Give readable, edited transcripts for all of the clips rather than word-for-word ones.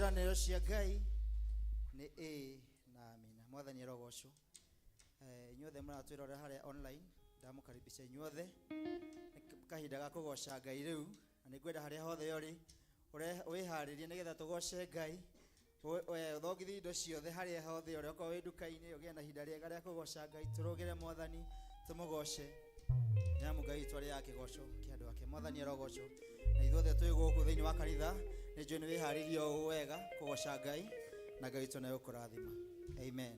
Ciĩranĩro cia Ngai nĩ ĩĩ na amina. Mwathani arogocwo. Inyuothe mũratwĩrorera harĩa online, ndamũkaribisha inyuothe. Nĩ kahinda ga kũgoca Ngai rĩu, na nĩngwenda harĩa hothe ũrĩ wĩharĩrie nĩgetha tũgoce Ngai. Ũthongithie indo ciothe harĩa hothe ũrĩ, okorwo wĩ nduka-inĩ ũgĩe na ihinda rĩega rĩa kũgoca Ngai. Tũrũgĩre Mwathani, tũmũgoce, nĩamu Ngai witũ arĩaga kĩgoco kĩa andũ ake. Mwathani arogocwo. Na ithuothe twĩ gũkũ thĩinĩ wa kanitha, nĩ njũĩ nĩ wĩharĩirie o ũũ wega kũgoca Ngai, na Ngai witũ nĩegũkũrathima. Amen.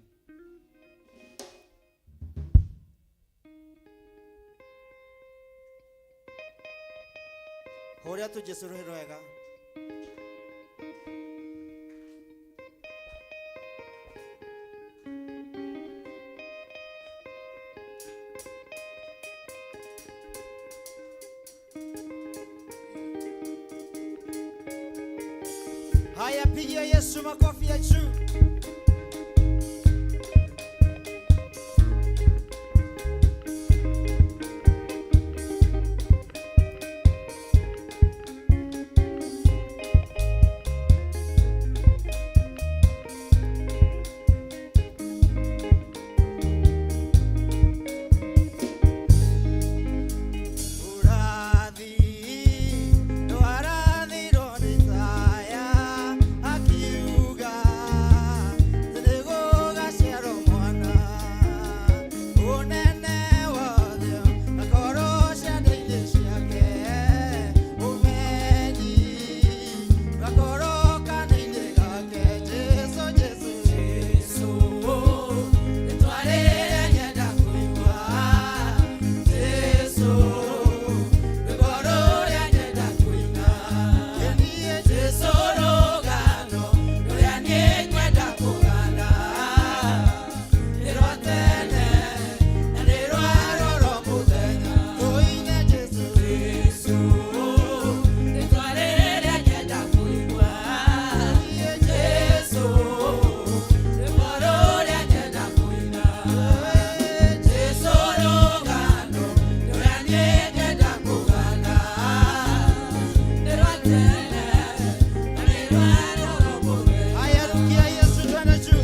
Hũrĩra tu Jesu rũhĩ rwega. Haya, pigia Yesu makofi ya juu. Urathi, ndwarathirwo nĩ Isaya, akiuga nĩgũgaciarwo mwana. Ũnene wothe ũgakorwo ciande-inĩ ciake, ũmenyi ũgakorwo kanua-inĩ gake. Jesũ, Jesũ, Jesũ, rĩĩtwa rĩrĩa nyenda kũigua. Jesũ, rwĩmbo rũrĩa nyenda kũina. Niĩ Jesũ, rũgano rũrĩa niĩ ngwenda kũgana. Nĩ rwa tene na nĩ rwa rũrũ mũthenya. Tũine Jesũ, Jesũ, rĩĩtwa rĩrĩa nyenda kũigua. Niĩ Jesũ, rwĩmbo rũrĩa nyenda kũina. Jesũ, rũgano rũrĩa niĩ ngwenda kũgana. Nĩ rwa tene na nĩ rwa rũrũ mũthenya. Haya, rukia Yesu twende juu.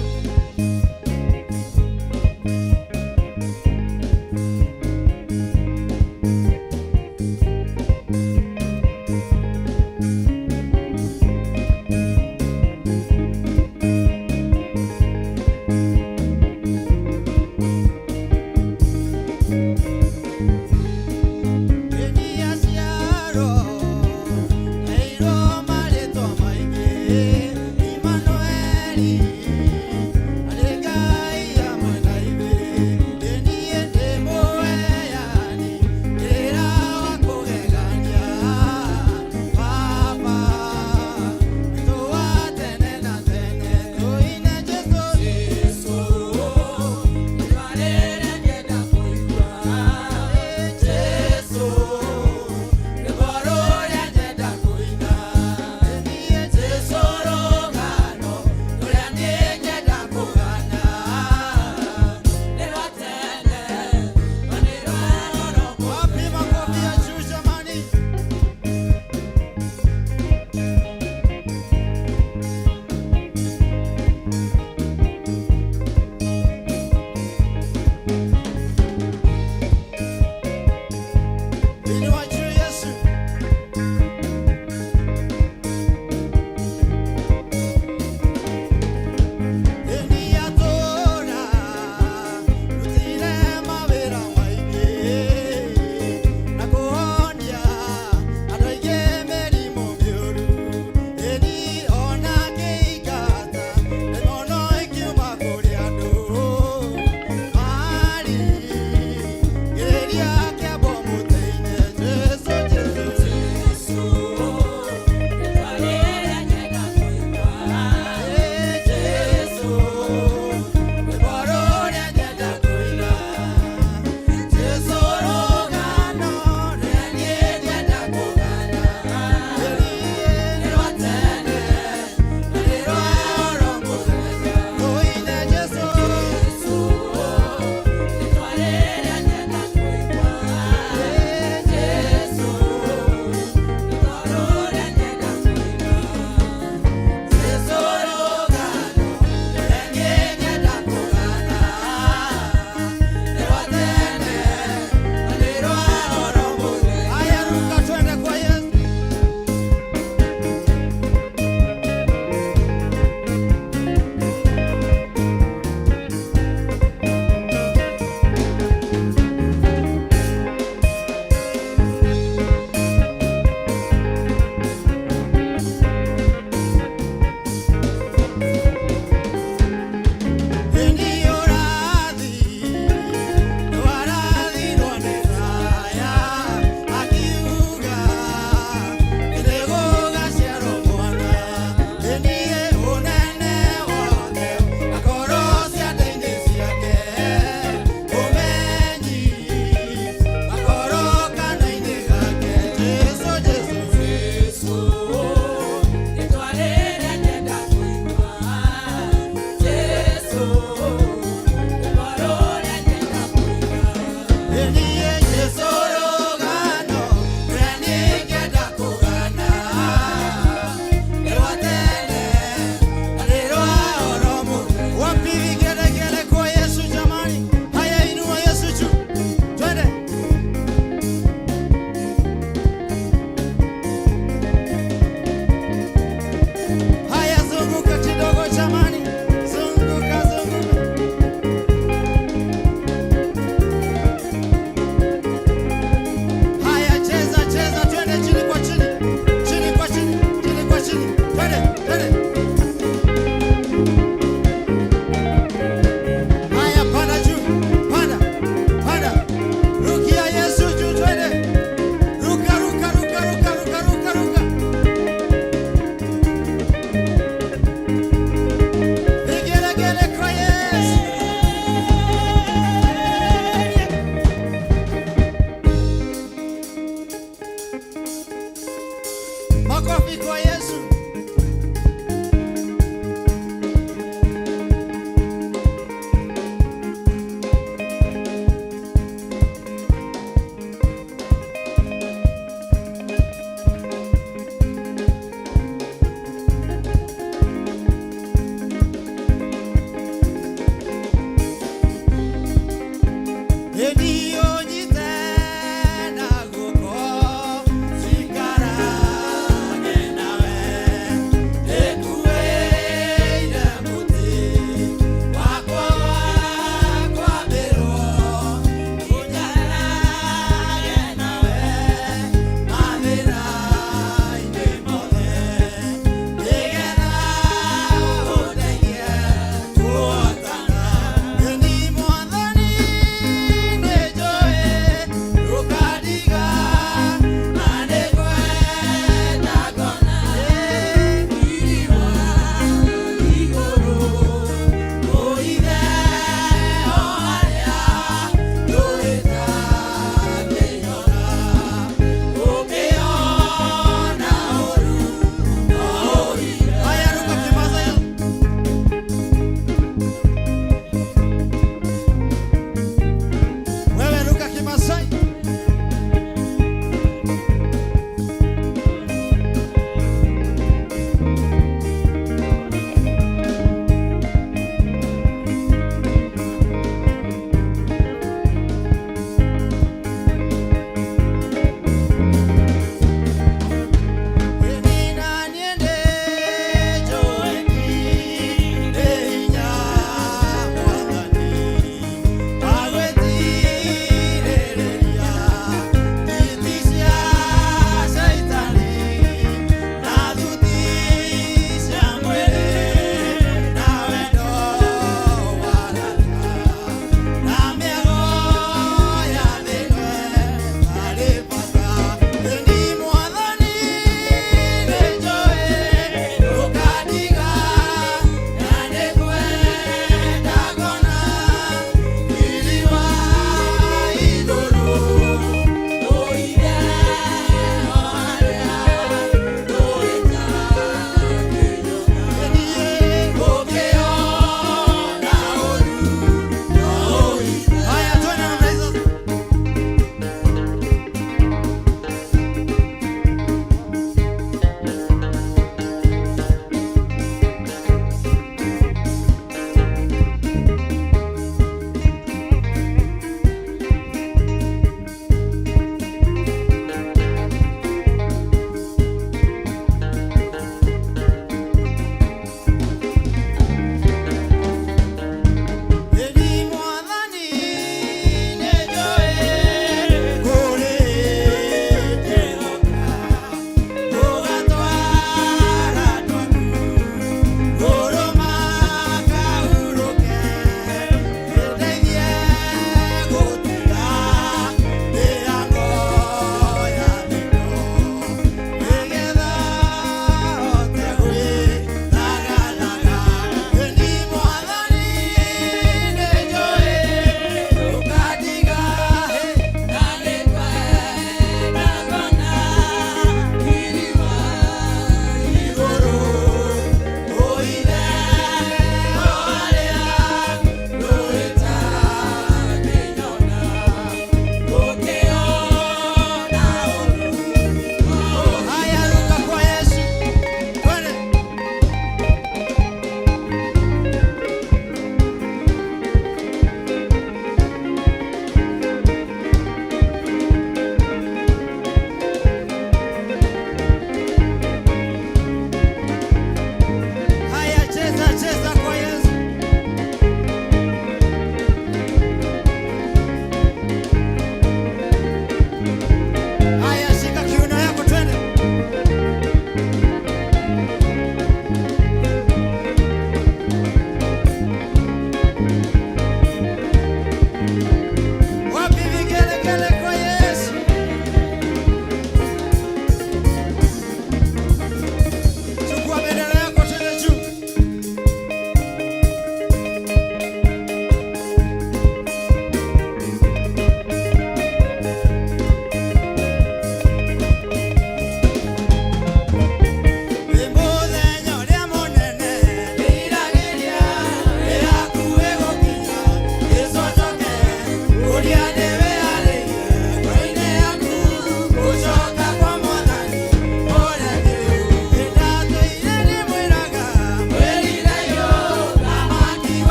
Nĩaciarwo, heirwo marĩtwa maingĩ.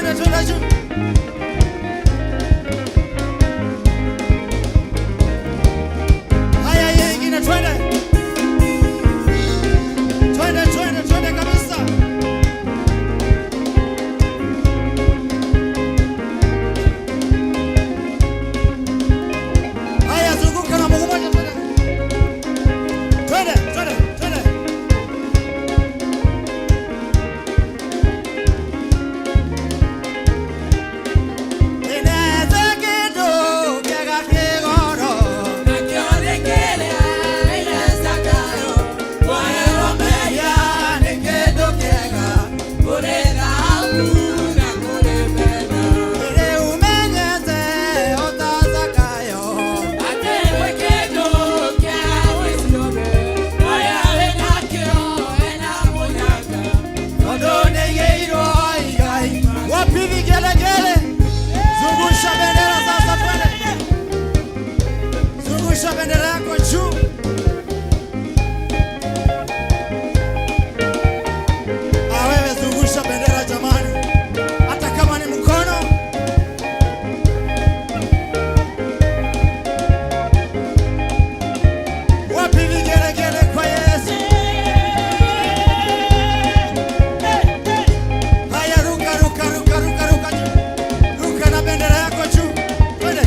Twende, twende juu. Haya, hiyo ingine twende. Twende, twende, twende kabisa. Haya, zunguka na mguu mmoja, twende. Twende, twende, twende. Ineze kĩndũ kĩega kĩgoro. Mehia nĩ kĩndũ kĩega. Rĩu menyete o ta Zakayo. Tondũ nĩaigĩirwo igai. Wapi vigelegele? Zungusha bendera sasa, twende. Zungusha bendera yako juu. Ah, wewe zungusha bendera jamani, hata kama ni mkono. Wapi vigelegele kwa Yesu? Haya, ruka, ruka, ruka, ruka, ruka juu. Ruka na bendera yako juu. Twende.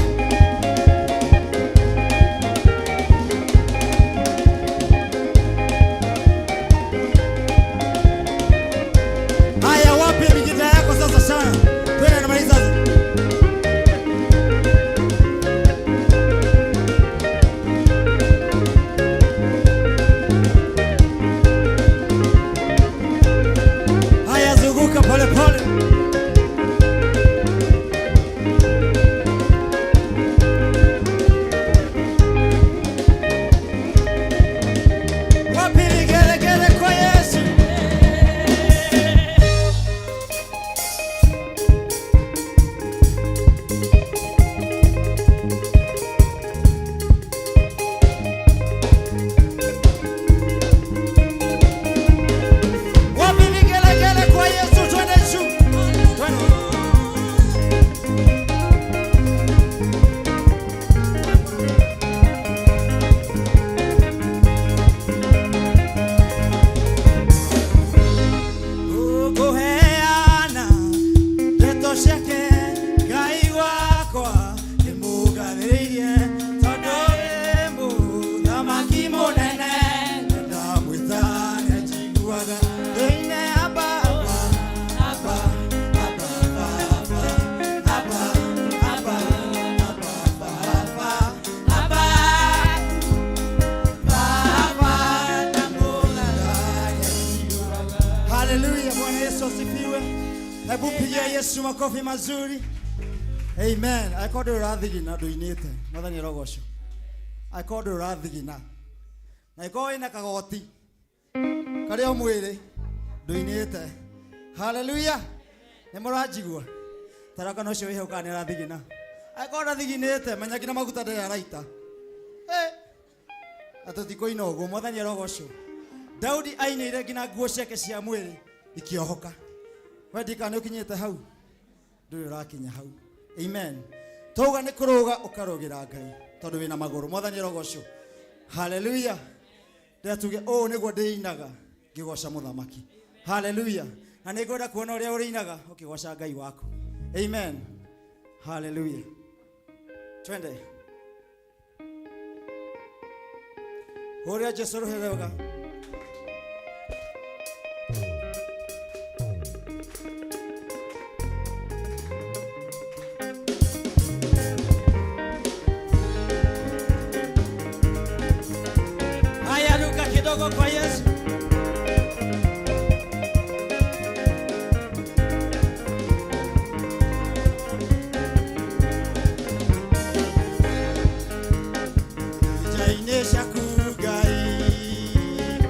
Haya, wapi mijita yako sasa sana? Twende, namaliza. Haya, zunguka pole pole. Wapi vigelegele kwa Yesu? Wapi vigelegele kwa Yesu? Twende juu. Twende. Ũkũheana ndeto ciake, Ngai wakwa nĩmũgathĩrĩirie, tondũ wĩ mũthamaki mũnene, ndamwĩta nĩanjiguaga. Thĩinĩ Abba, Abba, Abba, Abba, Abba, Abba, Abba, Abba, Abba, Baba. Haleluya, Bwana Yesu asifiwe. Hebu pigia Yesu makofi mazuri. Amen. Akorwo ndũrĩ ũrathigina, ndũinĩte. Mwathani arogocwo. Akorwo ndũrĩ ũrathigina na ikorwo wĩna kagoti karĩ o mwĩrĩ, ndũinĩte. Haleluya. Nĩ mũranjigua? Taraka ũcio wĩ hau kana nĩ arathigina. Akorwo ndathiginĩte, menya nginya maguta ndarĩ araita. Eh. Na tũtikũina ũguo. Mwathani arogocwo. Daudi ainĩire nginya nguo ciake cia mwĩrĩ ikĩohoka. We ndikana nĩ ũkinyĩte hau, ndũrĩ ũrakinya hau. Amen. Twauga nĩ kũrũga, ũkarũgĩra Ngai tondũ wĩna magũrũ. Mwathani arogocwo. Haleluya. Ndĩra tuge ũũ nĩguo ndĩinaga ngĩgoca mũthamaki. Haleluya. Na nĩ ngwenda kuona ũrĩa ũrĩinaga ũkĩgoca Ngai waku. Amen. Haleluya. Twende. Hũrĩra Jesu rũhĩ wega. Haya, ruka kidogo kwa Yesu. Nja-inĩ ciaku Ngai.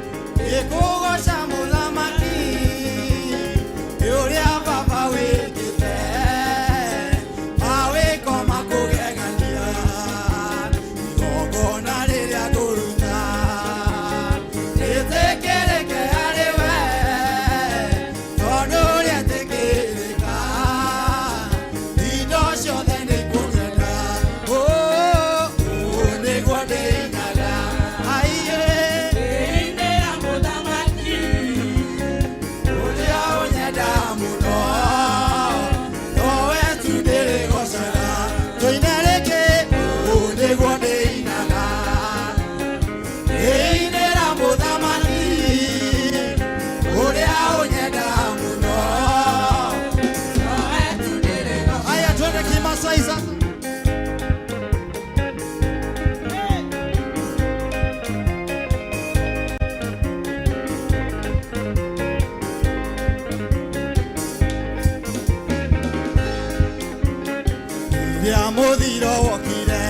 Rĩrĩa mũthiro wokire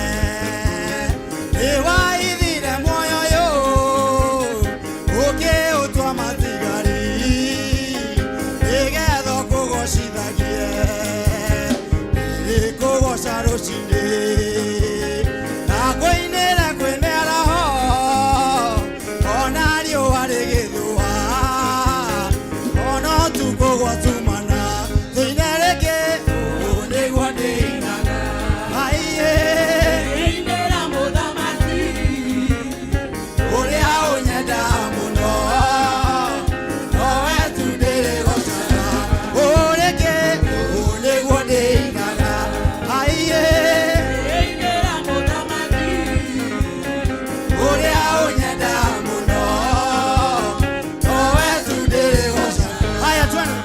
nĩwaithire muoyo ũyũ ũkĩũtua matigari nĩgetha ũkũgocithagie nĩkũgoca rũcinĩ na kũinĩra kwĩ mĩaraho ona riũa rĩgĩthũa ona ũtukũ gwatumana tũine rĩngĩ ũũ nĩguo ndĩinaga aiĩ Inera mũthamaki ũrĩa ũnyenda mũno nowe tu ndĩrĩgocaga ũrĩkĩ ũũ nĩguo ndĩinaga aiĩ Inera mũthamaki ũrĩa ũnyenda mũno nowe tu ndĩrĩgocaga. Haya, twende.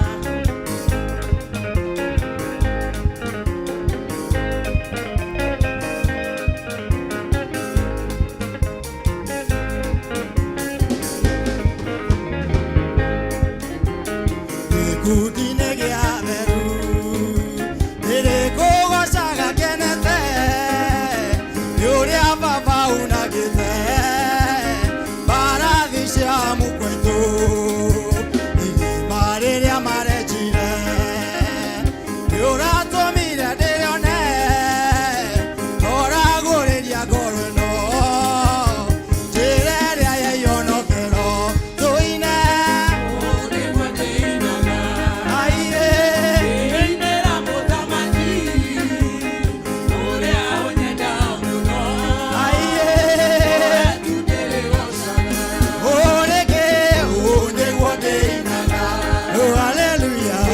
Gĩkundi-inĩ gĩa theru ndĩrĩkũgocaga kenete nĩ ũrĩa baba unagĩte mbarathi cia mũkwaitũ irima rĩrĩa marenjire nĩ ũratũmire ndĩrĩone ũragũrĩria ngoro ĩno njĩra ĩrĩa ya iyonokero tũine Ũũ nĩguo ndĩinaga aiĩ. Inera mũthamaki ũrĩa ũnyenda mũno Aiĩ. Nowe tu ndĩrĩgocaga Ũrĩkĩ ũũ nĩguo ndĩinaga. Oh, hallelujah.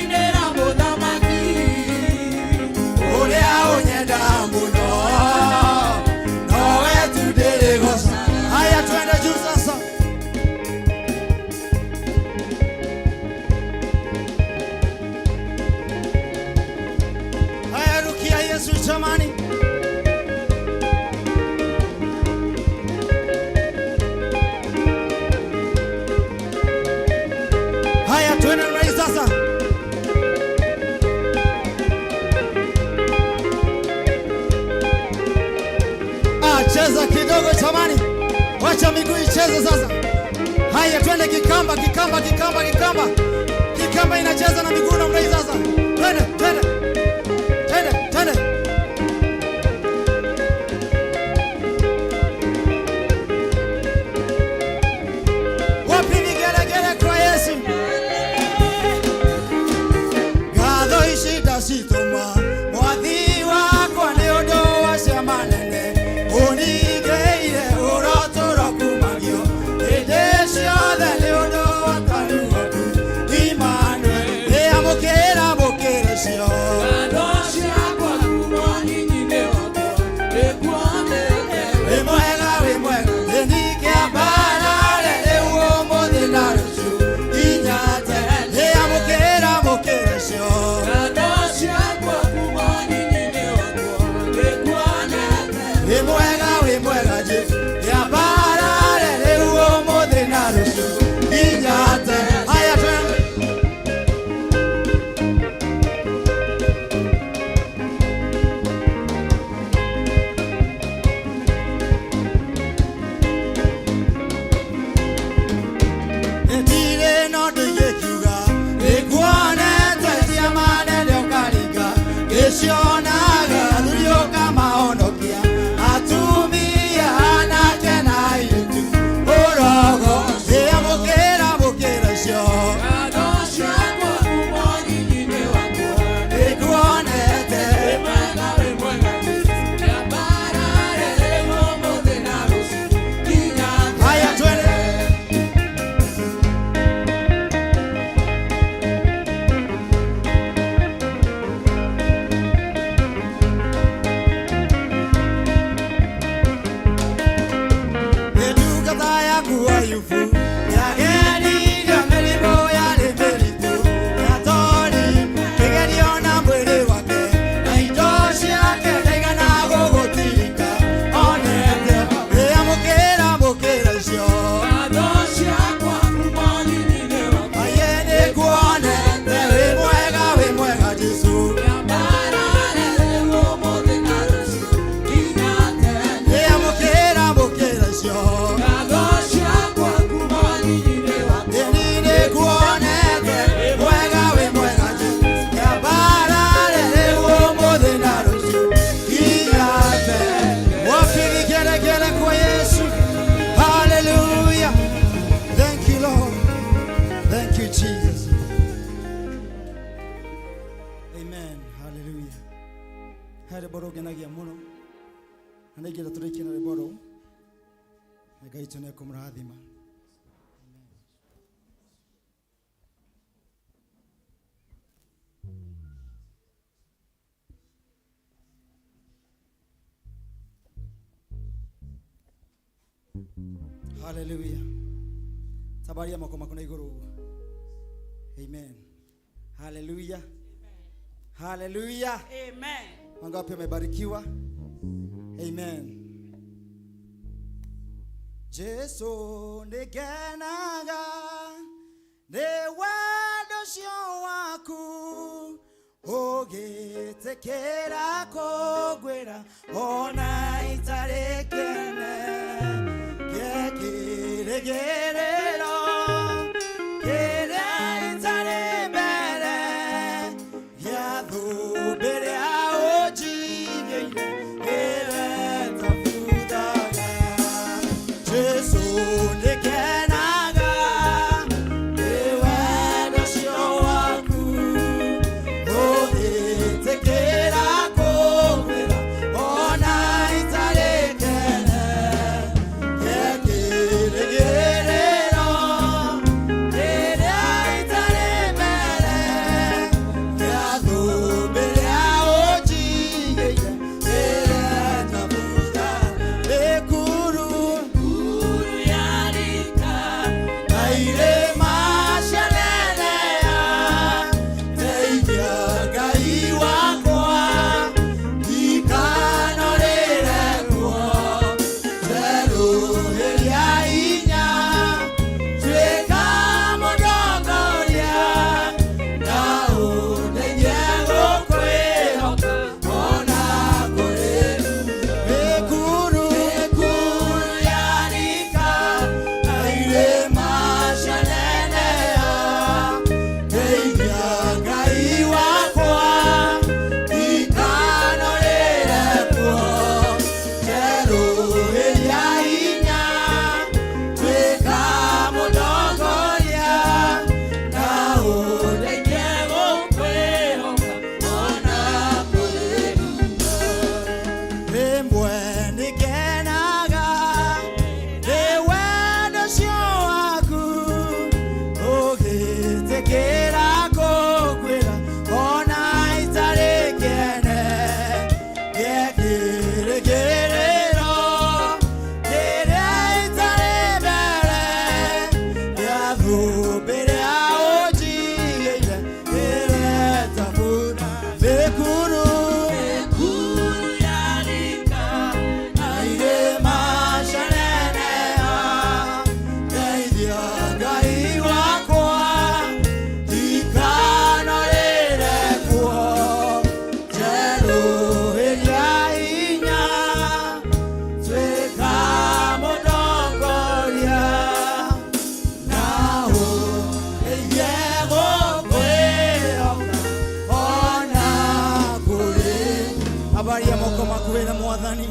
Inera mũthamaki Ũrĩa ũnyenda mũno nowe tu ndĩrĩgoca. Haya, twende juu sasa. Haya, rukia Yesu jamani. Haya, twende namna hii sasa. Ah, cheza kidogo jamani, wacha miguu icheze sasa. Haya, twende kikamba, kikamba, kikamba, kikamba, kikamba inacheza na miguu namna hii sasa. Twende, twende, twende, twende. Wapi vigelegele kwa Yesu? Ngatho ici ndacitũma mwathi wakwa nĩ ũndũ wa ciama nene ũningĩire ũrotũro kumagio hĩndĩ ciothe nĩ ũndũ wa tari waku Emmanuel ĩamũkĩra mũkĩre cio. Ngatho ciakwa kuma hinya-inĩ wakwa nĩkuonete Wĩ mwega wĩ mwega ĩningĩambarare rĩu ũmũthĩ na rũciũ nginya tene ĩamũkĩra mũkĩre cio. Ngatho ciakwa Haleluya. He rwĩmbo rũngenagia mũno na nĩingĩenda tũrĩkie na rwĩmbo rũu na Ngai witũ nĩekũmũrathima. Haleluya. Tabaria moko maku na igũrũ ũguo. Amen. Haleluya. Haleluya. Amen. Wangapi wamebarikiwa? Amen. Jesu nĩngenaga nĩ wendo ũcio waku ũgĩtĩkĩra kũngwĩra ona itarĩ kĩene kĩrĩgĩrĩro kĩrĩa itarĩ mbere gĩa thũmbĩ ĩrĩa ũnjigĩire ĩretabuthaga. Jesu nĩngenaga nĩ wendo ũcio waku ũgĩtĩkĩra kũngwĩra ona itarĩ kĩene kĩrĩgĩrĩro kĩrĩa itarĩ mbere gĩa thũmbĩ ĩrĩa ũnjigĩire ĩretabutha. Mĩkuru na irĩma cianeneha, ndeithia Ngai wakwa ndikanorĩre kuo. Njerũhĩria hinya, tuĩka mũndongoria, na ũndeithie gũkwĩhoka ona kũrĩ mĩkuru. Mĩkuru yarika na irĩma cianeneha, ndeithia Ngai wakwa ndikanorĩre kuo. Njerũhĩria hinya, tuĩka mũndongoria, na ũndeithie gũkwĩhoka ona kũrĩ rĩmwe nĩngenaga nĩ wendo ũcio waku ũgĩtĩkĩra kũngwĩra ona itarĩ kĩene gĩkĩrĩgĩrĩro kĩrĩa itarĩ mbere gĩa thũmbĩ ĩrĩa ũnjigĩire ĩretabutha. Mĩkuru na irĩma cianeneha, ndeithia Ngai wakwa ndikanorĩre kuo. Njerũhĩria hinya, tuĩka mũndongoria, na ũndeithie gũkwĩhoka ona kũrĩ. Abaria moko maku wĩna mwathani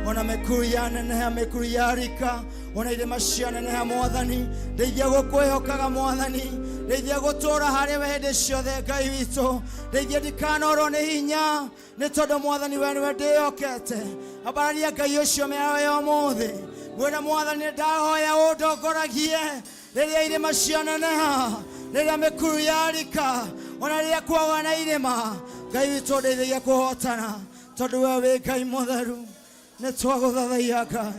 ona mĩkuru yaneneha, mĩkuru yarika ona irĩma cianeneha, mwathani ndeithia gũkwĩhokaga, mwathani ndeithia gũtũũra harĩ we hĩndĩ ciothe. Ngai witũ, ndeithia ndikanorwo nĩ hinya nĩ tondũ mwathani we nĩwe ndĩhokete. Ambararia Ngai ũcio mĩaraho ya ũmũthĩ, mwĩre mwathani nĩ ndahoya ũndongoragie rĩrĩa irĩma cianeneha, rĩrĩa mĩkuru yarika ona rĩrĩa kwaga na irĩma. Ngai witũ, ndeithagia kũhotana tondũ we wĩ Ngai mũtheru. Nĩ twagũthathaiya Ngai,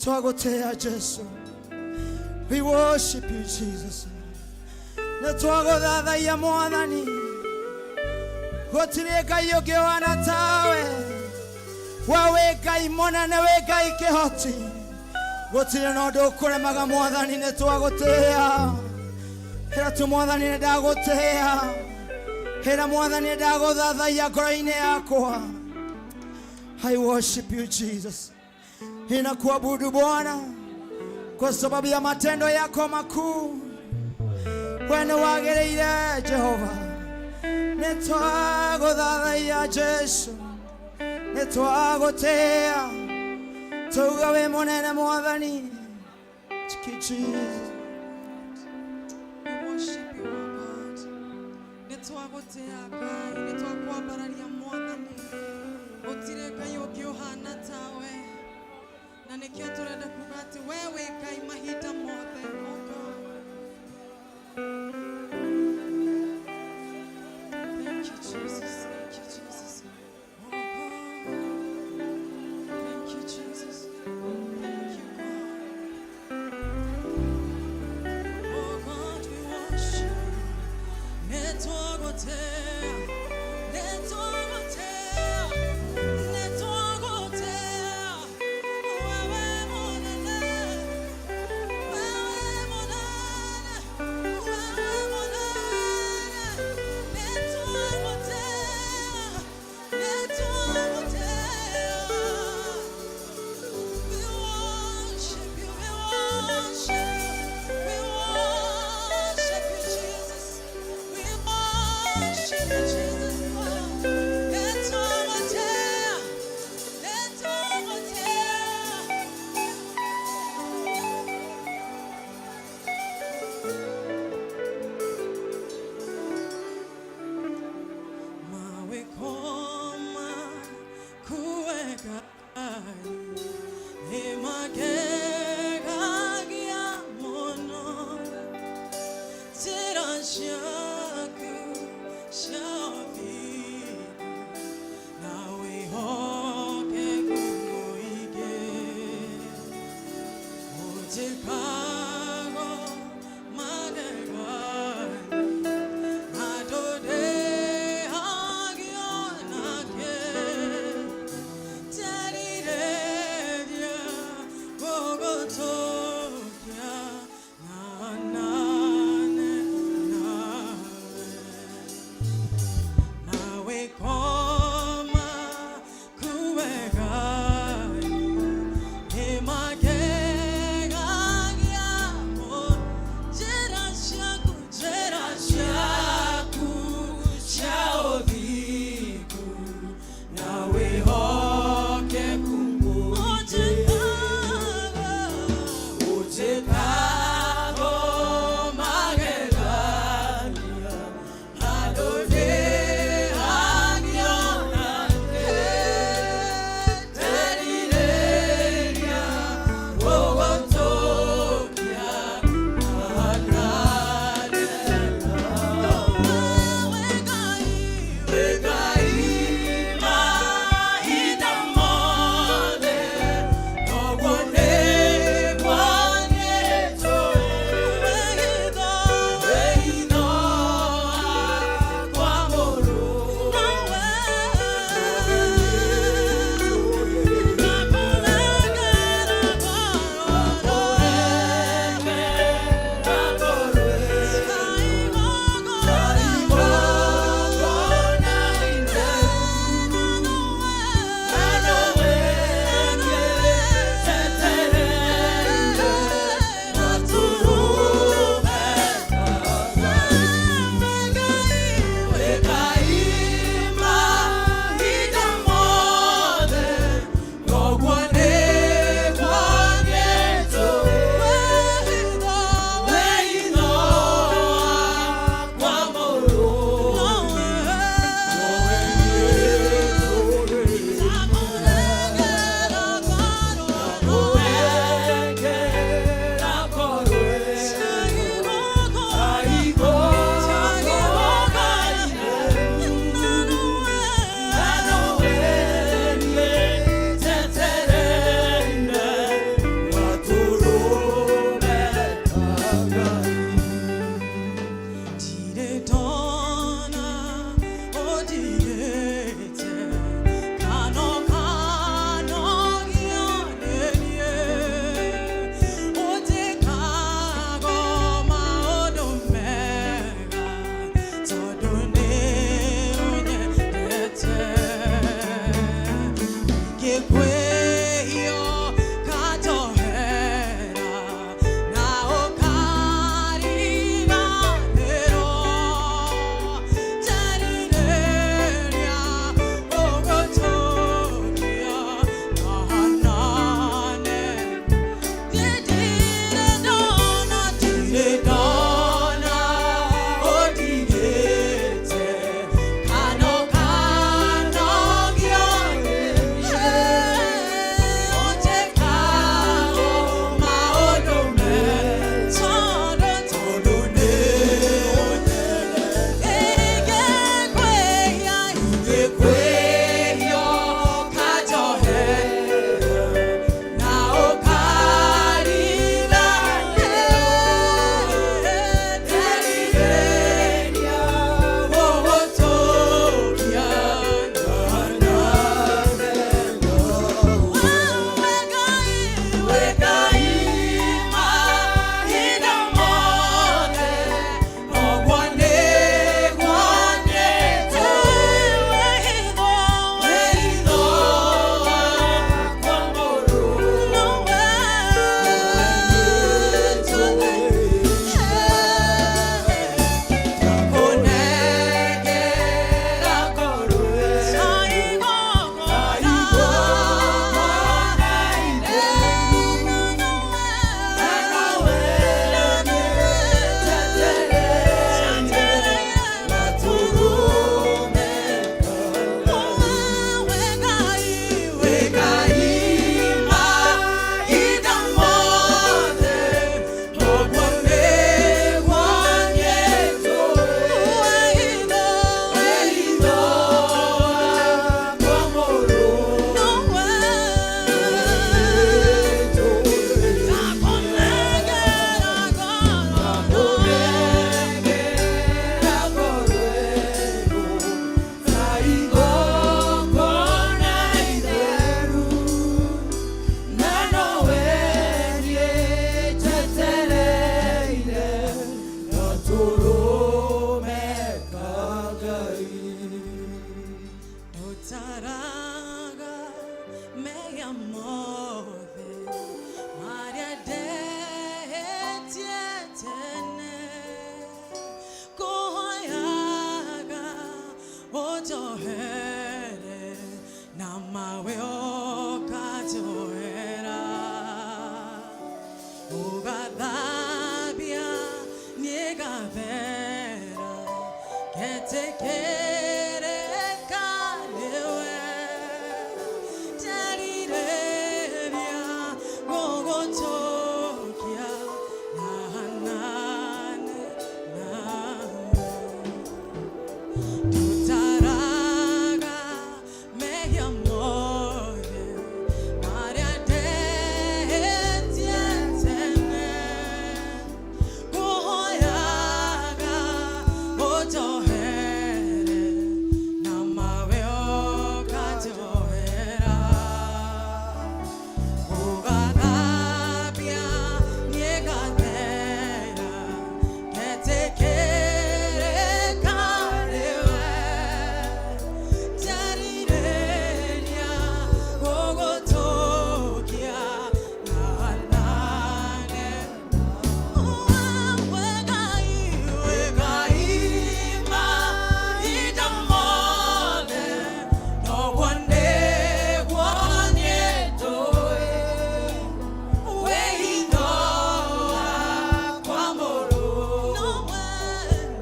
twagũtĩĩa Jesu. We worship you, Jesus. Nĩ twagũthathaiya mwathani, gũtirĩ Ngai ũngĩ ũhana tawe. We wĩ Ngai mũnene, wĩ Ngai kĩhoti, gũtirĩ na ũndũ ũkũremaga mwathani. Nĩ twagũtĩĩa. Hĩra tu mwathani nĩ ndagũtĩĩa, hĩra mwathani nĩ ndagũthathaiya ngoro-inĩ yakwa. I worship you, Jesus. Ninakuabudu Bwana kwa sababu ya matendo yako makuu. We nĩ wagĩrĩire Jehova. Nĩ twagũthathaiya Jesu, nĩ twagũtĩĩa, tuga wĩ mũnene mwathani. Thank you, Jesus. We worship you, O God. Nĩ twagũtĩĩa Ngai, nĩ Jesus. Thank you, Jesus. Oh God. Thank you, Jesus. Thank you, God. Oh God, we worship you. Netwagotea, netwagotea, netwagotea. Wewe Munene, wewe Munene, wewe Munene. Netwagotea, netwagotea. We worship you, we worship you, we worship you, Jesus. We worship you, Jesus. Netwagotea, netwagotea. Mawe koma kuweka emakegagia mono zirashaku shaviku nawe hoke kumoige Chicago magegani Adode agionake Teriredia gogotokia na nane nawe Mawe koma kuwegai Ndutaraga mehia mothe marĩa ndehĩtie tene, ngũhoyaga ũnjohere na mawe ũkanjohera, ũgathambia niĩ ngathera, ngetĩkĩrĩka nĩwe. Nderirĩria gũgũtũkia na hanane nawe. Ndutaraga mehia mothe marĩa ndehĩtie tene, ngũhoyaga ũnjohere na mawe ũkanjohera, ũgathambia niĩ ngathera, ngetĩkĩrĩka nĩwe. Nderirĩria gũgũtũkia na hanane. Wĩ Ngai mahinda mothe, noguo nĩguo niĩ njũĩ wĩ hitho wakwa mũrũ,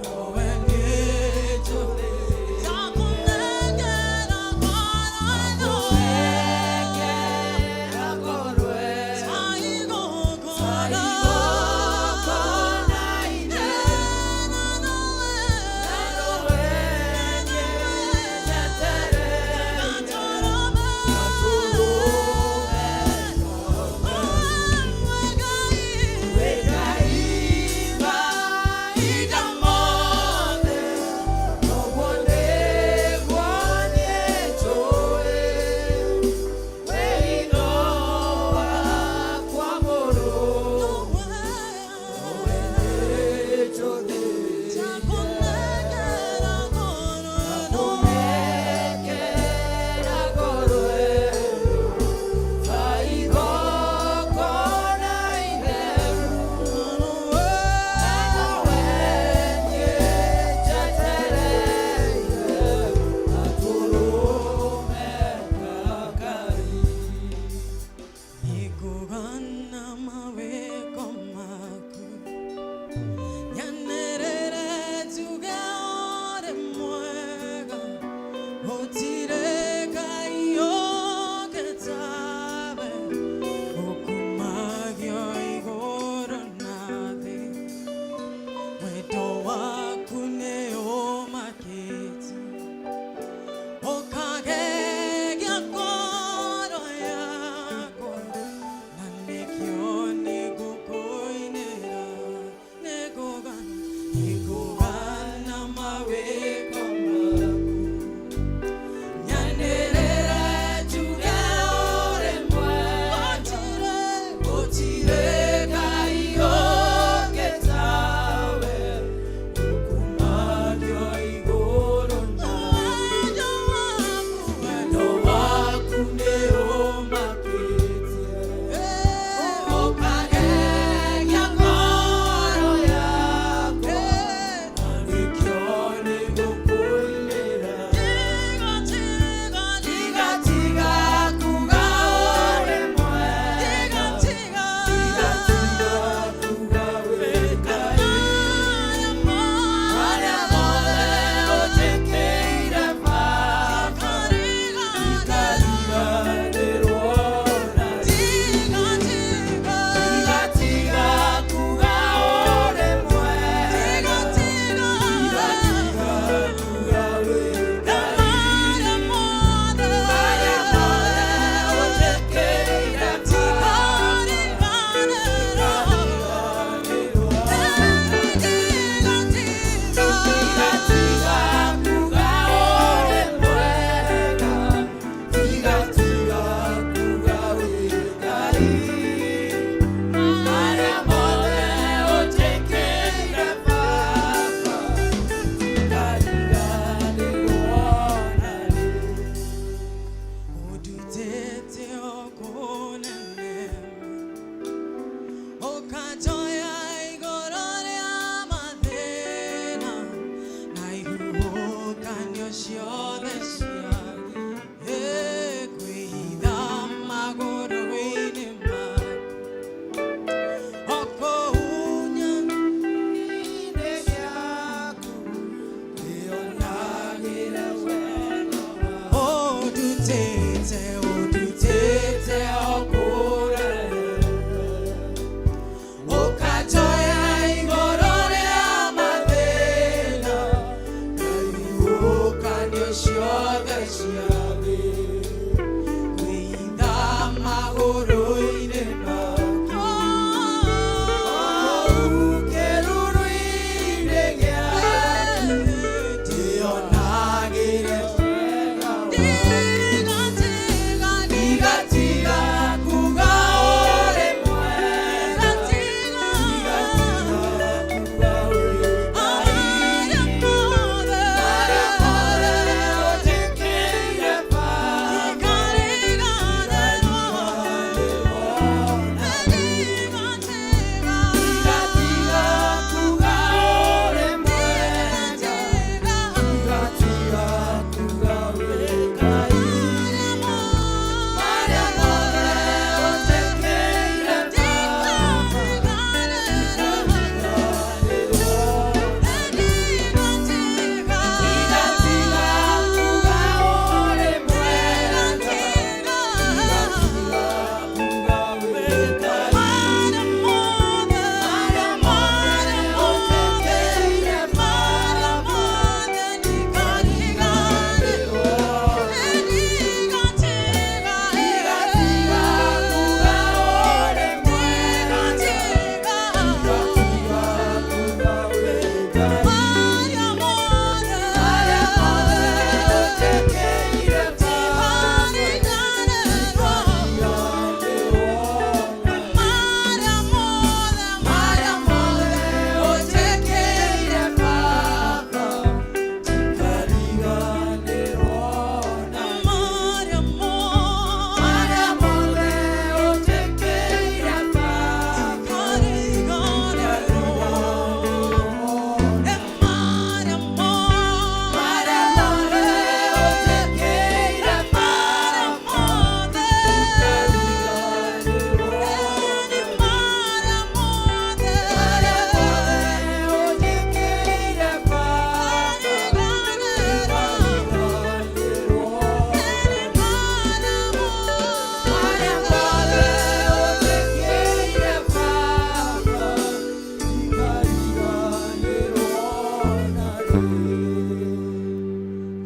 nowe niĩ njũĩ. Ndakũnengera ngoro ĩno, ta igongona, Nĩngũgana mawĩko maku, nyanĩrĩre njuge ũrĩ mwega, gũtirĩ Ngai ũngĩ tawe, ũkumagio igũrũ na thĩ. Wendo waku nĩũmakĩtie, ũkagegia ngoro yakwa, na nĩkĩo nĩngũkũinĩra, nĩngũgana mawĩko maku. ciothe cia kwĩhitha magũrũ-inĩ maku okũhunya ũndutĩte ũndutĩte okũraya ũkanjoya igũrũ rĩa mathĩna ngaihuhũkanio ciothe cia thĩ kwĩhitha magũrũ-inĩ maku kĩruru-inĩ gĩaku ndĩonagĩre Ndigatiga kuga ũrĩ mwega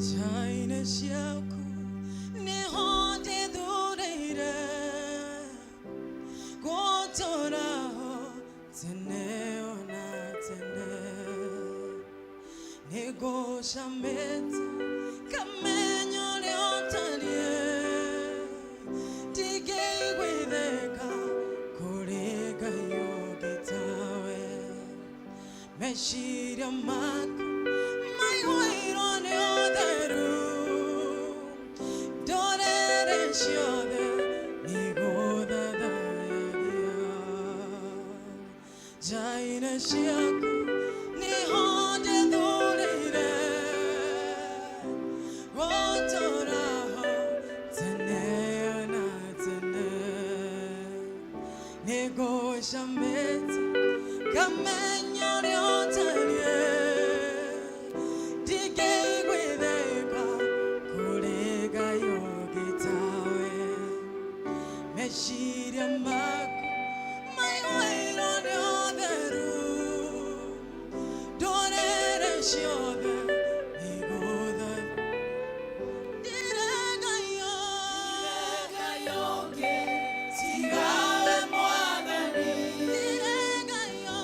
Chaine ciaku niho ndĩthurĩire gũtũũraho tene ona tene nĩngũcamĩte ngamenya ũrĩa ũtariĩ ndingĩiguithĩka kũrĩ Ngai ũngĩ tawe meciria maku maihũirwo nĩ ũtheru ndũrĩrĩ ciothe nĩgũthathayagia njaine ciaku nĩho ndĩthurĩire gũtũũraho tene na tene nĩngũcamĩte ngamenya ũrĩa ũtariĩ ndingĩiguithĩka kũrĩ Ngai ũngĩ tawe meciria maku maihũirwo nĩ ũtheru ndũrĩrĩ ciothe nĩgũthatha ndiregayo tigawe mwathani ndiregayo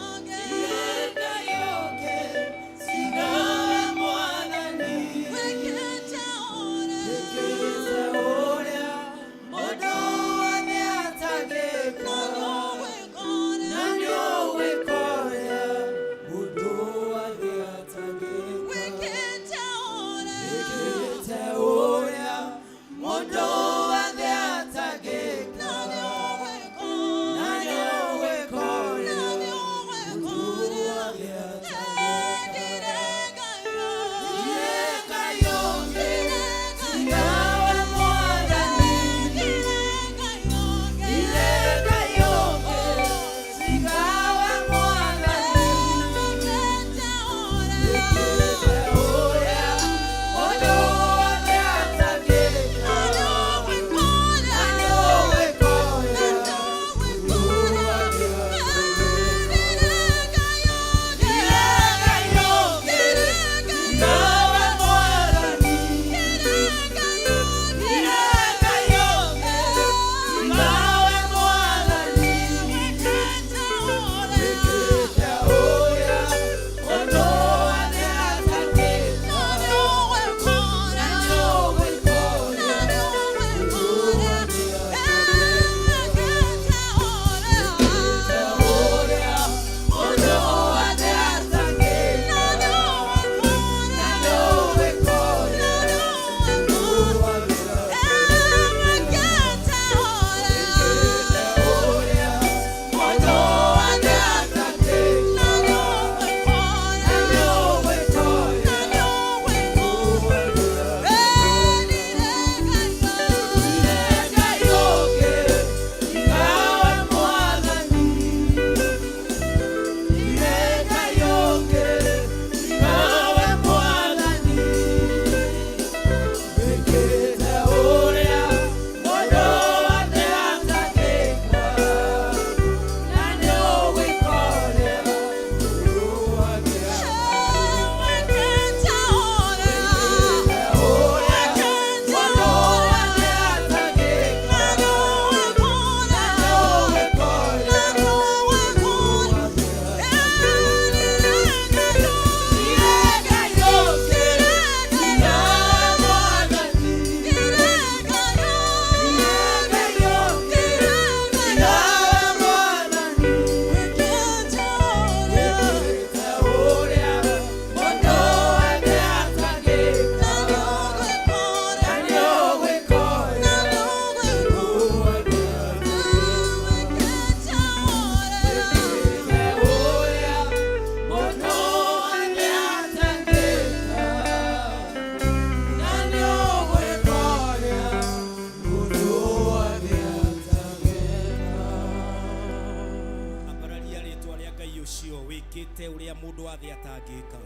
Wĩkĩte ũrĩa mũndũ wa thĩ atangĩka.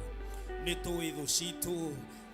Nĩ tũĩ thũ citũ,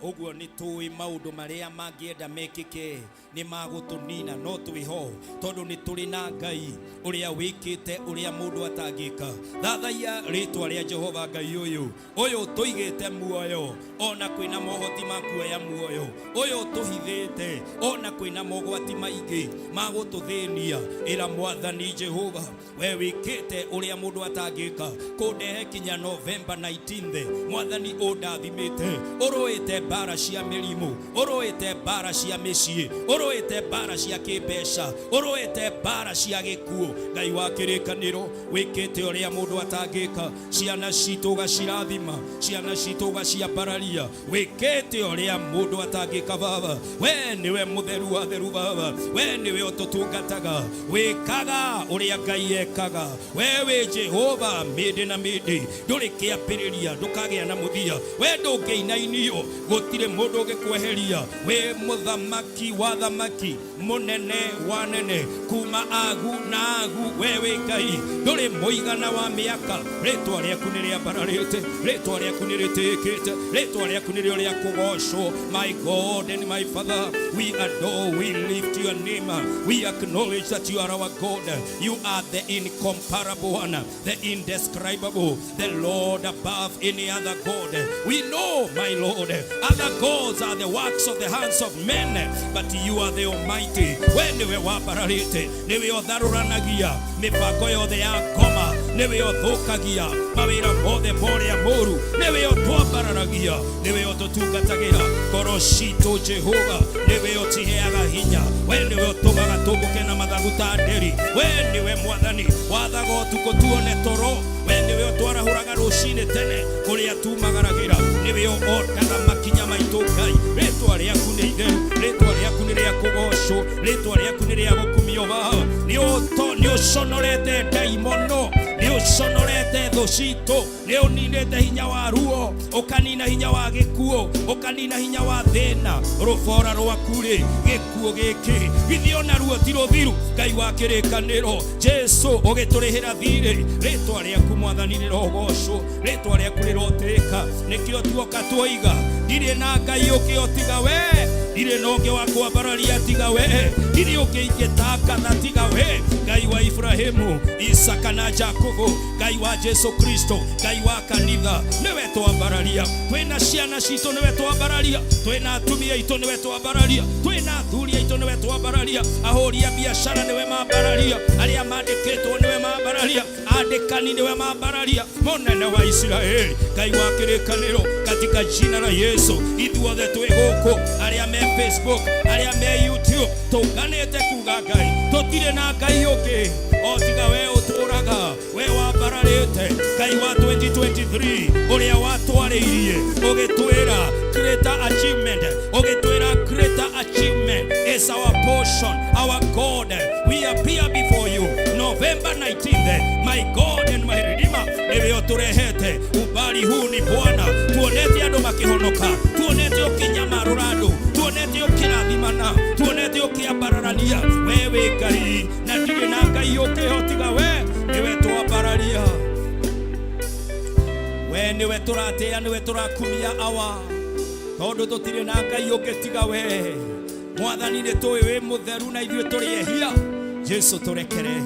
ũguo nĩ tũĩ maũndũ marĩa mangĩenda mekĩke nĩ magũtũnina, no twĩho tondũ nĩ tũrĩ na Ngai ũrĩa wĩkĩte ũrĩa mũndũ atangĩka. Thathaiya rĩtwa rĩa Jehova Ngai ũyũ, ũyũ tũigĩte muoyo ona kwĩna mohoti ma kuoya muoyo, ũyũ tũhithĩte ona kwĩna mogwati maingĩ ma gũtũthĩnia. Ĩra Mwathani Jehova, we wĩkĩte ũrĩa mũndũ atangĩka, kũndehe kinya November 19th. Mwathani ũndathimĩte, ũrũĩte mbara cia mĩrimũ, ũrũĩte mbara cia mĩciĩ, ũrũĩte mbara cia kĩmbeca, ũrũĩte mbara cia gĩkuũ. Ngai wa kĩrĩkanĩro, wĩkĩte ũrĩa mũndũ atangĩka. Ciana citũ ũgacirathima, ciana citũ ũgaciambararia, wĩkĩte ũrĩa mũndũ atangĩka. Baba, we nĩwe mũtheru wa theru. Baba, we nĩwe ũtũtungataga, wĩkaga ũrĩa Ngai ekaga. We wĩ Jehova mĩndĩ na mĩndĩ, ndũrĩ kĩambĩrĩria, ndũkagĩa na mũthia. We ndũngĩinainio, gũtirĩ mũndũ ũngĩkweheria. Wĩ mũthamaki wa thamaki, mũnene wa nene, kuma agu na agu. We wĩ Ngai, ndũrĩ mũigana wa mĩaka. Rĩtwa rĩaku nĩ rĩambararĩte, rĩtwa rĩaku nĩ rĩtĩkĩte, rĩtwa rĩaku nĩrĩo rĩa kũgocwo. My God and my Father, we adore, we lift your name. We acknowledge that you are our God. You are the incomparable one, the indescribable, the Lord above any other God. We know, my Lord, other gods are the works of the hands of men, but you are the Almighty. We nĩwe wambararĩte, nĩwe ũtharũranagia mĩbango yothe ya ngoma, nĩwe ũthũkagia mawĩra mothe morĩa mũru, nĩwe ũtwambararagia, nĩwe ũtũtungatagĩra ngoro citũ. Jehova, nĩwe ũciheaga hinya. We nĩwe ũtũmaga tũmbũke na mathagu ta nderi. We nĩwe Mwathani wathaga ũtukũ tuone toro. We nĩwe ũtwarahũraga rũcinĩ tene kũrĩa tumagaragĩra, nĩwe ũondaga makinya maitũ. Ngai, rĩtwa rĩaku nĩ itheru, rĩtwa rĩaku nĩ rĩa kũgocwo, rĩtwa rĩaku nĩ rĩa gũkumio. Baba, nĩ ũconorete ndaimono, nĩ ũconorete thũ citũ, nĩ ũninĩte hinya wa ruo, ũkanina hinya wa gĩkuũ, ũkanina hinya wa thĩna. Rũbora rwaku rĩ, gĩkuũ gĩkĩ githĩ ona ruo ti rũthiru? Ngai wa kĩrĩkanĩro, Jesu ũgĩtũrĩhĩra thirĩ. Rĩtwa rĩaku, Mwathani, rĩrogocwo, rĩtwa rĩaku rĩrotĩka. Nĩkĩo tuoka tuoiga, ndirĩ na Ngai ũngĩ o tiga we, ndirĩ na ũngĩ wa kwambararia tiga we, ndirĩ ũngĩ ingĩtangatha tiga we. Ngai wa Ibrahimu, Isaka na Jakubu, Ngai wa Jesu Kristo, Ngai wa kanitha, nĩwe twambararia. Twĩna ciana citũ, nĩwe twambararia. Twĩna atumia aitũ, nĩwe twambararia. Twĩna athuri aitũ, nĩwe twambararia. Ahũri a biacara, nĩwe mambararia. Arĩa mandĩkĩtwo, nĩwe mambararia. Andĩkani, nĩwe mambararia. Mũnene wa Isiraeli, Ngai wa kĩrĩkanĩro, katika jina la Yesu, ithuothe twĩ gũkũ, arĩa me Facebook, arĩa me YouTube, tũnganĩte kuga, Ngai, tũtirĩ na Ngai ũngĩ o tiga we ũtũraga, we wambararĩte. Ngai wa 2023, ũrĩa watwarĩirie ũgĩtwĩra greater achievement, ũgĩtwĩra greater achievement is our portion. Our God, we appear before you November 19th. My God and my Redeemer, nĩwe ũtũrehete ubali huu ni Bwana. Tuonete andũ makĩhonoka, tuonete ũkĩnyamarũra andũ, tuonete ũkĩrathimana, tuonete ũkĩambararania. We wĩ Ngai na ndirĩ na Ngai ũngĩ o tiga we. Nĩwe twambararia, we nĩwe tũratĩĩa, nĩwe tũrakumia, awa, tondũ tũtirĩ na Ngai ũngĩ tiga we. Mwathani, nĩ tũĩ wĩ mũtheru na ithuĩ tũrĩ ehia. Jesu, tũrekere.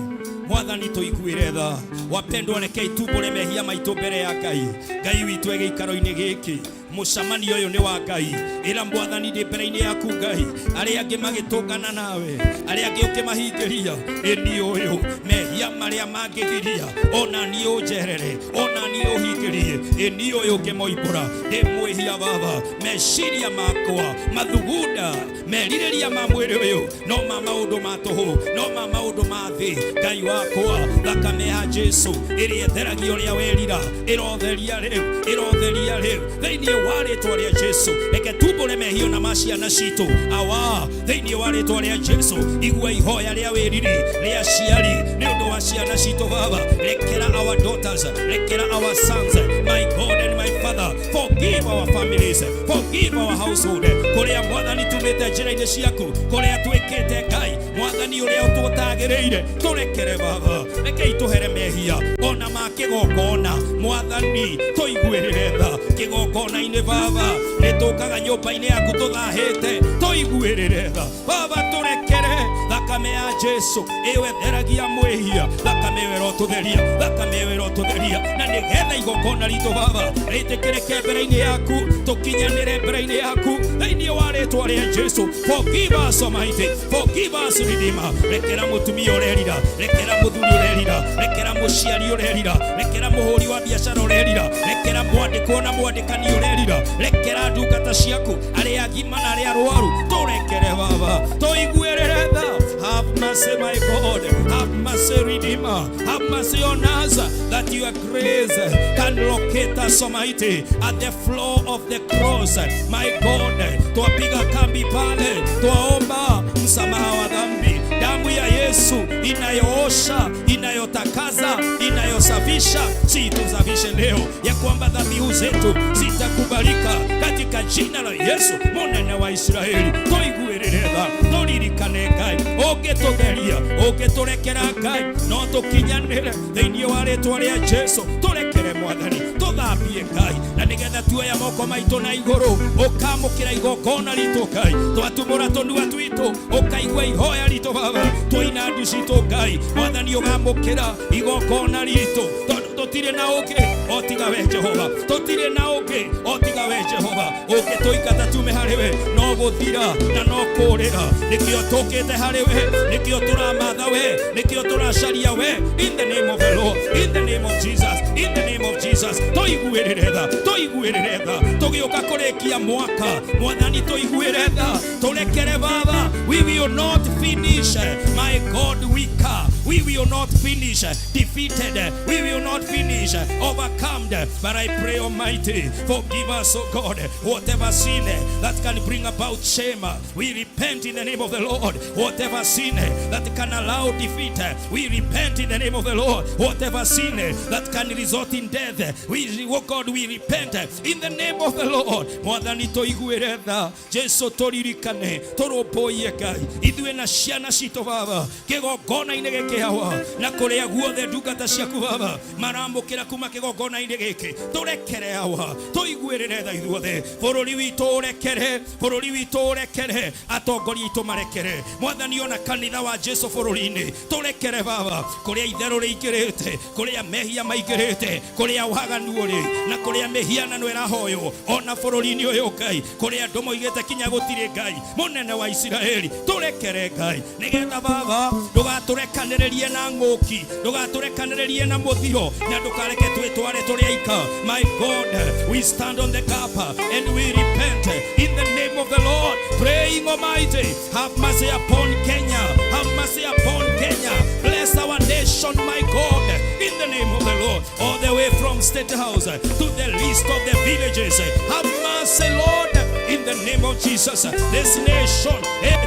Mwathani, tũiguĩre tha. Wapendwa, rekei tumbũre mehia maitũ mbere ya Ngai. Ngai witũ e gĩikaro-inĩ gĩkĩ. Mũcemanio ũyũ nĩ wa Ngai. Ĩra Mwathani, ndĩ mbere-inĩ yaku, Ngai. Arĩa angĩ magĩtũngana nawe, arĩa angĩ ũkĩmahingĩria, ĩni ũyũ mehia marĩa mangĩgiria ona niĩ ũnjerere, ona niĩ ũhingĩrie, ĩni ũyũ ngĩmoimbũra ndĩ mwĩhia. Baba, meciria makwa, mathugunda, merirĩria ma mwĩrĩ ũyũ no ma maũndũ ma tũhũ, no ma maũndũ ma thĩ. Ngai wakwa, thakame ya Jesu ĩrĩa ĩtheragia ũrĩa werira, ĩrotheria rĩu, ĩrotheria rĩu thĩinĩ wa rĩtwa rĩa Jesu. Reke tumbũre mehia na ma ciana citũ, awa, thĩinĩ wa rĩtwa rĩa Jesu. Igua ihoya rĩa wĩriri rĩa aciari nĩ ũndũ wa ciana citũ. Baba, rekera our daughters, rekera our sons. My God and my Father, forgive our families, forgive our household. Kũrĩa, Mwathani, tumĩte njĩra-inĩ ciaku, kũrĩa twĩkĩte, Ngai Mwathani. Mwathani ũrĩa ũtũtagĩrĩire, tũrekere Baba, rekei tũhere mehia ona ma kĩgongona. Mwathani tũiguĩrĩre tha kĩgongona-inĩ Baba, nĩ tũkaga nyũmba-inĩ yaku tũthahĩte, tũiguĩrĩre tha Baba, tũrekere. Thakame ya Jesu ĩyo ĩtheragia mwĩhia, thakame ĩyo ĩrotũtheria, thakame ĩyo ĩrotũtheria, na nĩgetha igongona ritũ Baba rĩtĩkĩrĩke mbere-inĩ yaku, tũkinyanĩre mbere-inĩ yaku, thĩinĩ wa rĩtwa rĩa Jesu. Forgive us, Almighty, forgive us, Redeemer. Rekera mũtumia ũrerira, rekera mũthuri ũrerira, rekera mũciari ũrerira, rekera mũhũri wa biacara ũrerira, rekera mwandĩkwo na mwandĩkani ũrerira, rekera ndungata ciaku arĩa agima na arĩa arwaru, tũrekere Baba, tũiguĩrĩre tha. Have mercy, my God, have mercy, Redeemer, have mercy on us, that your grace can locate us, Almighty, at the floor of the cross. My God, twapiga kambi pale, twaomba msamaha wa dhambi, damu ya Yesu inayoosha, inayotakaza, inayosafisha, si tusafishe leo, ya kwamba dhabihu zetu zitakubalika katika jina la Yesu. Munene wa Israeli, tũiguĩrĩre tha, tũririkane Ngai, ũngĩtũtheria, ũngĩtũrekera Ngai, no tũkinyanĩre thĩinĩ wa rĩtwa rĩa Jesu. Tũrekere Mwathani, tũthambie Ngai, na nĩgetha tuoya moko maitũ na igũrũ, ũkamũkĩra igongona ritũ Ngai, twatumũra tũnua twitũ, ũkaigua ihoya ritũ Baba, twaina ndu citũ Ngai, Mwathani ũgamũkĩra igongona ritũ, tondũ tũtirĩ na ũngĩ o tiga we Jehova, tũtirĩ na ũngĩ o tiga we Jehova. Ũngĩtũingata tume harĩ we, no gũthira na no kũrĩra. Nĩkĩo tũkĩte harĩ we, nĩkĩo tũramatha we, nĩkĩo tũracaria we. In the name of the Lord, in the name of Jesus, in the name of Jesus, tũiguĩrĩre tha, tũiguĩrĩre tha, tũgĩũka kũrĩkia mwaka, Mwathani tũiguĩre tha, tũrekere Baba. We will not finish, my God, weaker. We will not finish defeated. We will not finish overcome. But I pray, Almighty, forgive us, O God, whatever sin that can bring about shame. We repent in the name of the Lord. Whatever sin that can allow defeat, we repent in the name of the Lord. Whatever sin that can result in death, we, oh God, we repent in the name of the Lord. Mwathani tũiguĩre tha, Jesu tũririkane, tũrũmbũiye Ngai, ithuĩ na ciana citũ Baba, kĩgongona-inĩ gĩkĩ hawa, na kũrĩa guothe ndungata ciaku Baba maramũkĩra kuma kĩgongona-inĩ gĩkĩ, tũrekere hawa, tũiguĩrĩre tha ithuothe, bũrũri witũ ũrekere, bũrũri witũ ũrekere, atongoria aitũ marekere, Mwathani ona kanitha wa Jesu bũrũri-inĩ tũrekere Baba, kũrĩa itherũ rĩingĩrĩte, kũrĩa mehia maingĩrĩte, kũrĩa waganu ũrĩ, na kũrĩa mĩhianano ĩrahoywo ona bũrũri-inĩ ũyũ Ngai, kũrĩa andũ moigĩte kinya gũtirĩ Ngai. Mũnene wa Isiraeli, tũrekere Ngai, nĩgetha Baba ndũgatũrekanĩrĩrie na ng'ũki, ndũgatũrekanĩrĩrie na mũthiro, na ndũkareke twĩtware tũrĩ aika. My God, we stand on the gap and we repent in the name of the Lord, praying, Almighty, have mercy upon Kenya, have mercy upon Kenya, bless our nation, my God, in the name of the Lord, all the way from State House to the least of the villages. Have mercy, Lord, in the name of Jesus. This nation,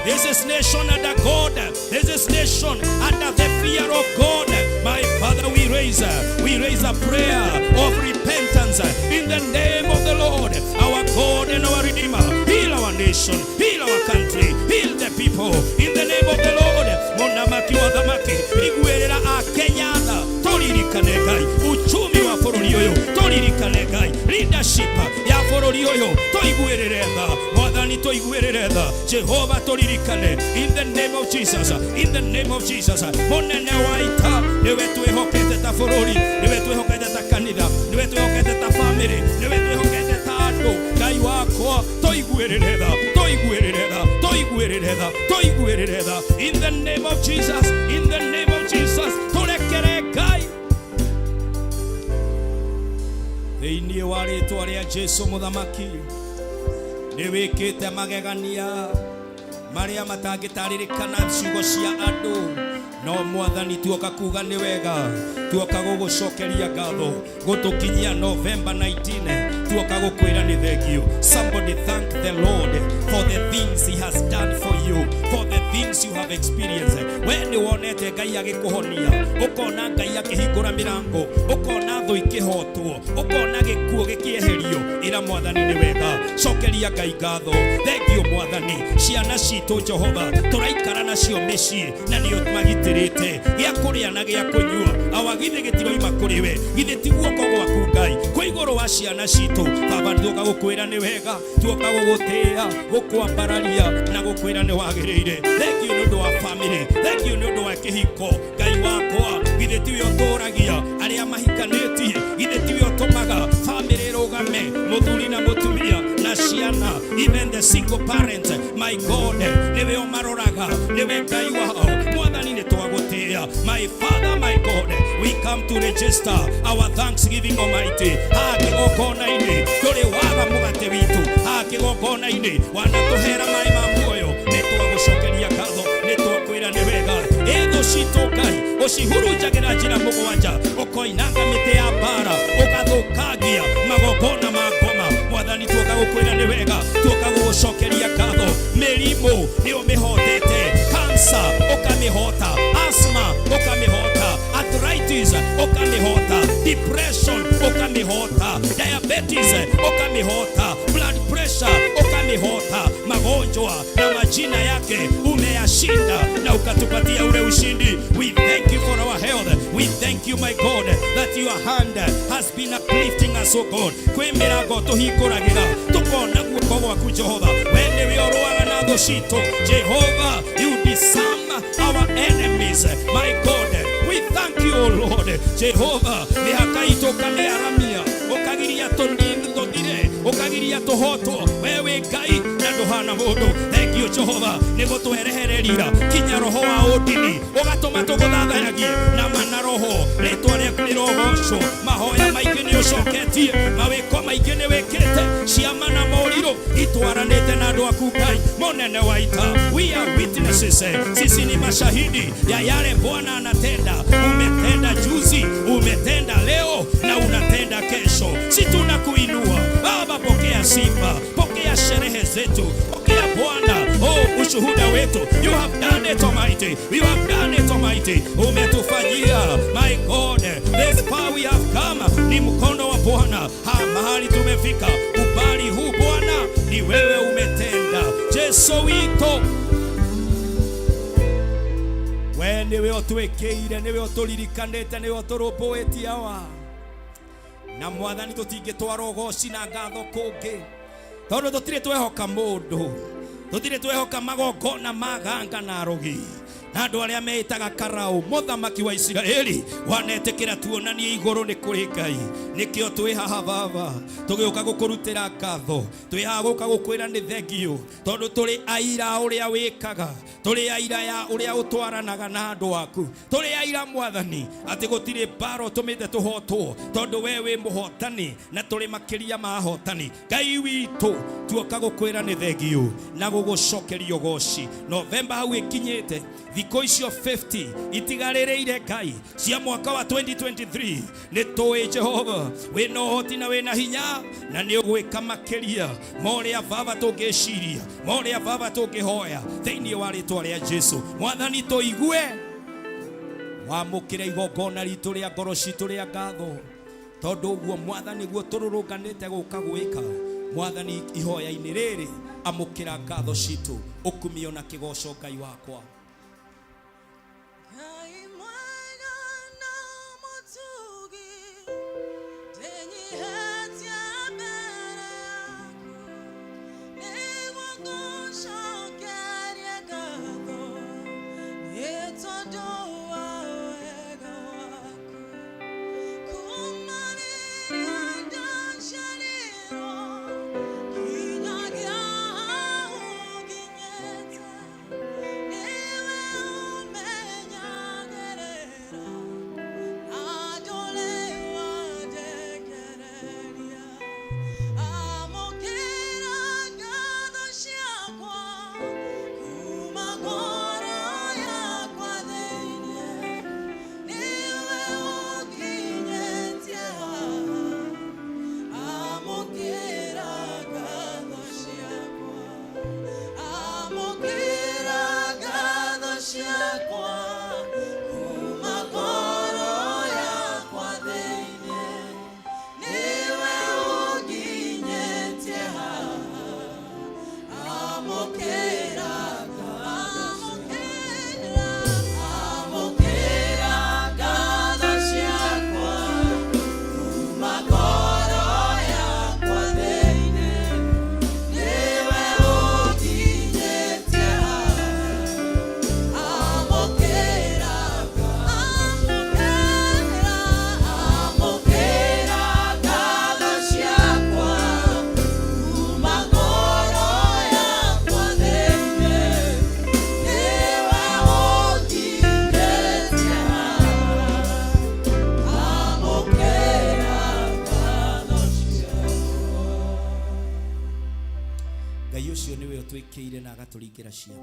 this is nation under God. This is nation under the fear of God. My Father, we raise a prayer of repentance in the name of the Lord, our God and our Redeemer. Heal our nation, heal our country, heal the people in the name of the Lord. Mũthamaki wa thamaki, iguĩrĩra Akenya tha, tũririkane Ngai, uchumi wa bũrũri ũyũ, tũririkane Ngai, leadership ya bũrũri ũyũ, tũiguĩrĩre tha, Mwathani tũiguĩrĩre tha, Jehova tũririkane, in the name of Jesus, in the name of Jesus. Mũnene wa ita, nĩwe twĩhokete ta bũrũri, nĩwe twĩhokete ta kanitha, nĩwe twĩhokete ta family, nĩwe twĩhokete ta andũ. Ngai wakwa, tũiguĩrĩre tha, tũiguĩrĩre tha, tũiguĩrĩre tha, tũiguĩrĩre tha, in the name of Jesus, in the name of Jesus, tũrekere Ngai thĩinĩ wa rĩtwa rĩa Jesu. Mũthamaki, nĩ wĩkĩte magegania marĩa matangĩtarĩrĩkana ciugo cia andũ, no Mwathani tuoka kuga nĩ wega, tuoka gũgũcokeria ngatho gũtũkinyia November 19, tuoka gũkwĩra nĩ thengio. Somebody thank the Lord for the things he has done for you, for the things you have experienced. We nĩ wonete Ngai. Ngai agĩkũhonia, ũkona Ngai akĩhingũra mĩrango, ũkona thũ ikĩhotwo, ũkona gĩkuũ gĩkĩeherio. Ĩra Mwathani nĩ wega, cokeria Ngai ngatho. Thengiũ Mwathani, ciana citũ Jehova tũraikara nacio mĩciĩ na nĩ ũmagitĩrĩte, gĩa kũrĩa na gĩa kũnyua awa githĩ gĩtiroima kũrĩ we, githĩ ti guoko gwaku Ngai kwĩ igũrũ wa ciana citũ. Baba, tuoka gũkwĩra nĩ wega, tuoka gũgũtĩĩa, gũkwambararia na gũkwĩra nĩ wagĩrĩire. Thengiũ nĩ ũndũ wa family, thengiũ nĩ ũndũ wa kĩhiko. Ngai wakwa, githĩ tiwe ũtũragia arĩa mahikanĩtie, githĩ tiwe ũtũmaga family ĩrũgame, mũthuri na mũtumia na ciana, even the single parent, my God, nĩwe ũmaroraga, nĩwe Ngai wao. Mwathani nĩ twagũtĩĩa. My Father, my God, we come to register our thanksgiving, Almighty. Haha kĩgongona-inĩ ndũrĩ waga mũgate witũ, haha kĩgongona-inĩ wanatũhera maĩ ma muoyo. Nĩ twagũcokeria ngatho, nĩ twakwĩra nĩ wega. Ĩthũ citũ Ngai ũcihurunjagĩra njĩra mũgwanja, ũkoinanga mĩtĩ ya mbara, ũgathũkangia magongona ma ngoma. Mwathani, tuoka gũkwĩra nĩ wega, tuoka gũgũcokeria ngatho. Mĩrimũ nĩ ũmĩhotete, cancer ũkamĩhota, asthma ũkamĩhota, arthritis ũkamĩhota, depression ũkamĩhota, diabetes ũkamĩhota, blood pressure ũkamĩhota. Magonjwa na majina yake umeyashinda na ukatupatia ule ushindi. We thank you for our health. We thank you, my God, that your hand has been uplifting us, oh God. Kwĩ mĩrango tũhingũragĩra, tũkona guoko gwaku Jehova. We nĩwe ũrũaga na thũ citũ. Jehova, you disarm our enemies, my God. We thank you, oh Lord. Jehova, mĩhaka itũ ũkamĩaramia, ũkagiria tũthire, ũkagiria tũhotwo. We wĩ Ngai na ndũhana mũndũ. Thank you, Jehova, nĩ gũtwerehereria kinya roho wa ũndini, ũgatũma tũgũthathayagie na mana roho. Rĩtwa rĩaku rĩrogocwo. Mahoya maingĩ nĩ ũcoketie, mawĩko maingĩ nĩ wĩkĩte, ciama na morirũ itwaranĩte na andũ aku Ngai mũnene wa ita. We are witnesses, sisi ni mashahidi ya yale Bwana anatenda. Umetenda juzi, umetenda leo na unatenda kesho. Si tunakuinua Baba, pokea sifa, pokea sherehe zetu, pokea Bwana, oh, ushuhuda wetu. You have done it, Almighty. You have done it, Almighty. Umetufanyia, my God, this far we have come. Ni mkono wa Bwana, ha mahali tumefika. Ubali huu Bwana, ni wewe umetenda. Jesu witũ, we nĩwe ũtwĩkĩire, nĩwe ũtũririkanĩte, nĩwe ũtũrũmbũĩtie awa. Na Mwathani, tũtingĩtwara ũgoci na ngatho kũngĩ, tondũ tũtirĩ twehoka mũndũ, tũtirĩ twehoka magongona ma ganga na arogi na andũ arĩa meĩtaga karau. Mũthamaki wa Isiraeli, wanetĩkĩra tuonanie igũrũ nĩ kũrĩ Ngai. Nĩkĩo twĩ haha Baba, tũgĩũka gũkũrutĩra ngatho, twĩ haha gũka gũkwĩra nĩ thengiũ, tondũ tũrĩ aira a ũrĩa wĩkaga, tũrĩ aira ya ũrĩa ũtwaranaga na andũ aku, tũrĩ aira Mwathani atĩ gũtirĩ mbara ũtũmĩte tũhotwo, tondũ we wĩ mũhotani na tũrĩ makĩria ma ahotani. Ngai witũ, tuoka gũkwĩra nĩ thengiũ na gũgũcokeria ũgoci. Novemba hau ĩkinyĩte, thikũ icio 50 itigarĩrĩire Ngai cia mwaka wa 2023, nĩ tũĩ Jehova wĩna ũhoti na wĩna hinya, na nĩ ũgwĩka makĩria ma ũrĩa Baba tũngĩciria, ma ũrĩa Baba tũngĩhoya, thĩinĩ wa rĩtwa rĩa Jesu. Mwathani, tũigue, wamũkĩre igongona ritũ rĩa ngoro citũ rĩa ngatho, tondũ ũguo Mwathani guo tũrũrũnganĩte gũka gwĩka. Mwathani, ihoya-inĩ rĩrĩ amũkĩra ngatho citũ, ũkumio na kĩgoco, Ngai wakwa. Ngai mwega na mũtugi, ndĩnyiihĩtie mbere yaku, nĩguo ngũcokerie ngatho, nĩ tondũ wa wega waku. Kuma rĩrĩa ndaciarirwo, nginyagia hau nginyĩte, nĩwe ũmenyagĩrĩra na ndũrĩ wandekereria. Amũkĩra ngatho ciakwa kuma ngoro yakwa thĩinĩ. Agatũringĩra ciama.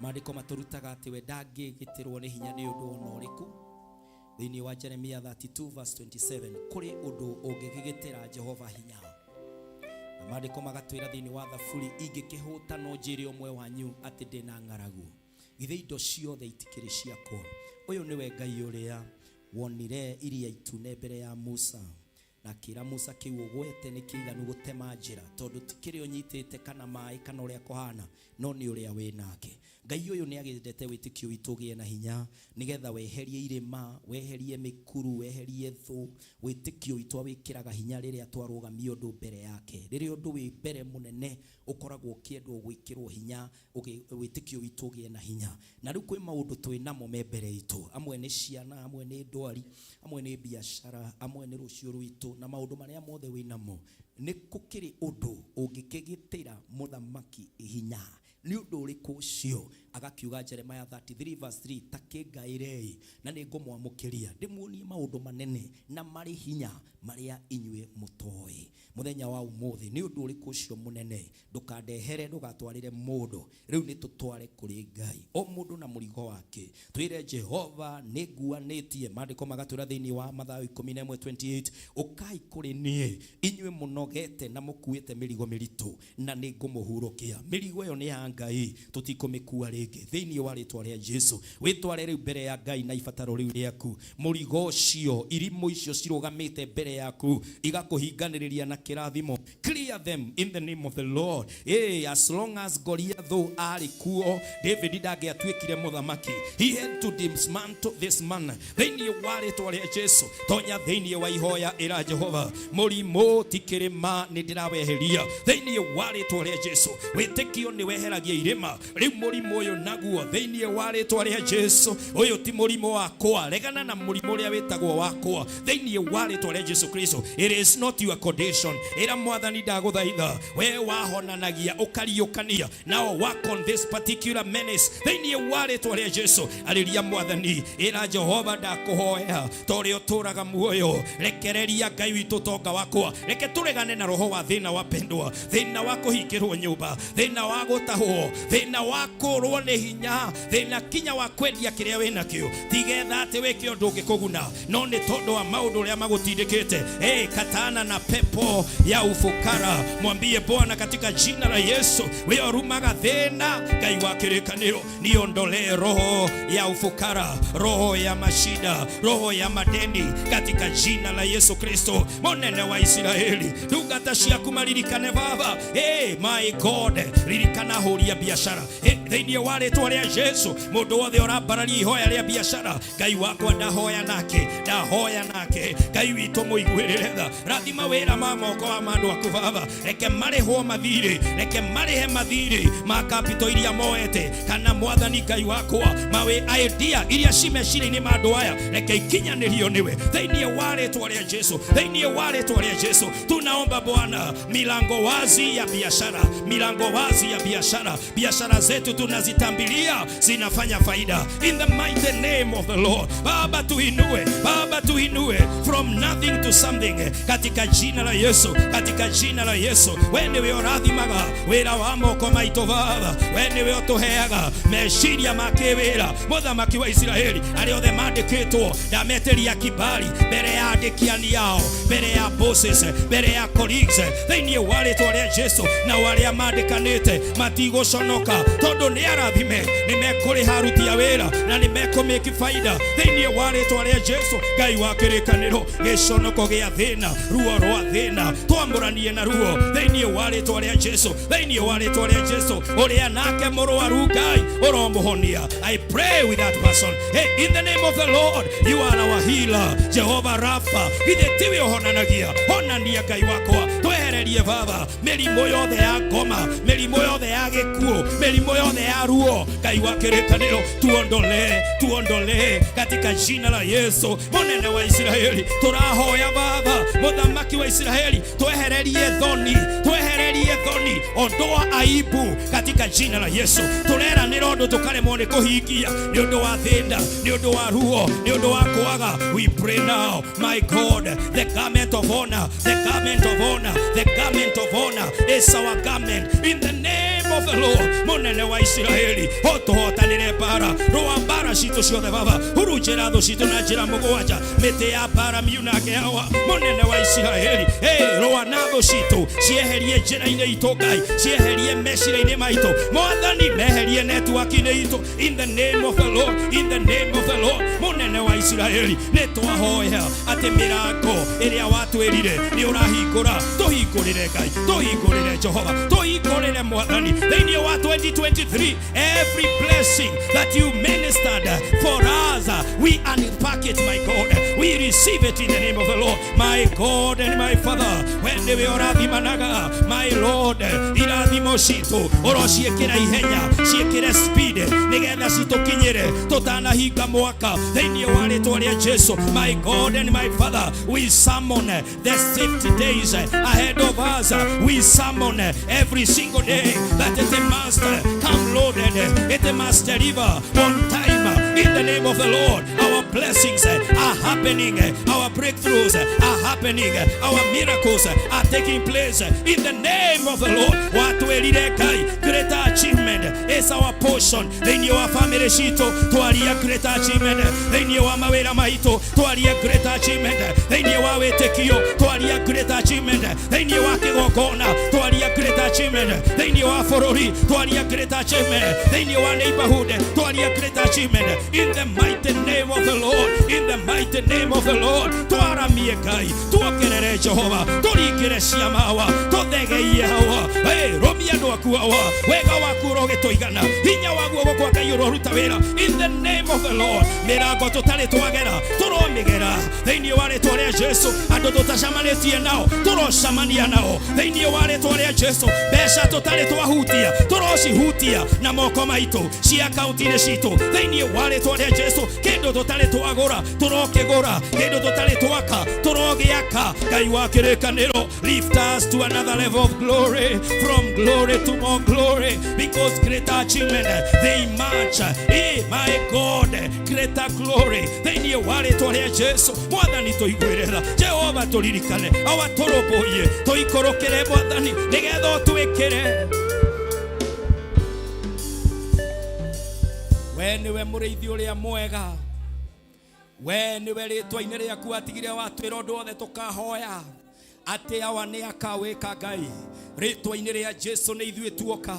Maandĩko matũrutaga atĩ we ndangĩgitĩrwo nĩ hinya nĩ ũndũ ona ũrĩkũ. Thĩinĩ wa Jeremia 32 verse 27, kũrĩ ũndũ ũngĩgĩgĩtĩra Jehova hinya. Na maandĩko magatwĩra thĩinĩ wa Thaburi, ingĩkĩhũta no njĩre ũmwe wanyu atĩ ndĩna ng'aragu, githĩ indo ciothe itikĩrĩ ciakwa? Ũyũ nĩwe Ngai ũrĩa wonire iria itune mbere ya Musa, na akĩra Musa kĩu ũgwete nĩ kĩiganu gũtema njĩra, tondũ ti kĩrĩa ũnyitĩte kana maĩ kana ũrĩa kũhana, no nĩ ũrĩa wĩ nake. Ngai ũyũ nĩ agĩendete wĩtĩkio witũ ũgĩe na hinya, nĩgetha weherie irĩma, weherie mĩkuru, weherie thũ. Wĩtĩkio witũ awĩkĩraga hinya rĩrĩa twarũgamia ũndũ mbere yake. Rĩrĩa ũndũ wĩ mbere mũnene ũkoragwo ũkĩendwo gwĩkĩrwo hinya, wĩtĩkio witũ ũgĩe na hinya. Na rĩu kwĩ maũndũ twĩ namo me mbere itũ, amwe nĩ ciana, amwe nĩ ndwari, amwe nĩ biacara, amwe nĩ rũciũ rwitũ, na maũndũ marĩa mothe wĩ namo. Nĩ gũkĩrĩ ũndũ ũngĩkĩgitĩra mũthamaki hinya? Nĩ ũndũ ũrĩkũ ũcio? Agakiuga Jeremiah 33 verse 3, ta kĩngaĩrei na nĩ ngũmwamũkĩria, ndĩmuonie maũndũ manene na marĩ hinya marĩa inyuĩ mũtoĩ. Mũthenya wa ũmũthĩ nĩ ũndũ ũrĩkũ ũcio mũnene? Ndũkandehere, ndũgatwarĩre mũndũ, rĩu nĩ tũtware kũrĩ Ngai, o mũndũ na mũrigo wake. Twĩre Jehova nĩ nguanĩtie. Maandĩko magatwĩra thĩinĩ wa Mathayo 11:28, ũkai kũrĩ niĩ inyuĩ mũnogete na mũkuĩte mĩrigo mĩritũ, na nĩ ngũmũhurũkia. Mĩrigo ĩyo nĩ ya Ngai, tũtikũmĩkua rĩngĩ thĩinĩ wa rĩtwa rĩa Jesu. Wĩtware rĩu mbere ya Ngai na ibataro rĩu rĩaku. Mũrigo ũcio, irimũ icio cirũgamĩte mbere yaku igakũhinganĩrĩria na kĩrathimo, clear them in the name of the Lord. Hey, as long as Goliath arĩ kuo, David ndangĩatuĩkire mũthamaki. He had to dismantle this man. Thĩinĩ wa rĩtwa rĩa Jesu, tonya thĩinĩ wa ihoya, ĩra Jehova, mũrimũ ti kĩrĩma, nĩ ndĩraweheria thĩinĩ wa rĩtwa rĩa Jesu. Wĩtĩkio nĩ weheragia irĩma. Rĩu mũrimũ ũyũ naguo thĩinĩ wa rĩtwa rĩa Jesu, ũyũ ti mũrimũ wakwa. Regana na mũrimũ ũrĩa wĩtagwo wakwa thĩinĩ wa rĩtwa rĩa Jesu Kristo. It is not your condition. Ĩra Mwathani, ndagũthaitha, we wahonanagia ũkariũkania, now work on this particular menace thĩinĩ wa rĩtwa rĩa Jesu. Arĩria Mwathani, ĩra Jehova, ndakũhoya ta ũrĩa ũtũraga muoyo, rekereria Ngai witũ tonga wakwa. Reke tũregane na roho wa thĩna, wapendwa, thĩna wa kũhingĩrwo nyũmba, thĩna wa gũtahwo, thĩna wa kũrwo nĩ hinya, thĩna kinya wa kwendia kĩrĩa wĩnakĩo, tigetha atĩ wĩke ũndũ ũngĩkũguna, no nĩ tondũ wa maũndũ ũrĩa magũtindĩkĩte. Hey, katana na pepo ya ufukara. Mwambie Bwana, katika jina la Yesu, we ũrumaga thĩna, Ngai wa kĩrĩkanĩro, niondolee roho ya ufukara, roho ya mashida, roho ya madeni, katika jina la Yesu Kristo, mũnene wa Isiraeli. Ndungata ciaku maririkane Baba. Hey, my God, ririkana hũri a biacara. Hey, thĩinĩ wa rĩtwa rĩa Jesu, mũndũ wothe ũrambararia ihoya rĩa biacara, Ngai wakwa, ndahoya nake, ndahoya nake. Ngai witũ mũiguĩrĩre tha, rathima wĩra ma moko wa andũ aku Baba. Reke marĩhwo mathirĩ, reke marĩhe mathirĩ ma capital iria moete, kana Mwathani Ngai wakwa, mawe idea iria ci meciria-inĩ ma andũ aya, reke ikinyanĩrio nĩwe thĩinĩ wa rĩtwa rĩa Jesu. Thĩinĩ wa rĩtwa rĩa Jesu, tunaomba Bwana, milango wazi ya biashara, milango wazi ya biashara. Biashara zetu tunazitambilia zinafanya faida in the mighty name of the Lord. Baba tuinue, Baba tuinue from nothing to something, katika jina la Yesu, katika jina la Yesu. We nĩwe ũrathimaga wĩra wa moko maitũ Baba, we nĩwe ũtũheaga meciria ma kĩwĩra. Mũthamaki wa Isiraeli, arĩa othe mandĩkĩtwo, ndametĩria kibali mbere ya andĩkiani ao, mbere ya bosses, mbere ya colleagues, thĩinĩ wa rĩtwa rĩa Jesu. Na arĩa mandĩkanĩte matigũconoka, tondũ nĩ arathime, nĩ mekũrĩha aruti a wĩra na nĩ mekũmĩki faida thĩinĩ wa rĩtwa rĩa Jesu. Ngai wa kĩrĩkanĩro, gĩconoko gĩa thĩna, ruo rwa thĩna, twamũranie na ruo thĩinĩ wa rĩtwa rĩa Jesu, thĩinĩ wa rĩtwa rĩa Jesu. Ũrĩa nake mũrwaru, Ngai ũromuhonia. I pray with that person. Hey, in the name of the Lord, you are our healer, Jehovah Rapha. Githĩ tiwe ũhonanagia? Honania Ngai wakwa, twehererie Baba mĩrimũ yothe ya ngoma, mĩrimũ yothe ya gĩkuũ, mĩrimũ yothe ya ruo. Ngai wa kĩrĩkanĩro, tuondolee, tuondolee katika jina la Yesu. Mũnene wa Isiraeli, tũrahoya Baba, mũthamaki wa Isiraeli, twehererie thoni, twehererie thoni, ondoa aibu katika jina la Yesu. Tũreranĩra ũndũ tũkaremwo nĩ kũhingia nĩ ũndũ wa thĩna, nĩ ũndũ wa ruo, nĩ ũndũ wa kwaga. We pray now, my God, the garment of honor, the garment of honor, the garment of honor is our garment in the name of the Lord. Mũnene wa Isiraeli, ũtũhotanĩre mbara, rũa mbara citũ ciothe baba, hurunjĩra thũ citũ na njĩra mũgwanja, mĩtĩ ya mbara miunange hawa. Mũnene wa Isiraeli, hey, rũa na thũ citũ, cieherie njĩra-inĩ itũ Ngai, cieherie meciria-inĩ maitũ, Mwathani meherie network-inĩ itũ, in the name of the Lord, in the name of the Lord. Mũnene wa Isiraeli, nĩ twahoya atĩ mĩrango ĩrĩa watwĩrire nĩ ũrahingũra, tũhingũrĩre Ngai, tũhingũrĩre Jehova, tũhingũrĩre Mwathani. Thĩinĩ wa 2023, every blessing that you ministered for us, we unpack it, my God. We receive it in the name of the Lord, my God and my Father. We nĩwe ũrathimanaga, my Lord, irathimo citũ ũrociĩkĩra ihenya, ciĩkĩre speed nĩgetha citũkinyĩre tũtanahinga mwaka, thĩinĩ wa rĩtwa rĩa Jesu. My God and my Father, we summon the 50 days ahead of us. We summon every single day that it must come loaded, it must deliver on time, in the name of the Lord. Our blessings are happening, our breakthroughs are happening, our miracles are taking place in the name of the Lord. Watwĩrire Ngai, greater achievement is our portion. Thĩinĩ wa family citũ twaria greater achievement, thĩinĩ wa mawĩra maitũ twaria greater achievement, thĩinĩ wa wĩtĩkio twaria greater achievement, thĩinĩ wa kĩgongona twaria greater achievement, thĩinĩ wa bũrũri twaria greater achievement, thĩinĩ wa neighborhood twaria greater achievement, in the mighty name of the Lord, in the mighty name of the Lord. Twaramie Ngai, tuongerere Jehova, tũringĩre ciama hawa, tũthegeie hawa. Hey, rũmia andũ aku hawa, wega waku ũrogĩtũigana, hinya wa guoko kwa Ngai ũroruta wĩra, in the name of the Lord. Mĩrango tũtarĩ twagera tũromĩgera, thĩinĩ wa rĩtwa rĩa Jesu. Andũ tũtacamanĩtie nao tũrocamania nao, thĩinĩ wa rĩtwa rĩa Jesu. Mbeca tũtarĩ twahutia tũrocihutia na moko maitũ cia akaunti-inĩ citũ, thĩinĩ wa rĩtwa rĩa Jesu. Kĩndũ tũtarĩ twagũra tũrokĩgũra, kĩndũ tũtarĩ twaka tũrogĩaka. Ngai wa kĩrĩkanĩro, lift us to another level of glory, from glory to more glory, because greater achievement they march. Hey, my God, greater glory, thĩinĩ wa rĩtwa rĩa Jesu. Mwathani tũiguĩre tha, Jehova tũririkane, awa tũrũmbũiye, tũikũrũkĩre Mwathani nĩgetha ũtwĩkĩre. We nĩwe mũrĩithi ũrĩa mwega, we nĩwe rĩtwa-inĩ rĩaku atigire watwĩra ũndũ wothe tũkahoya atĩ awa nĩ akawĩka. Ngai, rĩtwa-inĩ rĩa Jesu nĩ ithuĩ tuoka.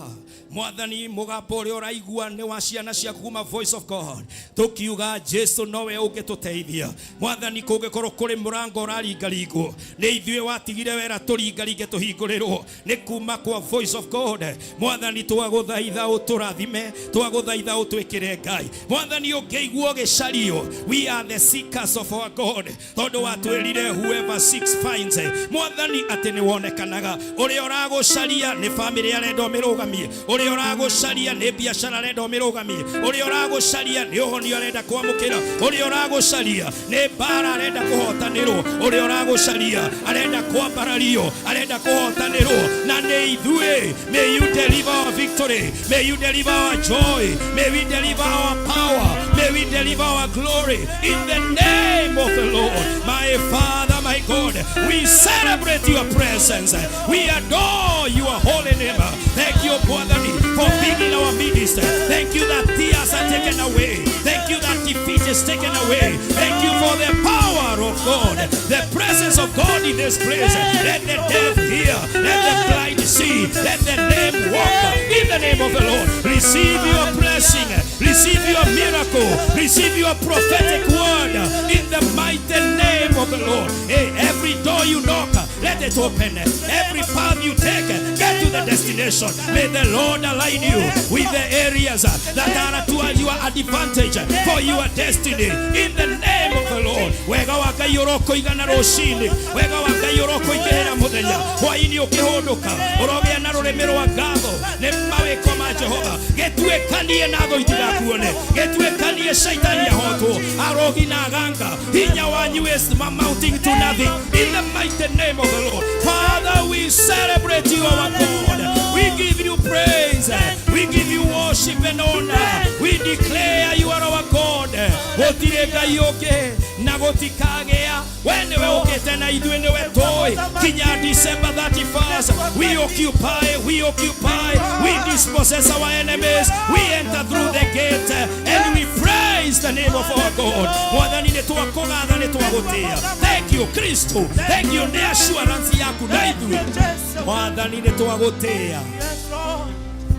Mwathani, mũgambo ũrĩa ũraigua nĩ wa ciana ciaku kuma Voice of God, tũkiuga Jesu nowe ũngĩtũteithia. Mwathani, kũngĩkorwo kũrĩ mũrango ũraringaringwo, nĩ ithuĩ watigire wera tũringaringe tũhingũrĩrwo nĩ kuma kwa Voice of God. Mwathani, twagũthaitha ũtũrathime, twagũthaitha ũtwĩkĩre. Ngai Mwathani, ũngĩigua ũgĩcario, we are the seekers of our God, tondũ watwĩrire whoever seeks finds. Mwathani, atĩ nĩ wonekanaga. Ũrĩa ũragũcaria nĩ famĩlĩ arenda ũmĩrũgamie, ũrĩa ũragũcaria nĩ biacara arenda ũmĩrũgamie, ũrĩa ũragũcaria nĩ ũhonio arenda kwamũkĩra, ũrĩa ũragũcaria nĩ mbara arenda kũhotanĩrwo, ũrĩa ũragũcaria arenda kwambarario, arenda kũhotanĩrwo, na nĩ ithuĩ. May you deliver our victory, may you deliver our joy, may we deliver our power, may we deliver our glory, in the name of the Lord. My Father, my God, we celebrate your presence, we adore your holy name. Thank you, Mwathani, for being in our midst. Thank you that tears are taken away. Thank you that defeat is taken away. Thank you for the power of God, the presence of God in this place. Let the deaf hear, let the blind see, let the lame walk, in the name of the Lord. Receive your blessing, receive your miracle, receive your prophetic word in the mighty name of the Lord. Hey, every door you knock, let it open. Every path you take, get to the destination. May the Lord align you with the areas that are to your advantage for your destiny, in the name of the Lord. Wega wa Ngai ũrokũigana rũcinĩ, wega wa Ngai ũrokũingĩrĩra mũthenya, hwaĩ-inĩ ũkĩhũndũka ũrogĩa na rũrĩmĩ rwa ngatho nĩ mawĩko ma Jehova. Gĩtuĩkanie na thũ itigakuone, gĩtuĩkanie shaitani ahotwo, arogi na aganga hinya wanyu is amounting to nothing, in the mighty name of the Lord. Father, we celebrate you, our God. We give you praise, we give you worship and honor. We declare you are our God. Gũtirĩ Gũtirĩ Ngai ũngĩ na gũtikagĩa. We nĩwe ũkĩte na ithuĩ nĩwe tũĩ kinya December 31st. We occupy, we occupy, we dispossess our enemies, we enter through the gate and we praise the name of our God. Mwathani, nĩ twakũgatha, nĩ twagũtĩa. Thank you, Kristo. Thank you nĩ assurance yaku na ithuĩ. Jesu. Mwathani, nĩ twagũtĩa. Yes, Lord.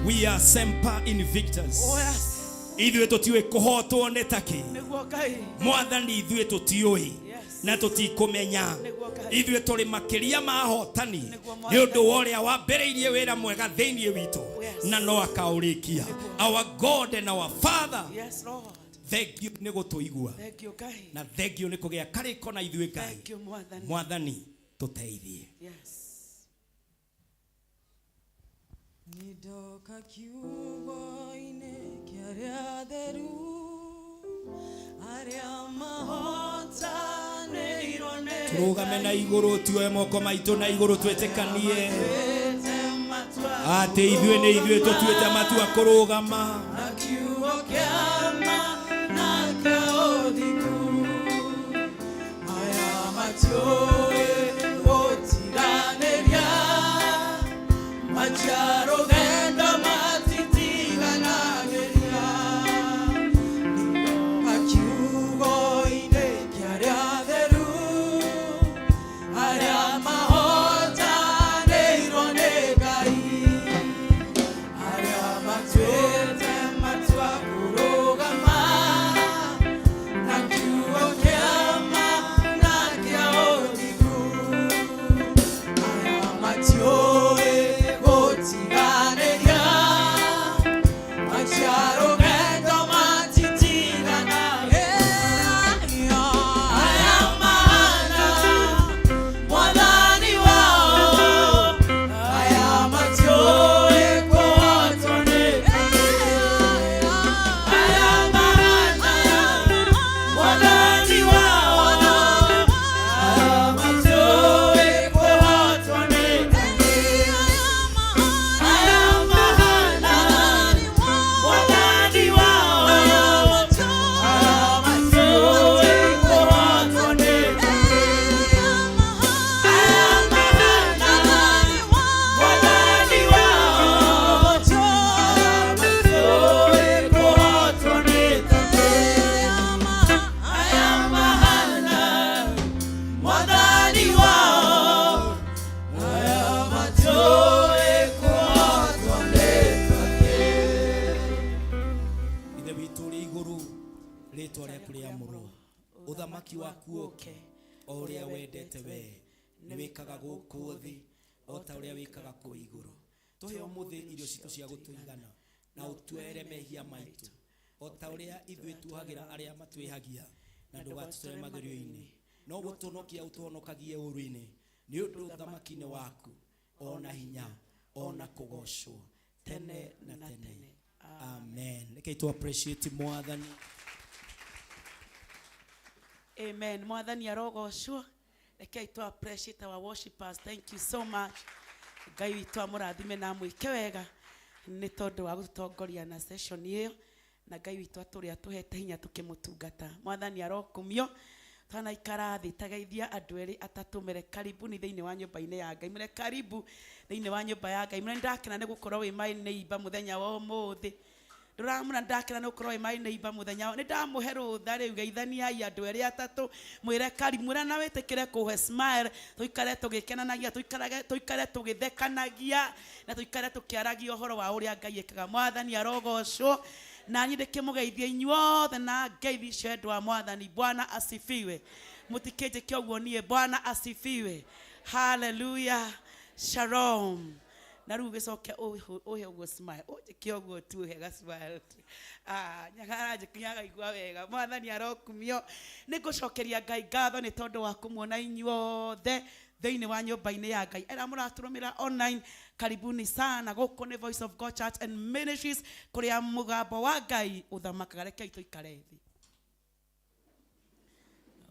We are semper invictus. Oh, yes. Ithuĩ tũtiũĩ kũhotwo nĩ takĩ. Nĩguo Ngai. Mwathani, ithuĩ tũtiũĩ Yes. na tũtikũmenya. Nĩguo Ngai. Ithuĩ tũrĩ makĩria ma ahotani Nĩguo nĩ Mwathani. ũndũ wa ũrĩa wambĩrĩirie wĩra mwega thĩinĩ witũ Yes. na no akaũrĩkia. Our God and our Father, Yes, Lord. thank you nĩ gũtũigua Thank you, Ngai. na thank you nĩ kũgĩa karĩko na ithuĩ, Ngai. Thank you, Mwathani. Mwathani, tũteithie. Yes. Nĩndoka kiugo-inĩ kĩa arĩa atheru, arĩa mahotanĩirwo nĩ Tũrũgame na igũrũ, tuoe moko maitũ na igũrũ, twĩtĩkanie Tuĩte matua atĩ ithuĩ nĩ ithuĩ tũtuĩte matua kũrũgama na kiugo kĩa ma na kĩa ũthingu. Aya matiũĩ gũtiganĩria, maciarũgendo matitiganagĩria. Nĩndoka kiugo-inĩ kĩa arĩa atheru, arĩa mahotanĩirwo nĩ Ngai, arĩa matuĩte matua kũrũgama na kiugo kĩa ma na kĩa ũthingu. Aya matiũĩ gũtiganĩria, maciarũgendo matitiganagĩria. Aya mahana Mwathani wao, aya matiũĩ kũhotwo nĩ aya mahana Mwathani wao, aya matiũĩ kũhotwo nĩ aya mahana Mwathani wao, aya matiũĩ kũhotwo nĩ aya mahana Mwathani wao, matiũĩ kũhotwo nĩ aya mahana Mwathani wao, aya matiũĩ kũhotwo nĩ. Ithe witũ ũrĩ igũrũ, rĩtwa rĩaku rĩamũrwo, ũthamaki waku ũke, o ũrĩa wendete wee nĩ wĩkaga gũkũ thĩ o ta ũrĩa wĩkaga kũu igũrũ. Tũhe ũmũthĩ irio citũ cia gũtũigana, na ũtuoere mehia maitũ o ta ũrĩa ithuĩ tuohagĩra arĩa matwĩhagia, na ndũgatũtware magerio-inĩ, no gũtũhonokia ũtũhonokagie ũũru-inĩ, nĩ ũndũ ũthamaki-inĩ waku ona hinya ona kũgocwo tene na tene. Amen. Reke tu appreciate Mwathani. Amen. Mwathani arogocwo. Rekei tu appreciate our worshipers. Thank you so much. Ngai witũ amũrathime na amwĩke wega nĩ tondũ wa gũtũtongoria na session ĩyo, na Ngai witũ atũrĩ atũhete hinya tũkĩmũtungata. Mwathani arokumio. Twanaikara thĩ, tageithia andũ erĩ atatũ, mere karibuni thĩinĩ wa nyũmba-inĩ ya Ngai, mere karibu thĩinĩ wa nyũmba ya Ngai. Mere ndakena nĩ gũkorwo wĩ my neighbor mũthenya wa ũmũthĩ. Ndũramũra, ndakena nĩ gũkorwo wĩ my neighbor mũthenya nĩ ndamũhe rũtha. Rĩu geithaniai andũ erĩ atatũ, mwĩre karibu, mwĩre na wĩtĩkĩre kũhe smile, tũikare tũgĩkenanagia, tũikare tũgĩthekanagia na tũikare tũkĩaragia ũhoro wa ũrĩa Ngai ĩkaga. Mwathani arogocwo. Na niĩ ndĩkĩmũgeithia inyuothe na ngeithi cio, endwa a Mwathani. Bwana asifiwe. Mũtikĩnjĩke ũguo niĩ. Bwana asifiwe. Haleluya. Shalom. Na rĩu gĩcoke ũhe ũguo smile, ũnjĩke ũguo tu, ũhe ga smile. Ah, nyagaranjĩkinya agaigua wega. Mwathani arokumio. Nĩ ngũcokeria Ngai ngatho nĩ tondũ wa kũmuona inyuothe thĩinĩ wa nyũmba-inĩ ya Ngai. Arĩa mũratũrũmĩra online, karibuni sana. Gũkũ nĩ Voice of God Church and Ministries, kũrĩa mũgambo wa Ngai ũthamakaga. Rekei tũikare thĩ.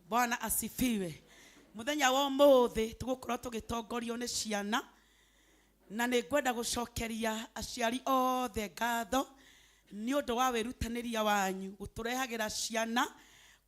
Bwana asifiwe. Mũthenya wa ũmũthĩ tũgũkorwo tũgĩtongorio nĩ ciana, na nĩ ngwenda gũcokeria aciari othe ngatho nĩ ũndũ wa wĩrutanĩria wanyu gũtũrehagĩra ciana.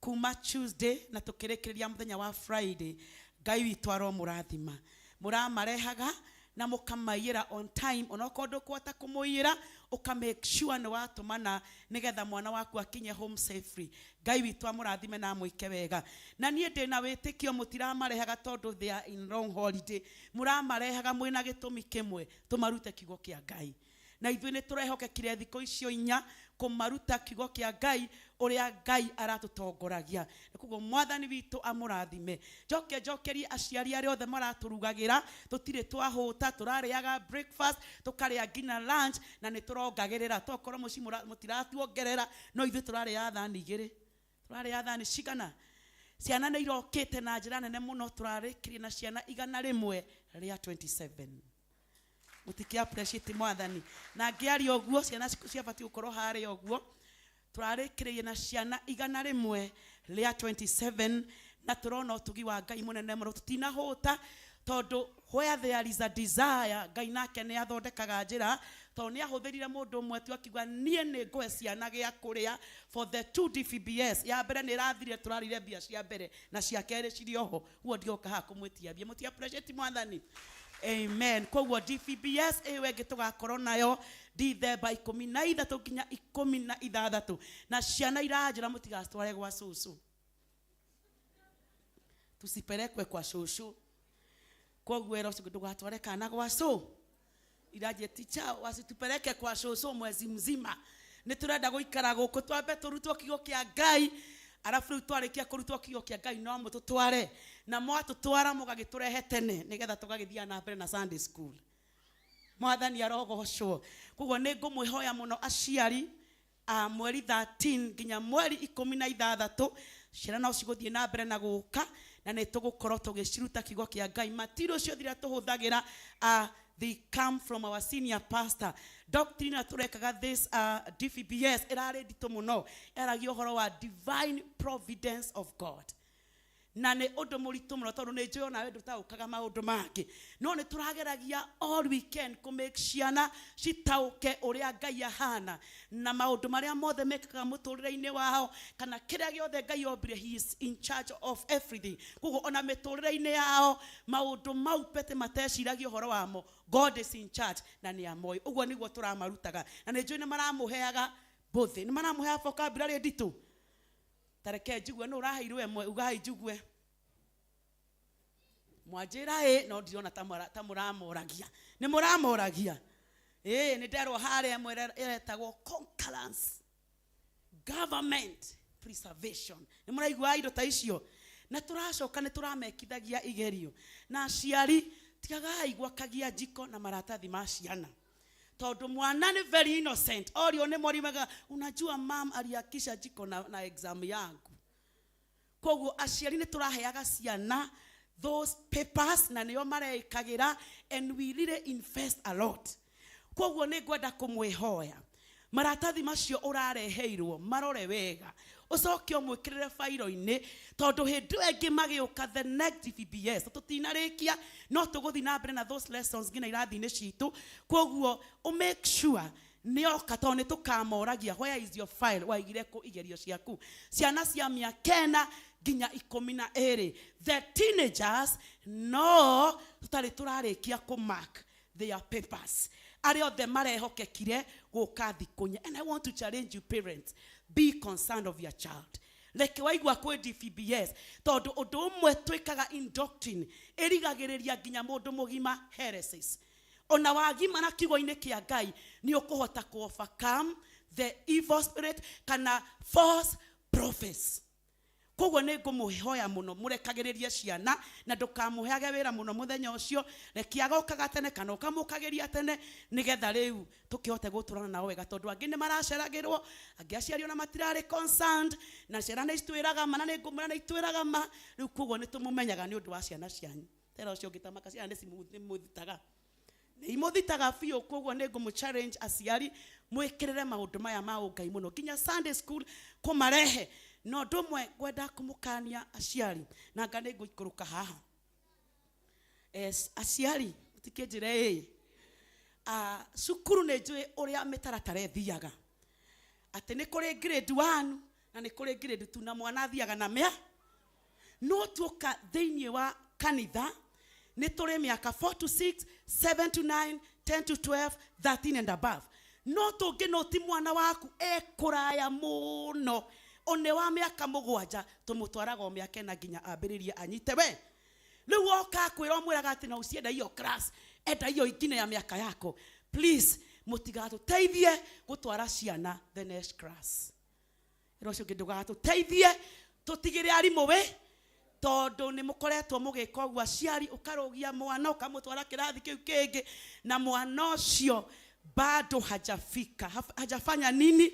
Kuma Tuesday na tũkĩrĩkĩrĩria mũthenya wa Friday. Ngai witũ aromũrathima. Mũramarehaga na mũkamaiyĩra on time, onokorwo ndũkũhota kũmũiyĩra, ũka make sure nĩ watũmana nĩgetha mwana waku akinye home safely. Ngai witũ amũrathime na amwĩke wega. Na niĩ ndĩna wĩtĩkio mũtiramarehaga tondũ they are in long holiday. Mũramarehaga mwĩna gĩtũmi kĩmwe, tũmarute kiugo kĩa Ngai. Na ithuĩ nĩ tũrehokekire thikũ icio inya kũmaruta kiugo kĩa Ngai ũrĩa Ngai aratũtongoragia. Na koguo Mwathani witũ amũrathime. Njoke njokerie aciari arĩa othe maratũrugagĩra, tũtirĩ twahũta, tũrarĩaga breakfast, tũkarĩa nginya lunch, na nĩ tũrongagĩrĩra. Tokorwo mũciĩ mũtiratuongerera, no ithuĩ tũrarĩaga thani igĩrĩ. Tũrarĩaga thani cigana? Ciana nĩ irokĩte na njĩra nene mũno, tũrarĩkirie na ciana 127. Mũtikĩ appreciate Mwathani. Na ngĩaria ũguo, ciana ciabatiĩ gũkorwo harĩa ũguo. Tũrarĩkĩrĩirie na ciana 127, na tũrona ũtugi wa Ngai mũnene mũno. Tũtinahũta, tondũ where there is a desire, Ngai nake nĩ athondekaga njĩra, tondũ nĩ ahũthĩrire mũndũ ũmwe tu akiuga niĩ nĩ ngũhe ciana gĩa kũrĩa for the 2 DVBS. Ya mbere nĩ ĩrathirire, tũrarĩire mbia cia mbere, na cia kerĩ cirĩ oho. Ũguo ndioka haha kũmwĩtia mbia. Mũti appreciate Mwathani. Amen. Koguo DVBS ĩyo ĩngĩ tũgakorwo nayo Dithemba 13 nginya 16. Na ciana iranjĩra mũtigacitware gwa cũcũ. Tusipelekwe kwa cũcũ. Koguo ĩra ũcio ndũgatware kana gwa cũ. Iranjĩra teacher wasitupeleke kwa cũcũ mwezi mzima. Nĩ tũrenda gũikara gũkũ twambe tũrutwo kiugo kĩa Ngai. Arabu rĩu twarĩkia kũrutwo kiugo kĩa Ngai no mũtũtware. Na mwatũtwara mũgagĩtũrehe tene nĩgetha tũgagĩthiĩ na mbere na Sunday school. Mwathani arogocwo. Koguo nĩ ngũmwĩhoya mũno aciari a mweri 13 nginya mweri 16, ciana no cigũthiĩ na mbere na gũka, na nĩ tũgũkorwo tũgĩciruta kiugo kĩa Ngai. Material ciothe iria tũhũthagĩra, they come from our senior pastor. Doctrine ĩrĩa tũrekaga this DVBS ĩrarĩ nditũ mũno, yaragia ũhoro wa divine providence of God. Na nĩ ũndũ mũritũ mũno tondũ nĩ njũĩ onawe ndũtaũkaga maũndũ mangĩ, no nĩ tũrageragia all weekend kũ make ciana citaũke ũrĩa Ngai ahana na maũndũ marĩa mothe mekĩkaga mũtũrĩre-inĩ wao, kana kĩrĩa gĩothe Ngai ombire, he is in charge of everything. Koguo ona mĩtũrĩre-inĩ yao maũndũ mau pete mateciragia ũhoro wamo, God is in charge na nĩ amoĩ. Ũguo nĩguo tũramarutaga, na nĩ njũĩ nĩ maramũheaga mbũthĩ, nĩ maramũheaga vocabulary nditũ. Tareke njigue nũ ũraheirwo ĩmwe, ugai njigue. Mwanjĩra ĩ, no ndirona ta mũramoragia. Nĩ mũramoragia? Ĩ, nĩ nderwo harĩa ĩmwe ĩretagwo concurrence government preservation. Nĩ mũraigua indo ta icio? Na tũracoka nĩ tũramekithagia igerio. Na aciari, tigagai gwakagia njiko na maratathi ma ciana. Tondũ mwana nĩ very innocent. Orio nĩ mwarimu aga, unajua mam aliakisha jiko na exam yangu. Koguo aciari nĩ tũraheaga ciana those papers na nĩo mareĩkagĩra, and we really invest a lot. Koguo nĩ ngwenda kũmwĩhoya maratathi macio ũrareheirwo marore wega, ũcoke ũmwĩkĩrĩre bairo-inĩ, tondũ hĩndĩ ĩyo ĩngĩ magĩũka the next DVBS tũtinarĩkia, no tũgũthiĩ na mbere na those lessons nginya irathi-inĩ citũ. Koguo ũ make sure nĩoka, tondũ nĩ tũkamoragia where is your file, waigire kũ igerio ciaku. Ciana cia mĩaka 4 nginya 12, the teenagers, no tũtarĩ tũrarĩkia kũmark their papers, arĩa othe marehokekire gũka thikũ inya. And I want to challenge you parents, be concerned of your child. Reke waigua kwĩ DVBS, tondũ ũndũ ũmwe twĩkaga in doctrine ĩrigagĩrĩria nginya mũndũ mũgima heresies. Ona wagimara kiugo-inĩ kĩa Ngai nĩ ũkũhota kũ overcome the evil spirit kana false prophets. Koguo nĩ ngũmũhoya mũno mũrekagĩrĩrie ciana, na ndũkamũheage wĩra mũno mũthenya ũcio. Reke agokaga tene kana ũkamũkagĩria tene, nĩgetha rĩu tũkĩhote gũtũrana nao wega, tondũ angĩ nĩ maraceragĩrwo, angĩ aciari ona matirarĩ concerned, na ciana nĩ citwĩraga ma, na nĩ ngũmwĩra nĩ itwĩraga ma. Rĩu koguo nĩ tũmũmenyaga nĩ ũndũ wa ciana cianyu. Tera ũcio ũngĩ tamaka, ciana nĩ cimũthitaga, nĩ imũthitaga biũ. Koguo nĩ ngũmũ challenge aciari mwĩkĩrĩre maũndũ maya ma ũngai mũno, nginya Sunday school kũmarehe. Na ũndũ ũmwe ngwenda kũmũkania aciari, na nga nĩ ngũikũrũka haha. Aciari mũtikĩnjĩre ĩ, cukuru nĩ njũĩ ũrĩa mĩtaratara ĩthiaga, atĩ nĩ kũrĩ grade 1 Na nĩ kũrĩ grade 2 na mwana athiaga na mĩa. No tuoka thĩinĩ wa kanitha nĩ tũrĩ mĩaka 4 to 6, 7 to 9, 10 to 12, 13 and above. No tũngĩnoti mwana waku ekũraya mũno one wa mĩaka 7 tũmũtwaraga o mĩaka 4 nginya ambĩrĩrie anyite we. Rĩu woka kwĩra ũmwĩraga atĩ no ucienda hiyo class, enda hiyo ingine ya mĩaka yako. Please mũtigatũteithie gũtwara ciana the next class. Ĩra ũcio ũngĩ ndũgatũteithie tũtigĩre arimũ we, tondũ nĩ mũkoretwo mũgĩka ũguo aciari, ũkarũgia mwana ũkamũtwara kĩrathi kĩu kĩngĩ na mwana ũcio bado hajafika, hajafanya nini,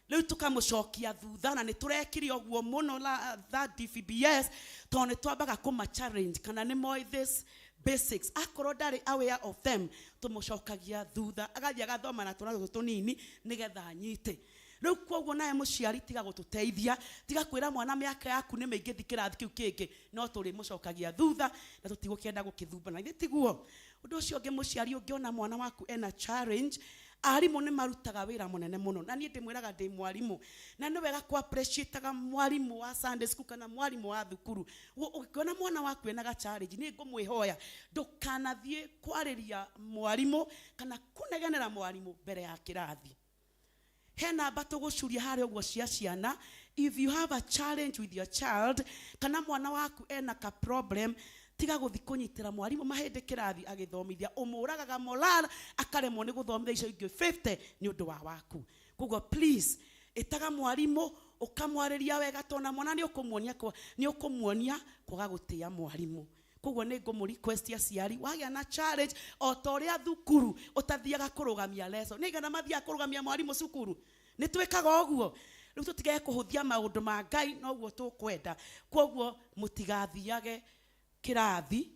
rĩu tũkamũcokia thutha. Na nĩ tũrekire ũguo mũno la that DVBS, tondũ nĩ twambaga kũma challenge kana nĩ moĩ this basics, akorwo ndarĩ aware of them tũmũcokagia thutha agathiĩ agathoma na twana tũtũ tũnini nĩgetha anyite. Rĩu koguo nawe mũciari tiga gũtũteithia, tiga kwĩra mwana mĩaka yaku nĩ mĩingĩ thi kĩrathi kĩu kĩngĩ, no tũrĩmũcokagia thutha na tũtigũkĩenda gũkĩthumba na ithuĩ tiguo. Ũndũ ũcio ũngĩ mũciari ũngĩona mwana waku ena challenge, arimũ nĩ marutaga wĩra mũnene mũno, na niĩ ndĩmwĩraga ndĩ mwarimũ, na nĩ wega ku appreciate-aga mwarimũ wa Sunday school kana mwarimũ wa thukuru. Ũngĩona mwana waku ena ga challenge, niĩ ngũmwĩhoya ndũkanathiĩ kwarĩria mwarimũ kana kũnegenera mwarimũ mbere ya kĩrathi. He namba tũgũcuria harĩa ũguo cia ciana. If you have a challenge with your child kana mwana waku ena ka problem, tiga gũthiĩ kũnyitĩra mwarimũ mahĩndĩ kĩrathi agĩthomithia, ũmũragaga moral akaremwo nĩ gũthomithia icio ingĩ 50 nĩ ũndũ wa waku. Koguo please ĩtaga mwarimũ ũkamwarĩria wega, tondũ mwana nĩ ũkũmuonia nĩ ũkũmuonia kwaga gũtĩa mwarimũ. Koguo nĩ ngũmũ request aciari, wagĩa na challenge o ta ũrĩa thukuru ũtathiaga kũrũgamia lesson, nĩ igana mathiaga kũrũgamia mwarimũ cukuru, nĩ twĩkaga ũguo. Rĩu tũtigage kũhũthia maũndũ ma Ngai noguo tũkwenda. Koguo mũtigathiage kĩrathi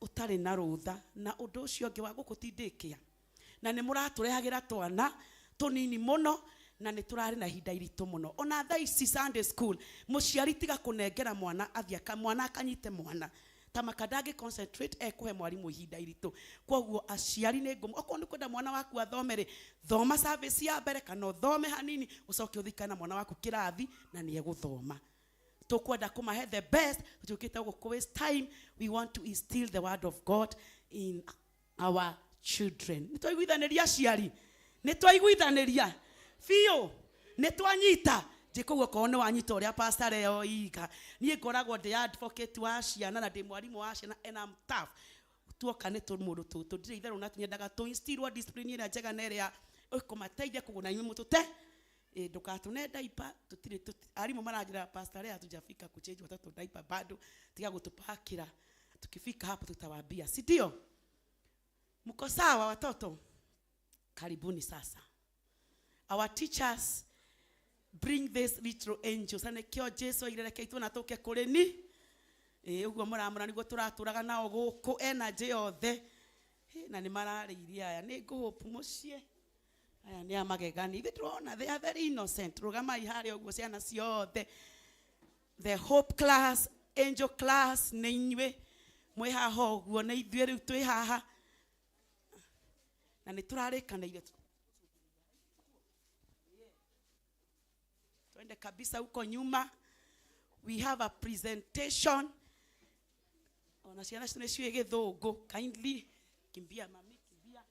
ũtarĩ na rũtha. Na ũndũ ũcio ũngĩ wa gũkũtindĩkia, na nĩ mũratũrehagĩra twana tũnini mũno na nĩ tũrarĩ na ihinda iritũ mũno. Ona thaa ici Sunday school, mũciari tiga kũnengera mwana athiĩ mwana akanyite mwana ta makandangĩ concentrate ekũhe mwarimũ ihinda iritũ. Koguo aciari nĩ ngũmũ, okorwo nĩ kwenda mwana waku athome rĩ, thoma service ya mbere kana ũthome hanini ũcoke ũthikane na mwana waku kĩrathi na nĩ egũthoma. Tũkwenda kũmahe the best, tũtiũkĩte gũkũ waste time. We want to instill the word of God in our children. Nĩ twaiguithanĩria aciari, nĩ twaiguithanĩria biũ, nĩ twanyita. Njĩka ũguo okorwo nĩ wanyita ũrĩa pastor Leo iga, niĩ ngoragwo ndĩ advocate wa ciana na ndĩ mwarimũ wa ciana and I'm tough. Tuoka nĩ tũmũndũ tũtũ ndirĩ itherũ na tũnyendaga tũ instill discipline ĩrĩa njega na ĩrĩa ĩkũmateithia kũguna inyuĩ mũtũte. Ndũgatũne diaper, tũtirĩ arimũ maranjĩra pastor Leo hatujafika kuchange watoto diaper bado, tiga gũtũpakĩra, tukifika hapo tutawaambia, si ndio? Mko sawa watoto? Karibuni sasa. Our teachers bring this little angels. Na nĩkĩo Jesu oigire reke ithuĩ na tũke kũrĩ ni. Ũguo mũramũra nĩguo tũratũraga nao gũkũ energy yothe. Na nĩ mararĩirie aya, nĩ ngũhope mũciĩ. Aya nĩ a magegania. Ithuĩ tũrona they are very innocent. Rũgamai harĩa ũguo ciana ciothe. The hope class, angel class nĩ inyuĩ. Mwĩ haha ũguo nĩ ithuĩ rĩu twĩ haha. Na nĩ tũrarĩkanĩire. Twende kabisa huko nyuma. We have a presentation. Ona ciana icio nĩ ciũĩ gĩthũngũ. Kindly kimbia mami, kimbia.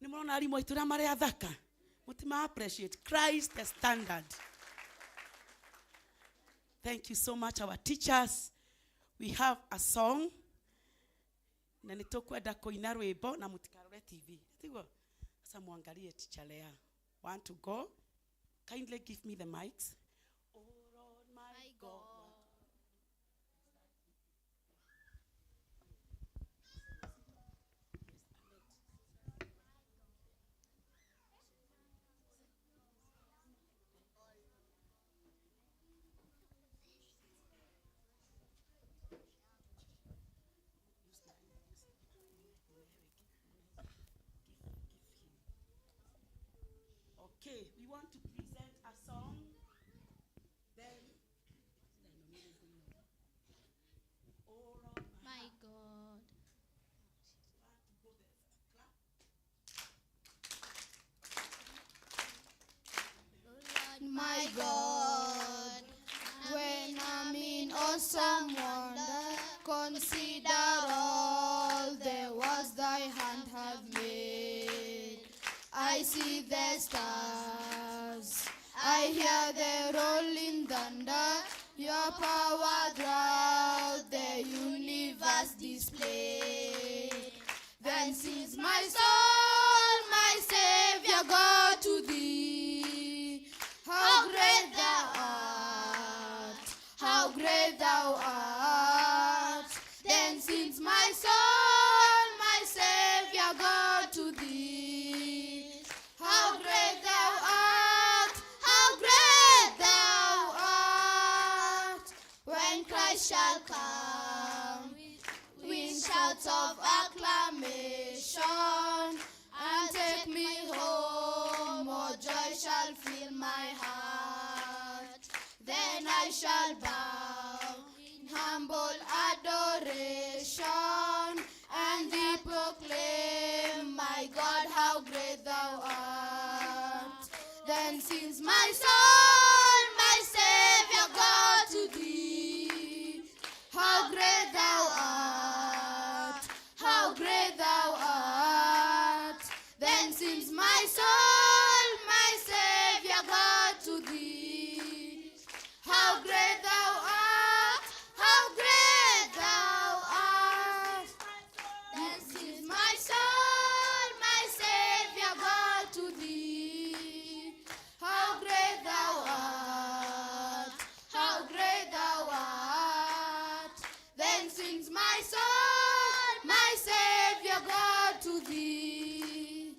Nĩ mũrona arimũ aitũ ũrĩa marĩ athaka? Mũtima appreciate Christ the standard. Thank you so much, our teachers. We have a song. Na nĩ tũkwenda kũina rwĩmbo na mũtikarore TV. Tiguo? Sasa muangalie teacher Lea. Want to go? Kindly give me the mics. Oh Lord, my God. Okay, we want to present a song. my God. When I'm in awesome wonder, consider all the worlds thy hand hath made. I see the stars, I hear the rolling thunder, your power throughout the universe displayed. Then sings my soul, my Savior God, to thee. How great thou art, how great thou art. Then sings my soul, my Savior God, to thee. How great thou art, how great thou art. When Christ shall come with shouts of acclamation and take me home, more joy shall fill my heart. Then I shall bow in humble adoration and thee proclaim, my God, how great thou art. Then sings my soul, my Savior God, to thee. How great thou art, how great thou art. Then sings my soul, my Savior God, to thee. How great thou art, how great thou art. Then sings my soul, my Savior God, to thee. How great thou art, how great thou art. Then sings my soul, my Savior God, to thee.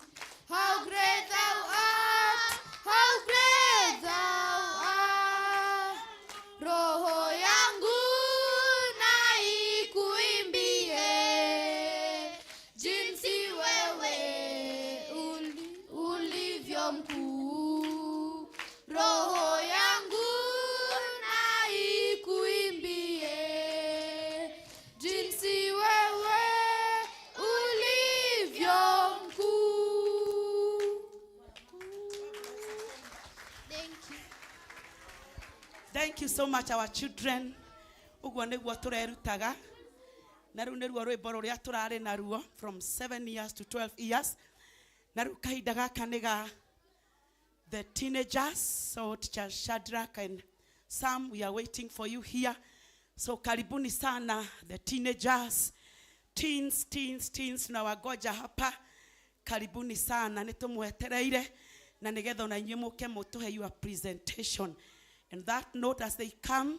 How great thou art, how great thou art. Roho yangu na ikuimbie, jinsi wewe ulivyo mkuu. Roho yangu na ikuimbie, jinsi wewe ulivyo mkuu. Thank you. Thank you so much, our children. Uguo niguo turerutaga na riu nĩruo rwĩmbo rũrĩa tũrarĩ naruo from 7 years to 12 years. Na rĩu kahinda gaka nĩ ga the teenagers. So teacher Shadrach and Sam, we are waiting for you here. So karibuni sana the teenagers, teens, teens, teens, tunawagoja hapa. Karibuni sana, nĩtũmwetereire na nĩgetha ona inyuĩ mũke mũtũhe your presentation. And that note, as they come,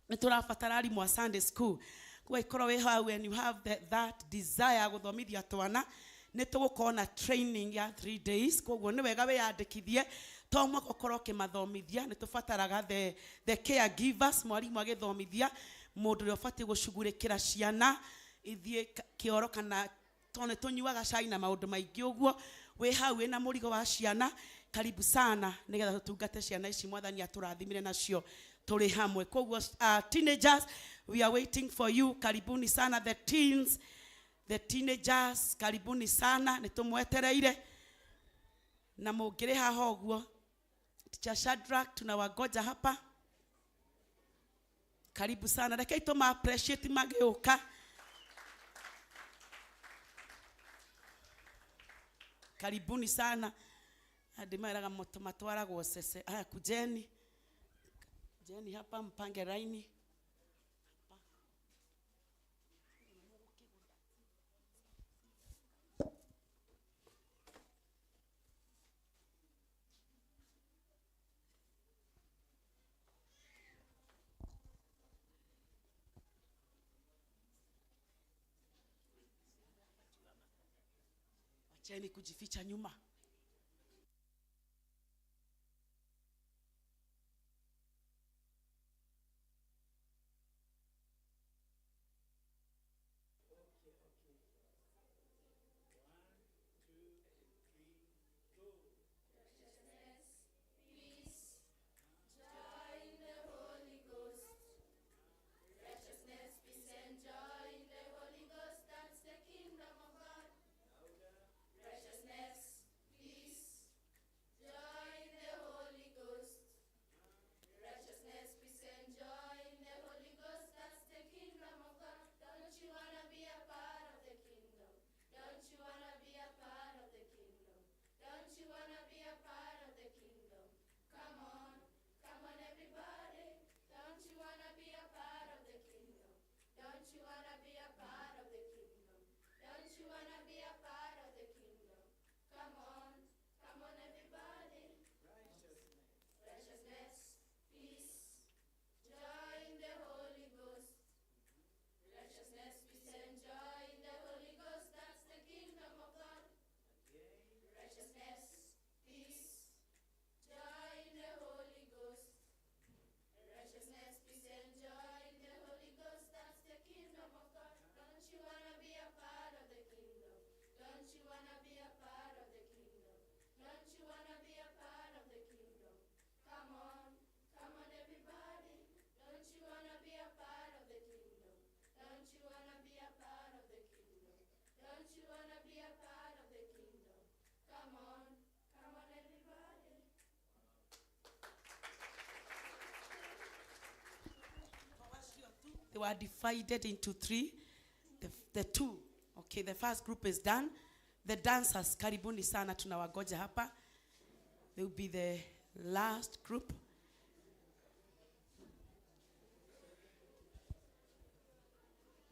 nĩtũrabatara arimũ a Sunday school. Gũgĩkorwo wĩ hau and you have that desire gũthomithia twana, nĩ tũgũkorwo na training ya 3 days. Koguo nĩ wega wĩyandĩkithie, to mwaka ũkorwo ũkĩmathomithia. Nĩ tũbataraga the caregivers, mwarimũ agĩthomithia mũndũ ũrĩa ũbatiĩ gũcugurĩkĩra ciana ithiĩ kĩoro, kana tondũ nĩ tũnyuaga cai na maũndũ maingĩ ũguo. Wĩ hau wĩna mũrigo wa ciana, karibu sana nĩgetha tũtungate ciana ici mwathani atũrathimire nacio tũrĩ hamwe. Koguo teenagers, we are waiting for you. Karibuni sana the teens, the teenagers, karibuni sana, nĩ tũmwetereire na mũngĩrĩ haha ũguo. Teacher Shadrach, tunawagoja hapa. Karibu sana. Rekei tũma appreciate magĩũka. Karibuni sana. Hadi meraga moto matwaragwo cece. Aya, kujeni. Kujeni hapa mpange raini. Wacheni kujificha nyuma. Righteousness, They were divided into three. The two. Okay, the first group is done. The dancers, karibuni sana, tunawagoja hapa. They will be the last group.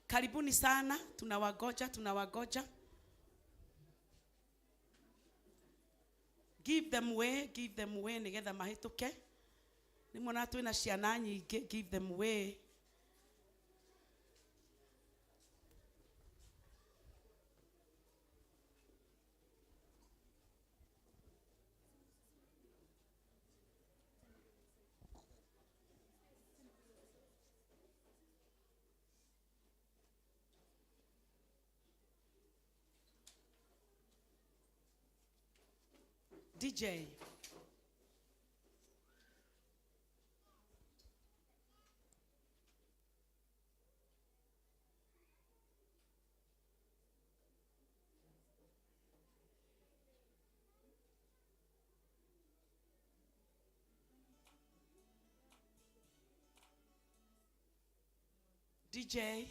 Karibuni sana, tunawagoja, tunawagoja. Give them way nigetha mahituke. Nimona twina ciana nyingĩ, give them way. DJ. DJ.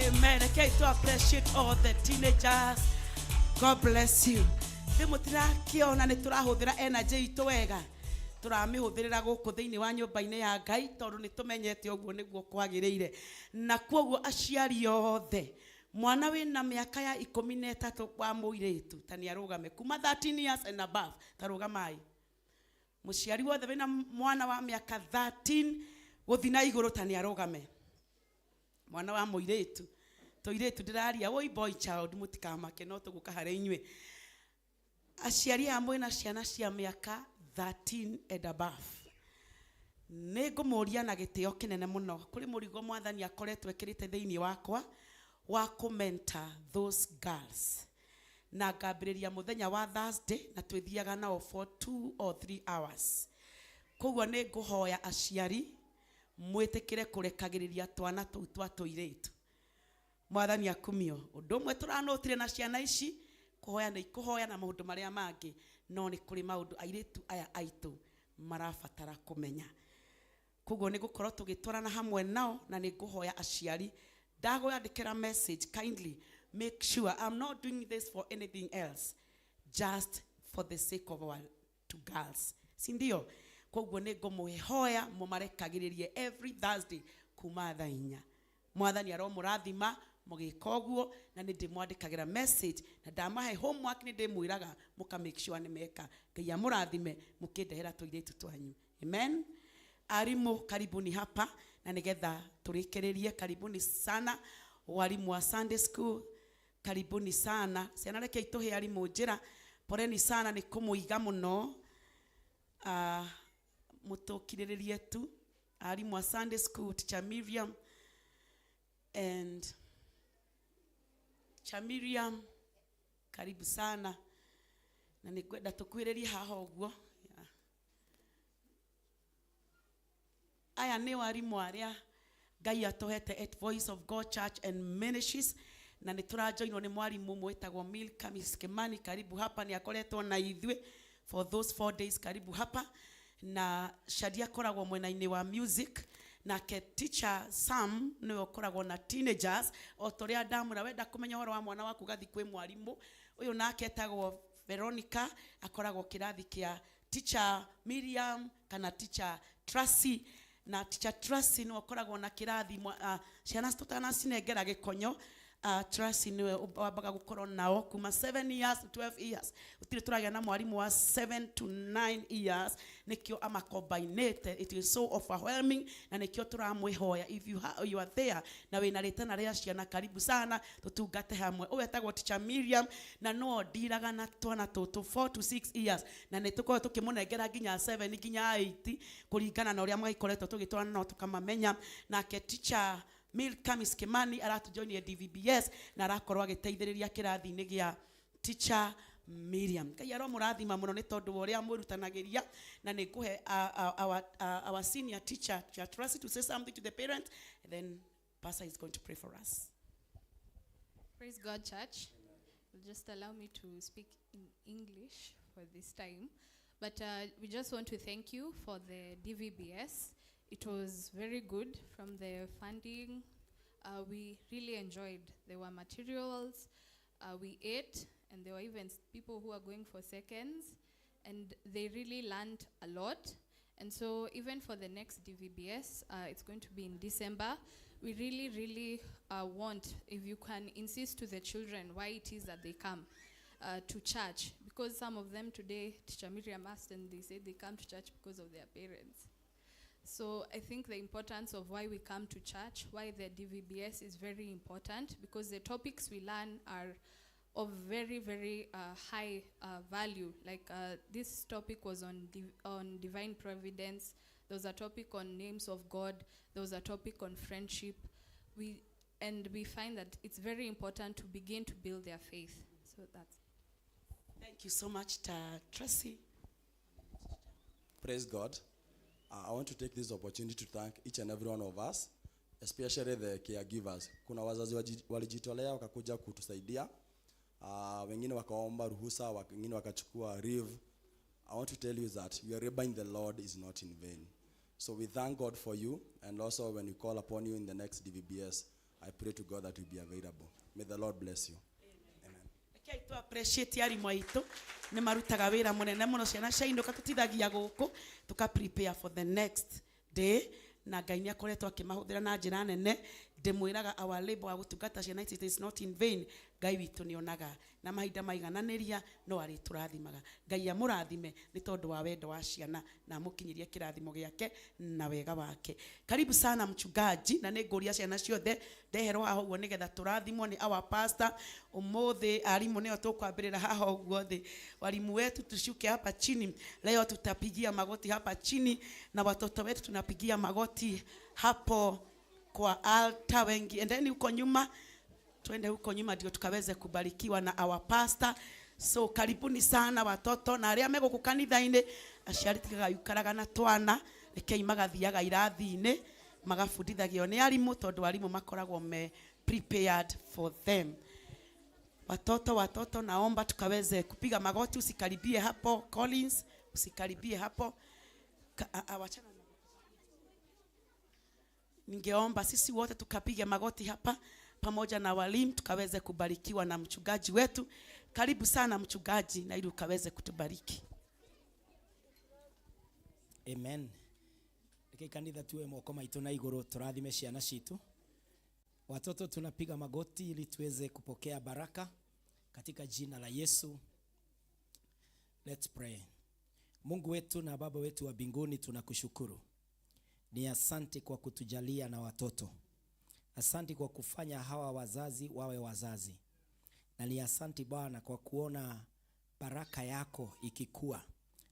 Amen. Okay, to appreciate all the teenagers. God bless you. Rä må tirakä nä tå rahå thä ra energy itå wega tå ramä hå thä rä ra gå kå thä inä wa nyå mba-inä ya Ngai tondå nä tå menyete å guo nä guo kwagä rä ire. Na koguo aciari othe, mwana wĩna mĩaka ya 13 wa mũirĩtu ta nĩ arũgame, kuma 13 years and above, ta rũgamai. Mũciari wothe wĩna mwana wa mĩaka 13 gũthi na igũrũ ta nĩ arũgame, mwana wa mũirĩtu. Tũirĩtu ndĩraria, woi boy child, mũtikamake, no tũgũka harĩ inyuĩ. Aciari aya mwĩna ciana cia mĩaka 13 and above, nĩ ngũmũria na gĩtĩo kĩnene mũno, kũrĩ mũrigo Mwathani akoretwo ekĩrĩte thĩinĩ wakwa wa kũmentor those girls, na ngambĩrĩria mũthenya wa Thursday na twĩthiaga nao for 2 or 3 hours. Koguo nĩ ngũhoya aciari mwĩtĩkĩre kũrekagĩrĩria twana tũu twa tũirĩtu. Mwathani akumio. Ũndũ ũmwe tũranũtire na ciana ici, kũhoya nĩ ikũhoya na maũndũ marĩa mangĩ, no nĩ kũrĩ maũndũ airĩtu aya aitũ marabatara kũmenya. Koguo nĩ gũkorwo tũgĩtwarana hamwe nao, na nĩ ngũhoya aciari, ndagũyandĩkĩra message, kindly make sure I'm not doing this for anything else, just for the sake of our two girls, si ndio? Koguo nĩ ngũmũhoya mũmarekagĩrĩrie every Thursday kuma thaa 4. Mwathani aromũrathima mũgĩka ũguo, na nĩ ndĩmwandĩkagĩra message na ndamahe homework nĩ ndĩmwĩraga mũka make sure nĩ meka. Ngai amũrathime mũkĩndehera tũirĩtu twanyu. Amen. Arimũ, karibuni hapa na nigetha tũrĩkĩrĩrie. Karibuni sana walimu wa Sunday school, karibuni sana. Ciana, rekei tũhe arimũ njĩra. Poleni sana nĩ kũmũiga mũno. Mũtũkirĩrĩrie tu. Arimũ a Sunday school, Teacher Miriam and Teacher Miriam, karibu sana, na nĩ ngwenda tũkuhĩrĩrie haha ũguo. Yeah. Aya nĩ arimũ arĩa Ngai atũhete at Voice of God Church and Ministries, na nĩ tũrajoinwo nĩ mwarimũ ũmwe wĩtagwo Milka Miss Kimani. Karibu hapa, nĩ akoretwo na ithuĩ for those 4 days. Karibu hapa. Na Shadia akoragwo mwena-inĩ wa music, nake Teacher Sam nĩwe ũkoragwo na teenagers. O ta ũrĩa ndamwĩra, wenda kũmenya ũhoro wa mwana waku, gathi kwĩ mwarimũ ũyũ. Nake etagwo Veronica, akoragwo kĩrathi kĩa Teacher Miriam kana Teacher Tracy, na Teacher Tracy nĩwe ũkoragwo na kĩrathi ciana tũtanacinengera gĩkonyo. Tracy nĩwe wambaga gũkorwo nao kuma 7 years to 12 years. Gũtirĩ tũragĩa na mwarimũ wa 7 to 9 years, nĩkĩo amacombinĩte. It is so overwhelming, na nĩkĩo tũramwĩhoya, if you are there na wĩna rĩtana rĩa ciana, karibu sana tũtungate hamwe. Ũyũ etagwo Teacher Miriam, na no ndiraga na twana tũtũ 4 to 6 years, na nĩ tũkoragwo tũkĩmũnengera nginya 7 nginya 8 kũringana na ũrĩa magĩkoretwo tũgĩtwarana nao tũkamamenya. Nake Teacher Milka Miss Kimani aratujoinie DVBS na arakorwo agĩteithĩrĩria kĩrathi-inĩ gĩa Teacher Miriam. Ngai aromũrathima mũno nĩ tondũ wa ũrĩa mwĩrutanagĩria, na nĩ ngũhe our senior teacher, Teacher Tracy, to say something to the parents, and then Pastor is going to pray for us. Praise God, church. Just allow me to speak in English for this time. But we just want to thank you for the DVBS. It was very good from the funding. We really enjoyed. There were materials, we ate, and there were even people who are going for seconds, and they really learned a lot. And so, even for the next DVBS, it's going to be in December. We really, really want, if you can insist to the children why it is that they come to church. Because some of them today, Teacher Miriam asked, and they said they come to church because of their parents. So I think the importance of why we come to church, why the DVBS is very important, because the topics we learn are of very, very high value. Like this topic was on divine providence. There was a topic on names of God. There was a topic on friendship. And we find that it's very important to begin to build their faith. So that's. Thank you so much, Tracy. Praise God. I want to take this opportunity to thank each and every one of us, especially the caregivers. Kuna wazazi walijitolea wakakuja kutusaidia. Wengine wakaomba ruhusa, wengine wakachukua leave. I want to tell you that your labor in the Lord is not in vain. So we thank God for you, and also when we call upon you in the next DVBS, I pray to God that you'll be available. May the Lord bless you. Amen. Rekei tu appreciate. Appreciate arimũ aitũ, nĩ marutaga wĩra mũnene mũno. Ciana ciainũka tũtithagia gũkũ tũka prepare for the next day, na Ngai nĩ akoretwo akĩmahũthĩra na njĩra nene. Ndĩmwĩraga our labor wa gũtungata ciana ici, it is not in vain. Ngai witũ nĩ onaga na mahinda maigananĩria no arĩtũrathimaga. Ngai amũrathime nĩ tondũ wa wendo wa ciana na amũkinyĩrie kĩrathimo gĩake na wega wake. Karibu sana mchungaji, na nĩ ngũria ciana ciothe ndeherwo haha ũguo nĩgetha tũrathimwo nĩ our pastor ũmũthĩ. Arimũ nĩo tũkwambĩrĩra haha ũguo thĩ. Walimu wetu, tushuke hapa chini. Leo tutapigia magoti hapa chini na watoto wetu tunapigia magoti hapo kwa altar. Wengi endeni huko nyuma, twende huko nyuma ndio tukaweze kubarikiwa na our pastor. So karibuni sana watoto na arĩa megũkũ kanitha-inĩ. Aciari, tigaga ikaraga na twana, rekei magathiaga irathi-inĩ magabundithagio nĩ arimũ, tondũ arimũ makoragwo me prepared for them. Watoto, watoto, naomba tukaweze kupiga magoti. Usikaribie hapo, Collins, usikaribie hapo. Wachana ningeomba sisi wote tukapiga magoti hapa pamoja na walimu tukaweze kubarikiwa na mchungaji wetu. Karibu sana mchungaji, na ili ukaweze kutubariki. Amen. Reke kanitha tuwe moko maitũ na igũrũ tũrathime ciana citu. Watoto, tunapiga magoti ili tuweze kupokea baraka katika jina la Yesu. Let's pray. Mungu wetu na Baba wetu wa mbinguni, tunakushukuru. Ni asante kwa kutujalia na watoto. Asante kwa kufanya hawa wazazi wawe wazazi. Na ni asante Bwana kwa kuona baraka yako ikikua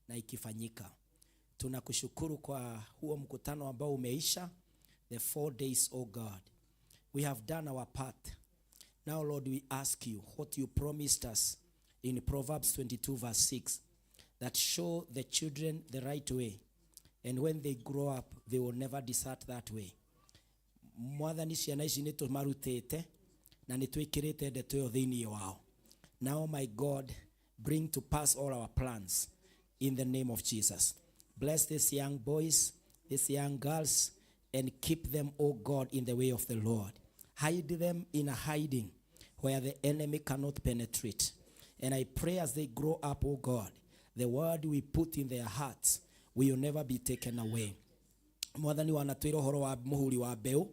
na ikifanyika. Tunakushukuru kwa huo mkutano ambao umeisha, the 4 days, oh God. We have done our part. Now, Lord, we ask you what you promised us in Proverbs 22, verse 6, that show the children the right way, and when they grow up, they will never desert that way. Mwathani, ciana ici nĩ tũmarutĩte na nĩ twĩkĩrĩte ndeto ĩyo thĩinĩ wao. Now, my God, bring to pass all our plans in the name of Jesus. Bless these young boys, these young girls, and keep them, O God, in the way of the Lord. Hide them in a hiding where the enemy cannot penetrate. And I pray as they grow up, O God, the word we put in their hearts will never be taken away. Mwathani, wanatwĩra ũhoro wa mũhuri wa mbeũ,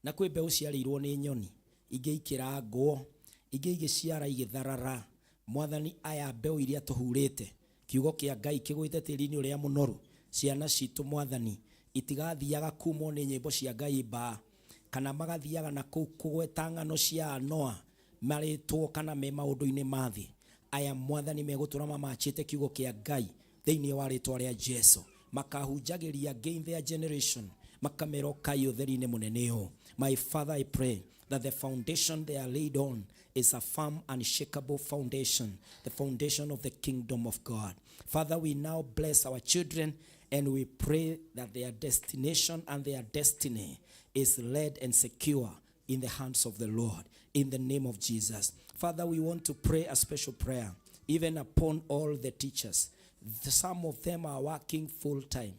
na kwĩ mbeũ ciarĩirwo nĩ nyoni, ingĩ ikĩrangwo, ingĩ igĩciara igĩtharara. Mwathani, aya mbeũ iria tũhurĩte kiugo kĩa Ngai kĩgwĩte tĩri-inĩ ũrĩa mũnoru, ciana citũ, Mwathani, itigathiaga kumwo nĩ nyĩmbo cia Ngai mbaa, kana magathiaga na kũu kũgweta ng'ano cia Noa marĩtwo kana me maũndũ-inĩ ma thĩ. Aya, Mwathani, megũtũra mamachĩte kiugo kĩa Ngai thĩinĩ wa rĩtwa rĩa Jesu. Makahunjagĩria angĩ in their generation, makamera ũkai ũtheri-inĩ mũnene ũũ. My Father, I pray that the foundation they are laid on is a firm, unshakable foundation, the foundation of the kingdom of God. Father, we now bless our children and we pray that their destination and their destiny is led and secure in the hands of the Lord, in the name of Jesus. Father, we want to pray a special prayer, even upon all the teachers. Some of them are working full time.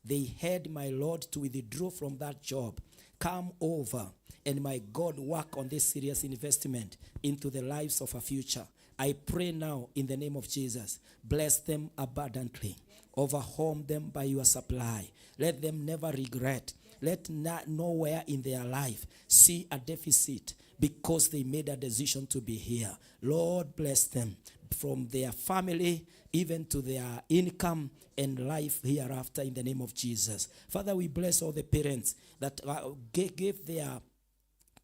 They had, my Lord, to withdraw from that job, come over, and my God, work on this serious investment into the lives of our future. I pray now in the name of Jesus, bless them abundantly, overwhelm them by your supply. Let them never regret. Let not nowhere in their life see a deficit because they made a decision to be here. Lord, bless them from their family even to their income and life hereafter in the name of Jesus. Father, we bless all the parents that gave their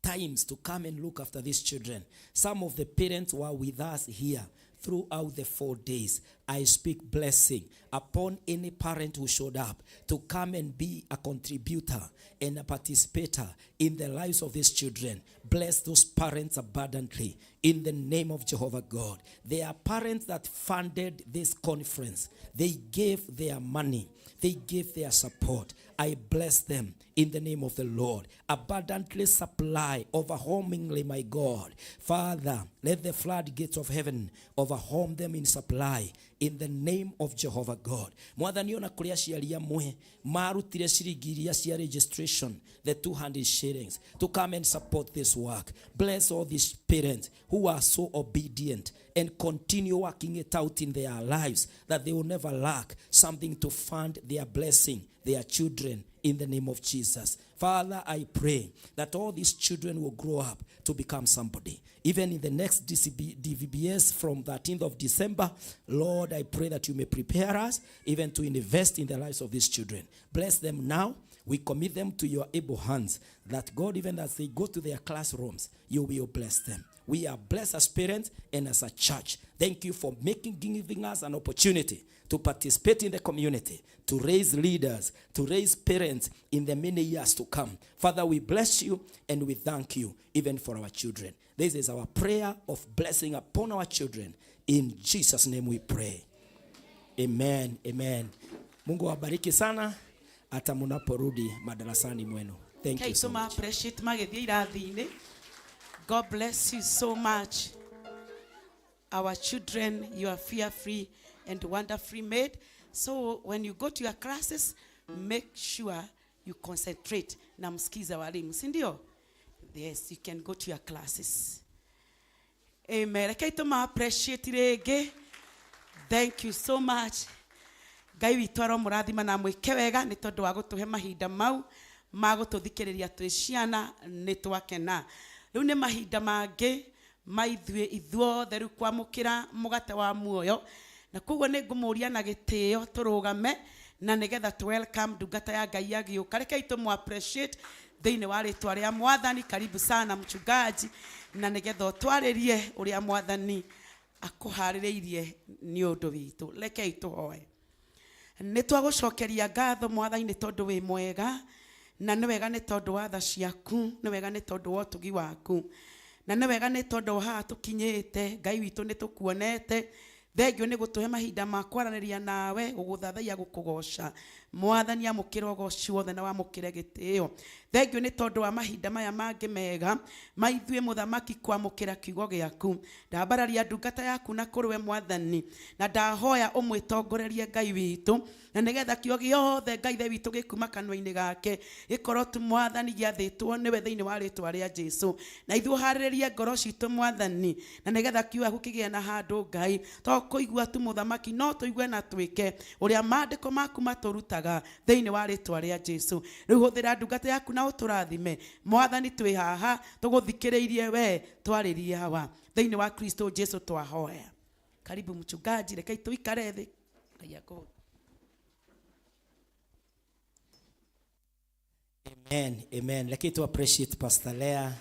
times to come and look after these children. Some of the parents were with us here throughout the 4 days. I speak blessing upon any parent who showed up to come and be a contributor and a participator in the lives of these children. Bless those parents abundantly in the name of Jehovah God. There are parents that funded this conference. They gave their money, they gave their support. I bless them. in the name of the Lord. Abundantly supply, overwhelmingly, my God. Father, let the floodgates of heaven overwhelm them in supply in the name of Jehovah God. Mwathani, ona kũrĩ aciari amwe marutire ciringi iria cia registration, the 200 shillings, to come and support this work. Bless all these parents who are so obedient and continue working it out in their lives, that they will never lack something to fund their blessing, their children, in the name of Jesus. Father, I pray that all these children will grow up to become somebody. Even in the next DCB, DVBS from 13th of December, Lord, I pray that you may prepare us even to invest in the lives of these children. Bless them now. We commit them to your able hands, that God, even as they go to their classrooms, you will bless them. We are blessed as parents and as a church. Thank you for giving us an opportunity to participate in the community, to raise leaders, to raise parents in the many years to come. Father, we bless you and we thank you even for our children. This is our prayer of blessing upon our children. In Jesus' name we pray. Amen. Amen. Mungu awabariki sana hata munaporudi madarasani mwenu. Thank you Rekei so tũma much. Appreciate magĩthiĩ irathi-inĩ. God bless you so much. Our children, you are fearfully and wonderfully made. So when you go to your classes, make sure you concentrate na msikize walimu, si ndio? Yes, you can go to your classes. Amen. Rekei tũma appreciate rĩngĩ. Thank you so much. Ngai witũ aromũrathima na mwĩke wega nĩ tondũ wa gũtũhe mahinda mau ma gũtũthikĩrĩria twĩ ciana. Nĩ twakena. Rĩu nĩ mahinda mangĩ ma ithuĩ ithuothe rĩu kwamũkĩra mũgate wa muoyo, na koguo nĩ ngũmũria na gĩtĩo tũrũgame na nĩgetha tũ welcome ndungata ya Ngai agĩũka. Rekei tũmũ appreciate thĩinĩ wa rĩtwa rĩa Mwathani. Karibu sana, mchungaji, na nĩgetha ũtwarĩrie ũrĩa Mwathani akũharĩrĩirie nĩ ũndũ witũ. Rekei tũhoe. Nĩ twagũcokeria ngatho, Mwathani, nĩ tondũ wĩ mwega, na nĩ wega nĩ tondũ wa tha ciaku, nĩ wega nĩ tondũ wa ũtugi waku, na nĩ wega nĩ tondũ wa haha tũkinyĩte. Ngai witũ, nĩ tũkuonete. Thengio nĩ gũtũhe mahinda ma kwaranĩria nawe, gũgũthathaiya, gũkũgoca. Mwathani, amũkĩre ũgoci wothe na wamũkĩre gĩtĩo. Thengio nĩ tondũ wa mahinda maya mangĩ mega ma ithuĩ, Mũthamaki, kwamũkĩra kiugo gĩaku. Ndambararia ndungata yaku na kũrĩ we, Mwathani, na ndahoya ũmwĩtongorerie, Ngai witũ, na nĩgetha kiugo gĩothe, Ngai ithe witũ, gĩkuma kanua-inĩ gake gĩkorwo tu, Mwathani, gĩathĩtwo nĩwe thĩinĩ wa rĩtwa rĩa Jesu. Na ithuĩ ũharĩrĩrie ngoro citũ, Mwathani, na nĩgetha kiugo gĩaku kĩgĩe na handũ, Ngai. To kũigua tu, Mũthamaki, no tũigue na twĩke ũrĩa maandĩko maku matũrutaga thĩinĩ wa rĩtwa rĩa Jesu. Rĩu hũthĩra ndungata yaku na ũtũrathime, Mwathani. Twĩ haha tũgũthikĩrĩirie we, twarĩrie hawa. Thĩinĩ wa Kristo Jesu twahoya. Karibu, mchungaji. Rekei tũikare thĩ. Ngai akũhũthĩre. Amen, amen. Lakini tu appreciate Pastor Lea.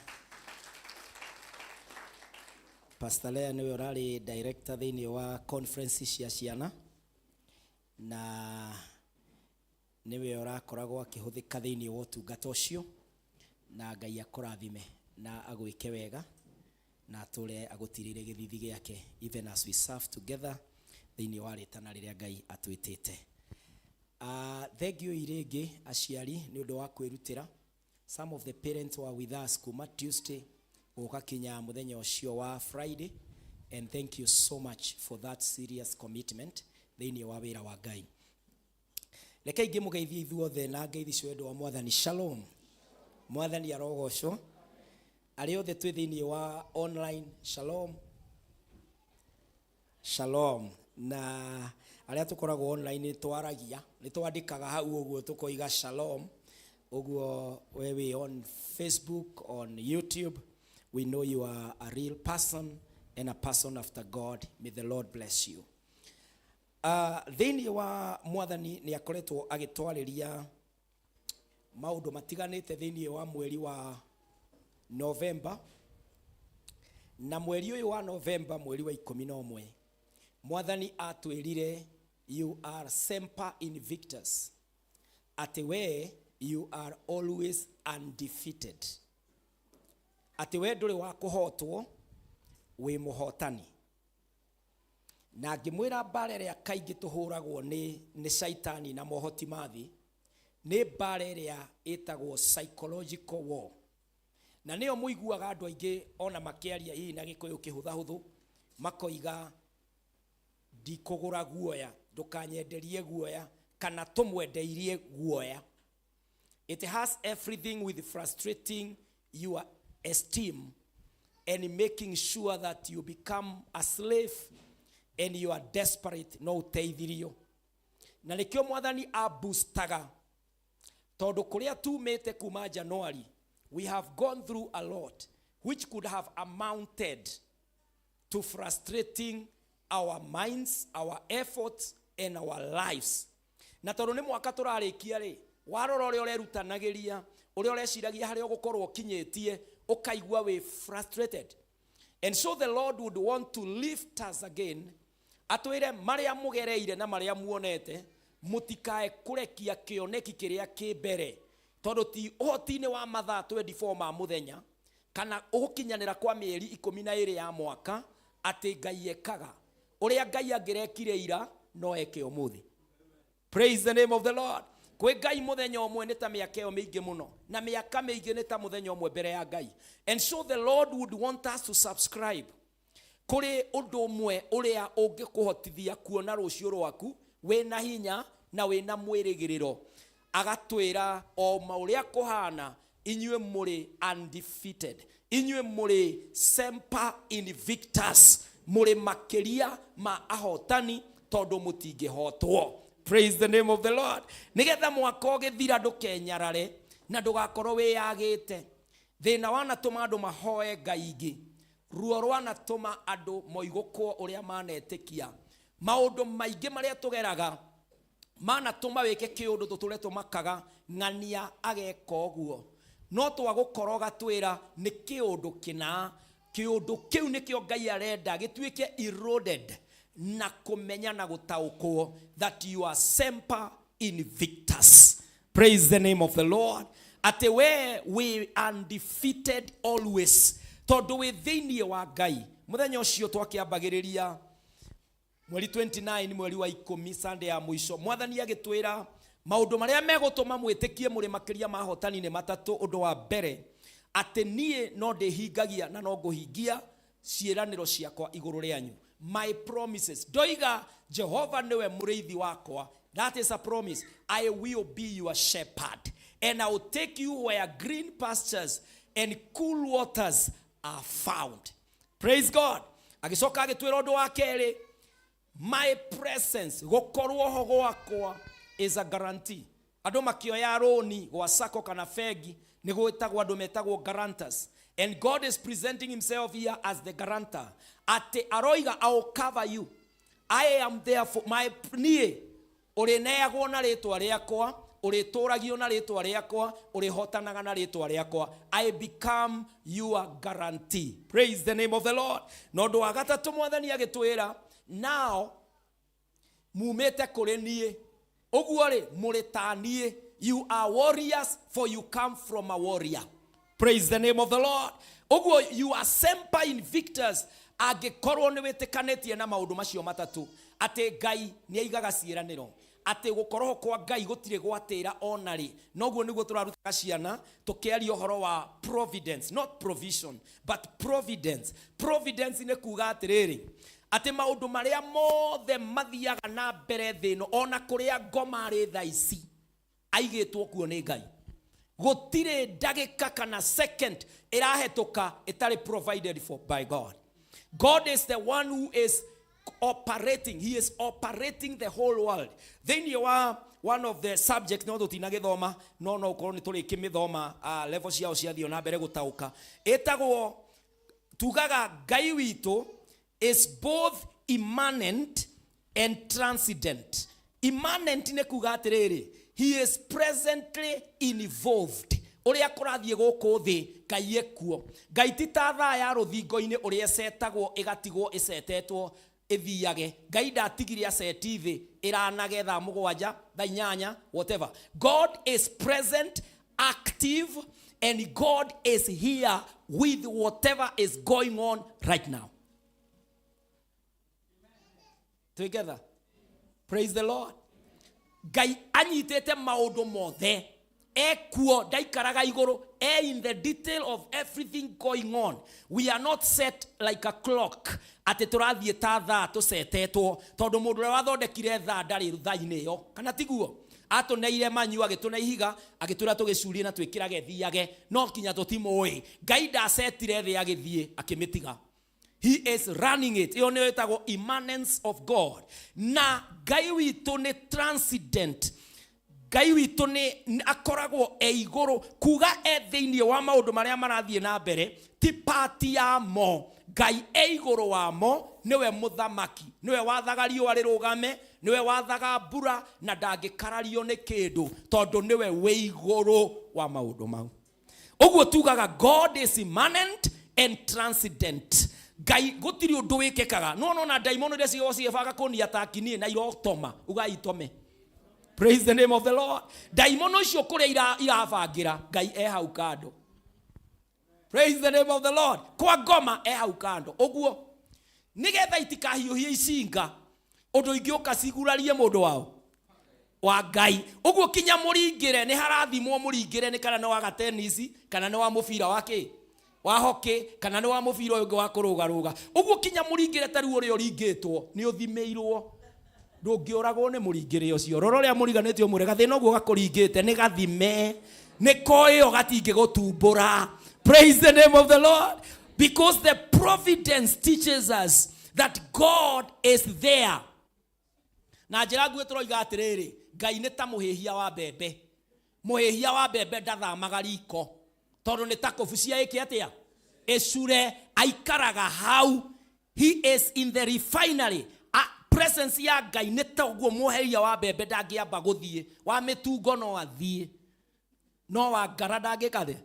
Pastor Lea niwe ũrarĩ director thĩinĩ wa conference cia ciana na niwe ũrakoragwo akĩhũthĩka thĩinĩ wa ũtungata ũcio, na Ngai akũrathime na agwĩke wega na atũre agũtirĩre gĩthithi gĩake, even as we serve together thĩinĩ wa rĩtana rĩrĩa Ngai atwĩtĩte. Thank you rĩngĩ aciari nĩ ũndũ wa kwĩrutĩra. Some of the parents were with us kuma Tuesday gũka kinya mũthenya ũcio wa Friday, and thank you so much for that serious commitment thĩinĩ wa wĩra wa Ngai. Reke ingĩmũgeithia ithuothe na ngeithi cia wendo wa Mwathani. Shalom. Mwathani arogocwo. Arĩa othe twĩ thĩinĩ wa online, shalom, shalom. Na arĩa tũkoragwo online nĩ twaragia, nĩ twandĩkaga hau ũguo tũkoiga shalom ũguo. We wĩ on Facebook, on YouTube, we know you are a real person and a person after God. May the Lord bless you. Thĩinĩ wa Mwathani nĩ akoretwo agĩtwarĩria maũndũ matiganĩte thĩinĩ wa mweri wa Novemba, na mweri ũyũ wa Novemba, mweri wa 11, Mwathani atwĩrire, "You are semper invictus," atĩ we, you are always undefeated, atĩ we ndũrĩ wa kũhotwo, wĩ mũhotani. Na ngĩmwĩra mbara ĩrĩa kaingĩ tũhũragwo nĩ shaitani na mohoti ma thĩ. Nĩ mbara ĩrĩa ĩtagwo psychological war, na nĩyo mũiguaga andũ aingĩ ona makĩaria hihi na Gĩkũyũ kĩhũthahũthũ, makoiga ndikũgũra guoya, ndũkanyenderie guoya, kana tũmwendeirie guoya. It has everything with frustrating your esteem and making sure that you become a slave and you are desperate no ũteithirio. Na nĩkĩo Mwathani abustaga, tondũ kũrĩa tumĩte kuma January, we have gone through a lot which could have amounted to frustrating our minds, our efforts and our lives. Na tondũ nĩ mwaka tũrarĩkia rĩ, warora ũrĩa ũrerutanagĩria, ũrĩa ũreciragia harĩa ũgũkorwo ũkinyĩtie, ũkaigua wĩ frustrated. And so the Lord would want to lift us again, atwĩre marĩa mũgereire na marĩa muonete, mũtikae kũrekia kĩoneki kĩrĩa kĩ mbere, tondũ ti ũhoti-inĩ wa mathaa 24 ma mũthenya kana ũgũkinyanĩra kwa mĩeri 12 ya mwaka atĩ Ngai ekaga. Ũrĩa Ngai angĩrekire ira no eke ũmũthĩ. Praise the name of the Lord. Kwĩ Ngai mũthenya ũmwe nĩ ta mĩaka ĩyo mĩingĩ mũno, na mĩaka mĩingĩ nĩ ta mũthenya ũmwe mbere ya Ngai. And so the Lord would want us to subscribe kũrĩ ũndũ ũmwe ũrĩa ũngĩkũhotithia kuona rũciũ rwaku wĩna hinya na wĩna mwĩrĩgĩrĩro. Agatwĩra o ma ũrĩa kũhana, inyuĩ mũrĩ undefeated, inyuĩ mũrĩ semper invictus, mũrĩ makĩria ma ahotani tondũ mũtingĩhotwo. Praise the name of the Lord. Nĩgetha mwaka ũgĩthira ndũkenyarare na ndũgakorwo wĩyagĩte. Thĩna wanatũma andũ mahoe Ngai ingĩ, ruo rwanatũma andũ moigũkwo ũrĩa manetĩkia, maũndũ maingĩ marĩa tũgeraga manatũma wĩke kĩũndũ tũtũre tũmakaga ng'ania ageka ũguo. No twagũkoroga twĩra nĩ kĩũndũ kĩna, kĩũndũ kĩu nĩkĩo Ngai arenda gĩtuĩke eroded na kũmenya na gũtaũkwo that you are semper invictus. Praise the name of the Lord. Atĩ we wĩ undefeated always, tondũ wĩ thĩinĩ wa Ngai. Mũthenya ũcio twakĩambagĩrĩria mweri 29 mweri wa 10, Sunday ya mũico, Mwathani agĩtwĩra maũndũ marĩa megũtũma mwĩtĩkie mũrĩ makĩria ma ahotani nĩ matatũ. Ũndũ wa mbere, atĩ niĩ no ndĩhingagia na no ngũhingia ciĩranĩro ciakwa igũrũ rĩanyu, my promises. Ndoiga Jehova nĩwe mũrĩithi wakwa, that is a promise. I will be your shepherd and I will take you where green pastures and cool waters are found. Praise God. Agĩcoka agĩtwĩra ũndũ wa kerĩ, my presence, gũkorwo ho gwakwa, is a guarantee. Andũ makĩoya rũni gwa sacco kana bengi nĩ gwĩtagwo andũ metagwo guarantors, and God is presenting himself here as the guarantor, atĩ aroiga, "I will cover you. I am there for my niĩ ũrĩneagwo na rĩtwa rĩakwa, ũrĩtũragio na rĩtwa rĩakwa, ũrĩhotanaga na rĩtwa rĩakwa. I become your guarantee." Praise the name of the Lord. Na ũndũ wa gatatũ, Mwathani agĩtwĩra, now mumĩte kũrĩ niĩ, ũguo rĩ mũrĩ ta niĩ. You are warriors, for you come from a warrior. Praise the name of the Lord. Ũguo you are semper invictus angĩkorwo nĩ wĩtĩkanĩtie na maũndũ macio matatũ, atĩ Ngai nĩ aigaga ciĩranĩro, atĩ gũkorwo kwa Ngai gũtirĩ gwatĩra ona rĩ. Noguo nĩguo tũrarutaga ciana tũkĩaria ũhoro wa providence, not provision but providence. Providence nĩ kuga atĩrĩrĩ, atĩ maũndũ marĩa mothe mathiaga na mbere thĩ ĩno, ona kũrĩa ngoma arĩ thaa ici aigĩtwo kuo nĩ Ngai, gũtirĩ ndagĩka kana second ĩrahetũka ĩtarĩ provided for by God. God is the one who is operating. He is operating the whole world. Thĩinĩ wa one of the subject, no tũtinagĩthoma, no ũkorwo nĩ tũrĩkĩmĩthoma level ciao ciathiĩ na mbere gũtaũka, ĩtagwo tugaga Ngai witũ is both immanent and transcendent. Immanent nĩ kuga atĩrĩrĩ, he is presently involved. Ũrĩa kũrathiĩ gũkũ thĩ, Ngai ekuo. Ngai ti ta thaa ya rũthingo-inĩ ũrĩa ĩcetagwo ĩgatigwo ĩcetetwo ĩthiage. Ngai ndatigire aceti thĩ ĩranage thaa 7, thaa 8, whatever. God is present, active, and God is here with whatever is going on right now. Together, praise the Lord. Ngai anyitĩte maũndũ mothe, ekuo, ndaikaraga igũrũ, e in the detail of everything going on. We are not set like a clock atĩ tũrathiĩ ta thaa tũcetetwo, tondũ mũndũ ũrĩa wathondekire thaa ndarĩ thaa-inĩ ĩyo, kana tiguo? Atũneire manyu, agĩtũne ihiga, agĩtwĩra tũgĩcurie na twĩkĩrage thiage, no kinya tũtimũĩ. Ngai ndacetire thĩ agĩthiĩ akĩmĩtiga. He is running it. Ĩyo nĩyo ĩtagwo immanence of God. Na Ngai witũ nĩ transcendent. Ngai witũ nĩ akoragwo e igũrũ, kuga e thĩinĩ wa maũndũ marĩa marathiĩ na mbere, ti pati yamo. Ngai e igũrũ wamo, nĩwe mũthamaki, nĩwe wathaga riũa rĩrũgame, nĩwe wathaga mbura, na ndangĩkarario nĩ kĩndũ tondũ nĩwe wĩ igũrũ wa maũndũ mau. Ũguo tugaga God is immanent and transcendent. Ngai gũtirĩ ũndũ wĩkĩkaga. No nona ndaimono iria cikoragwo cigĩbanga kũnia taki niĩ na irotoma, ugai itome. Praise the name of the Lord. Ndaimono icio kũrĩa irabangĩra, Ngai e hau kando. Praise the name of the Lord. Kwa ngoma e hau kando. Ũguo nĩgetha itikahiũhie icinga, ũndũ ingĩũka cigurarie mũndũ wao wa Ngai. Ũguo kinya mũringĩre nĩ harathimwo, mũringĩre nĩ kana nĩ wa gatenisi, kana nĩ wa mũbira wa kĩ wa hockey, kana nĩ wa mũbira ũyũ ũngĩ wa kũrũgarũga. Ũguo kinya mũringĩre ta rĩu ũrĩa ũringĩtwo nĩ ũthimĩirwo, ndũngĩũragwo nĩ mũringĩre ũcio. Rora ũrĩa mũriganĩtie ũmwĩre gathĩna ũguo gakũringĩte nĩ gathime, nĩ koĩo gatingĩgũtumbũra. Praise the name of the Lord. Because the providence teaches us that God is there. Na njĩra nguhĩ tũroiga atĩrĩrĩ, Ngai nĩ ta mũhĩhia wa mbembe. Mũhĩhia wa mbembe ndathamaga riko tondũ nĩ ta kũbucia ĩke atĩa, ĩcure, aikaraga hau. He is in the refinery. Presence ya Ngai nĩ ta ũguo mũhĩhia wa mbembe ndangĩamba gũthiĩ, wa mĩtungo no athiĩ, no wa ngara ndangĩka thĩ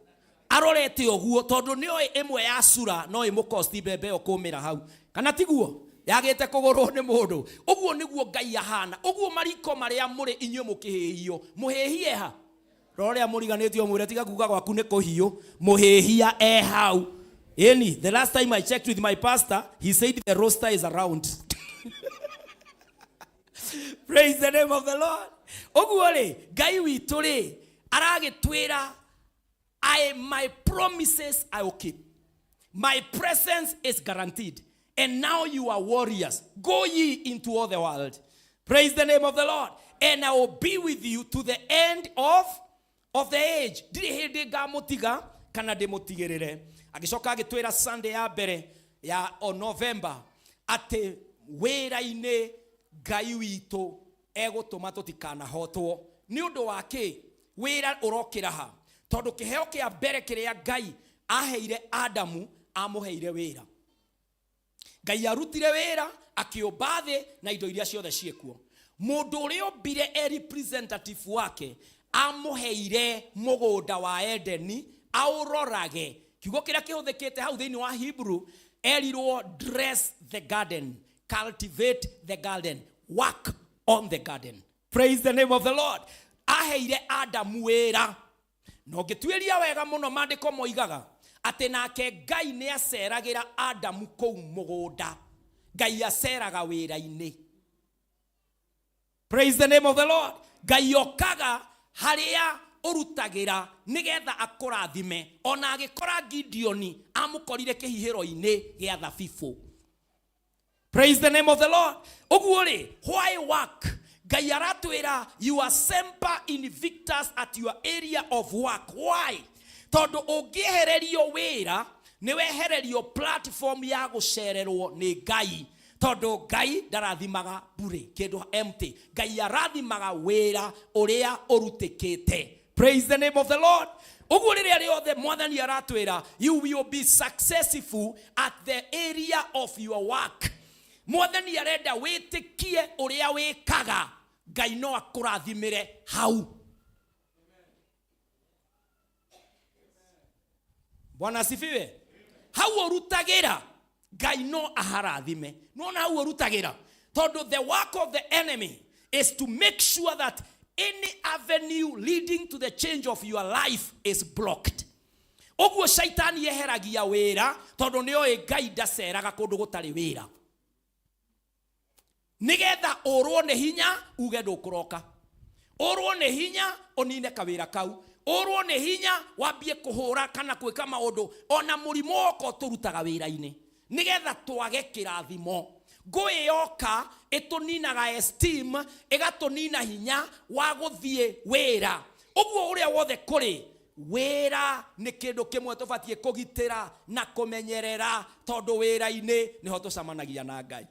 arorete ũguo, tondũ nĩoĩ ĩmwe ya cura no ĩmũkosti mbembe ĩyo kũmĩra hau, kana tiguo yagĩte kũgũrwo nĩ mũndũ. Ũguo nĩguo Ngai ahana. Ũguo mariko marĩa mũrĩ inyuĩ mũkĩhĩhio, mũhĩhie ha? Rora ũrĩa mũriganĩtie ũmwĩre tiga kuga gwaku nĩ kũhiũ, mũhĩhia e hau. Ĩni, the last time I checked with my pastor, he said the roaster is around. Praise the name of the Lord. Ũguo rĩ, Ngai witũ rĩ aragĩtwĩra, I my promises I will keep. My presence is guaranteed. And now you are warriors. Go ye into all the world. Praise the name of the Lord. And I will be with you to the end of the age. Ndirĩ hĩndĩ ngamũtiga kana ndĩmũtigĩrĩre. Agĩcoka agĩtwĩra Sunday ya mbere ya o November atĩ wĩra-inĩ Ngai witũ egũtũma tũtikanahotwo. Nĩ ũndũ wa kĩ? Wĩra ũrokĩra ha? Tondũ kĩheo kĩa mbere kĩrĩa Ngai aheire Adamu, amũheire wĩra. Ngai arutire wĩra akĩũmba thĩ na indo iria ciothe ciĩkuo. Mũndũ ũrĩa ombire e representative wake amũheire mũgũnda wa Edeni aũrorage. Kiugo kĩrĩa kĩhũthĩkĩte hau thĩinĩ wa Hebrew, erirwo dress the garden, cultivate the garden, work on the garden. Praise the name of the Lord. Aheire Adamu wĩra. Na ũngĩtuĩria wega mũno, maandĩko moigaga atĩ nake Ngai nĩ aceragĩra Adamu kũu mũgũnda. Ngai aceraga wĩra-inĩ. Praise the name of the Lord. Ngai okaga harĩa ũrutagĩra nĩgetha akũrathime. Ona agĩkora Gideoni, amũkorire kĩhihĩro-inĩ gĩa thabibũ. Praise the name of the Lord. Ũguo rĩ, why work? Ngai aratwĩra you are semper invictus at your area of work. Why? Tondũ ũngĩehererio wĩra, nĩ wehererio platform ya gũcererwo nĩ Ngai. Tondũ Ngai ndarathimaga bure, kĩndũ empty. Ngai arathimaga wĩra ũrĩa ũrutĩkĩte. Praise the name of the Lord. Ũguo rĩrĩa rĩothe Mwathani aratwĩra you will be successful at the area of your work. Mwathani arenda wĩtĩkie ũrĩa wĩkaga, Ngai no akũrathimĩre hau. Bwana asifiwe. Hau ũrutagĩra Ngai no aharathime. Nona hau ũrutagĩra, tondũ the work of the enemy is to make sure that any avenue leading to the change of your life is blocked. Ũguo shaitani eheragia wĩra tondũ nĩ oĩ Ngai ndaceraga kũndũ gũtarĩ wĩra, nĩgetha ũrwo nĩ hinya uge ndũkũroka. Ũrwo nĩ hinya ũnine kawĩra kau, ũrwo nĩ hinya wambie kũhũra kana gwĩka maũndũ, ona mũrimũ woka ũtũrutaga wĩra-inĩ nĩgetha twage kĩrathimo. Ngũĩ yoka ĩtũninaga esteem, ĩgatũnina hinya wa gũthiĩ wĩra. Ũguo ũrĩa wothe kũrĩ wĩra nĩ kĩndũ kĩmwe tũbatiĩ kũgitĩra na kũmenyerera, tondũ wĩra-inĩ nĩho tũcemanagia na Ngai.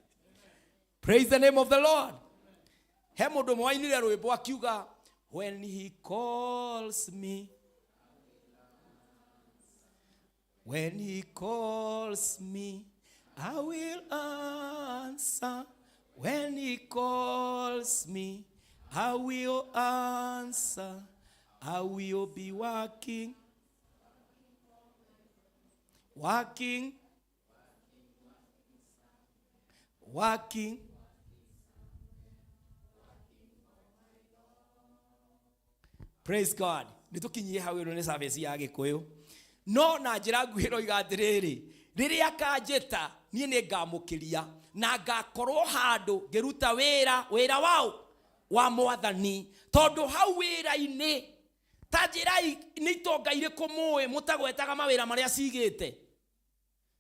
Praise the name of the Lord. He mũndũ ũmwe wainire rwĩmbo akiuga, when he calls me, when he calls me, I will answer. When he calls me, I will answer. I will be working, working, working. Praise God. Nĩ tũkinyie hau, ĩno nĩ service ya Gĩkũyũ, no na njĩra nguhĩ roiga atĩrĩrĩ, rĩrĩa kanjĩta niĩ nĩ ngamũkĩria na ngakorwo handũ ngĩruta wĩra, wĩra wao wa mwathani, tondũ hau wĩra-inĩ ta njĩrai nĩ itonga irĩkũ mũĩ mũtagwetaga mawĩra marĩa cigĩte.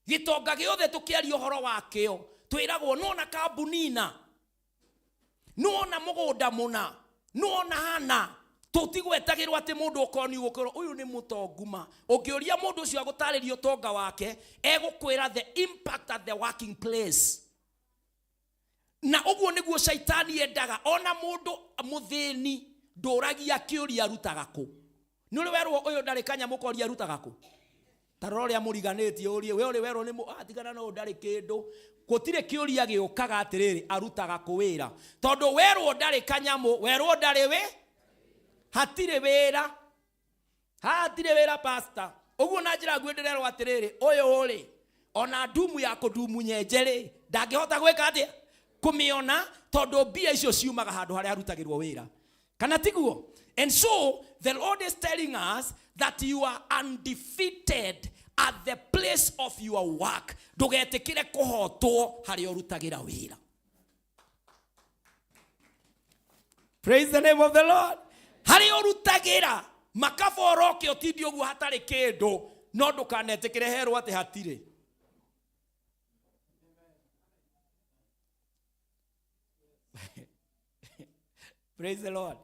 Gĩtonga gĩothe tũkĩaria ũhoro wakĩo twĩragwo nona kambuni na nona mũgũnda mũna nona hana, tũtigwetagĩrwo atĩ mũndũ okorwo nĩ ũgũkorwo ũyũ nĩ mũtongu ma. Ũngĩũria mũndũ ũcio agũtarĩria ũtonga wake, egũkwĩra the impact at the working place. Na ũguo nĩguo caitani endaga. Ona mũndũ mũthĩni ndũragia kĩũria arutaga kũ. Nĩ ũrĩ werwo ũyũ ndarĩ kanyamũ, koria arutaga kũ? Ta rora ũrĩa mũriganĩtie, ũrie we ũrĩ werwo nĩ tigana na ũyũ ndarĩ kĩndũ. Gũtirĩ kĩũria gĩũkaga atĩrĩrĩ, arutaga kũ wĩra? Tondũ werwo ndarĩ kanyamũ, werwo ndarĩ wĩ hatirĩ wĩra, hatirĩ wĩra, pastor. Ũguo na njĩra nguhĩ ndĩrerwo atĩrĩrĩ, ũyũ rĩ, ona ndumu ya kũndumu nyenje rĩ, ndangĩhota gwĩka atĩa kũmĩona, tondũ mbia icio ciumaga handũ harĩa harutagĩrwo wĩra, kana tiguo? And so the Lord is telling us that you are undefeated at the place of your work. Ndũgetĩkĩre kũhotwo harĩa ũrutagĩra wĩra. Praise the name of the Lord. Harĩa ũrutagĩra makaboroke ũtindi ũguo hatarĩ kĩndũ, no ndũkanetĩkĩre herwo atĩ hatirĩ. Praise the Lord.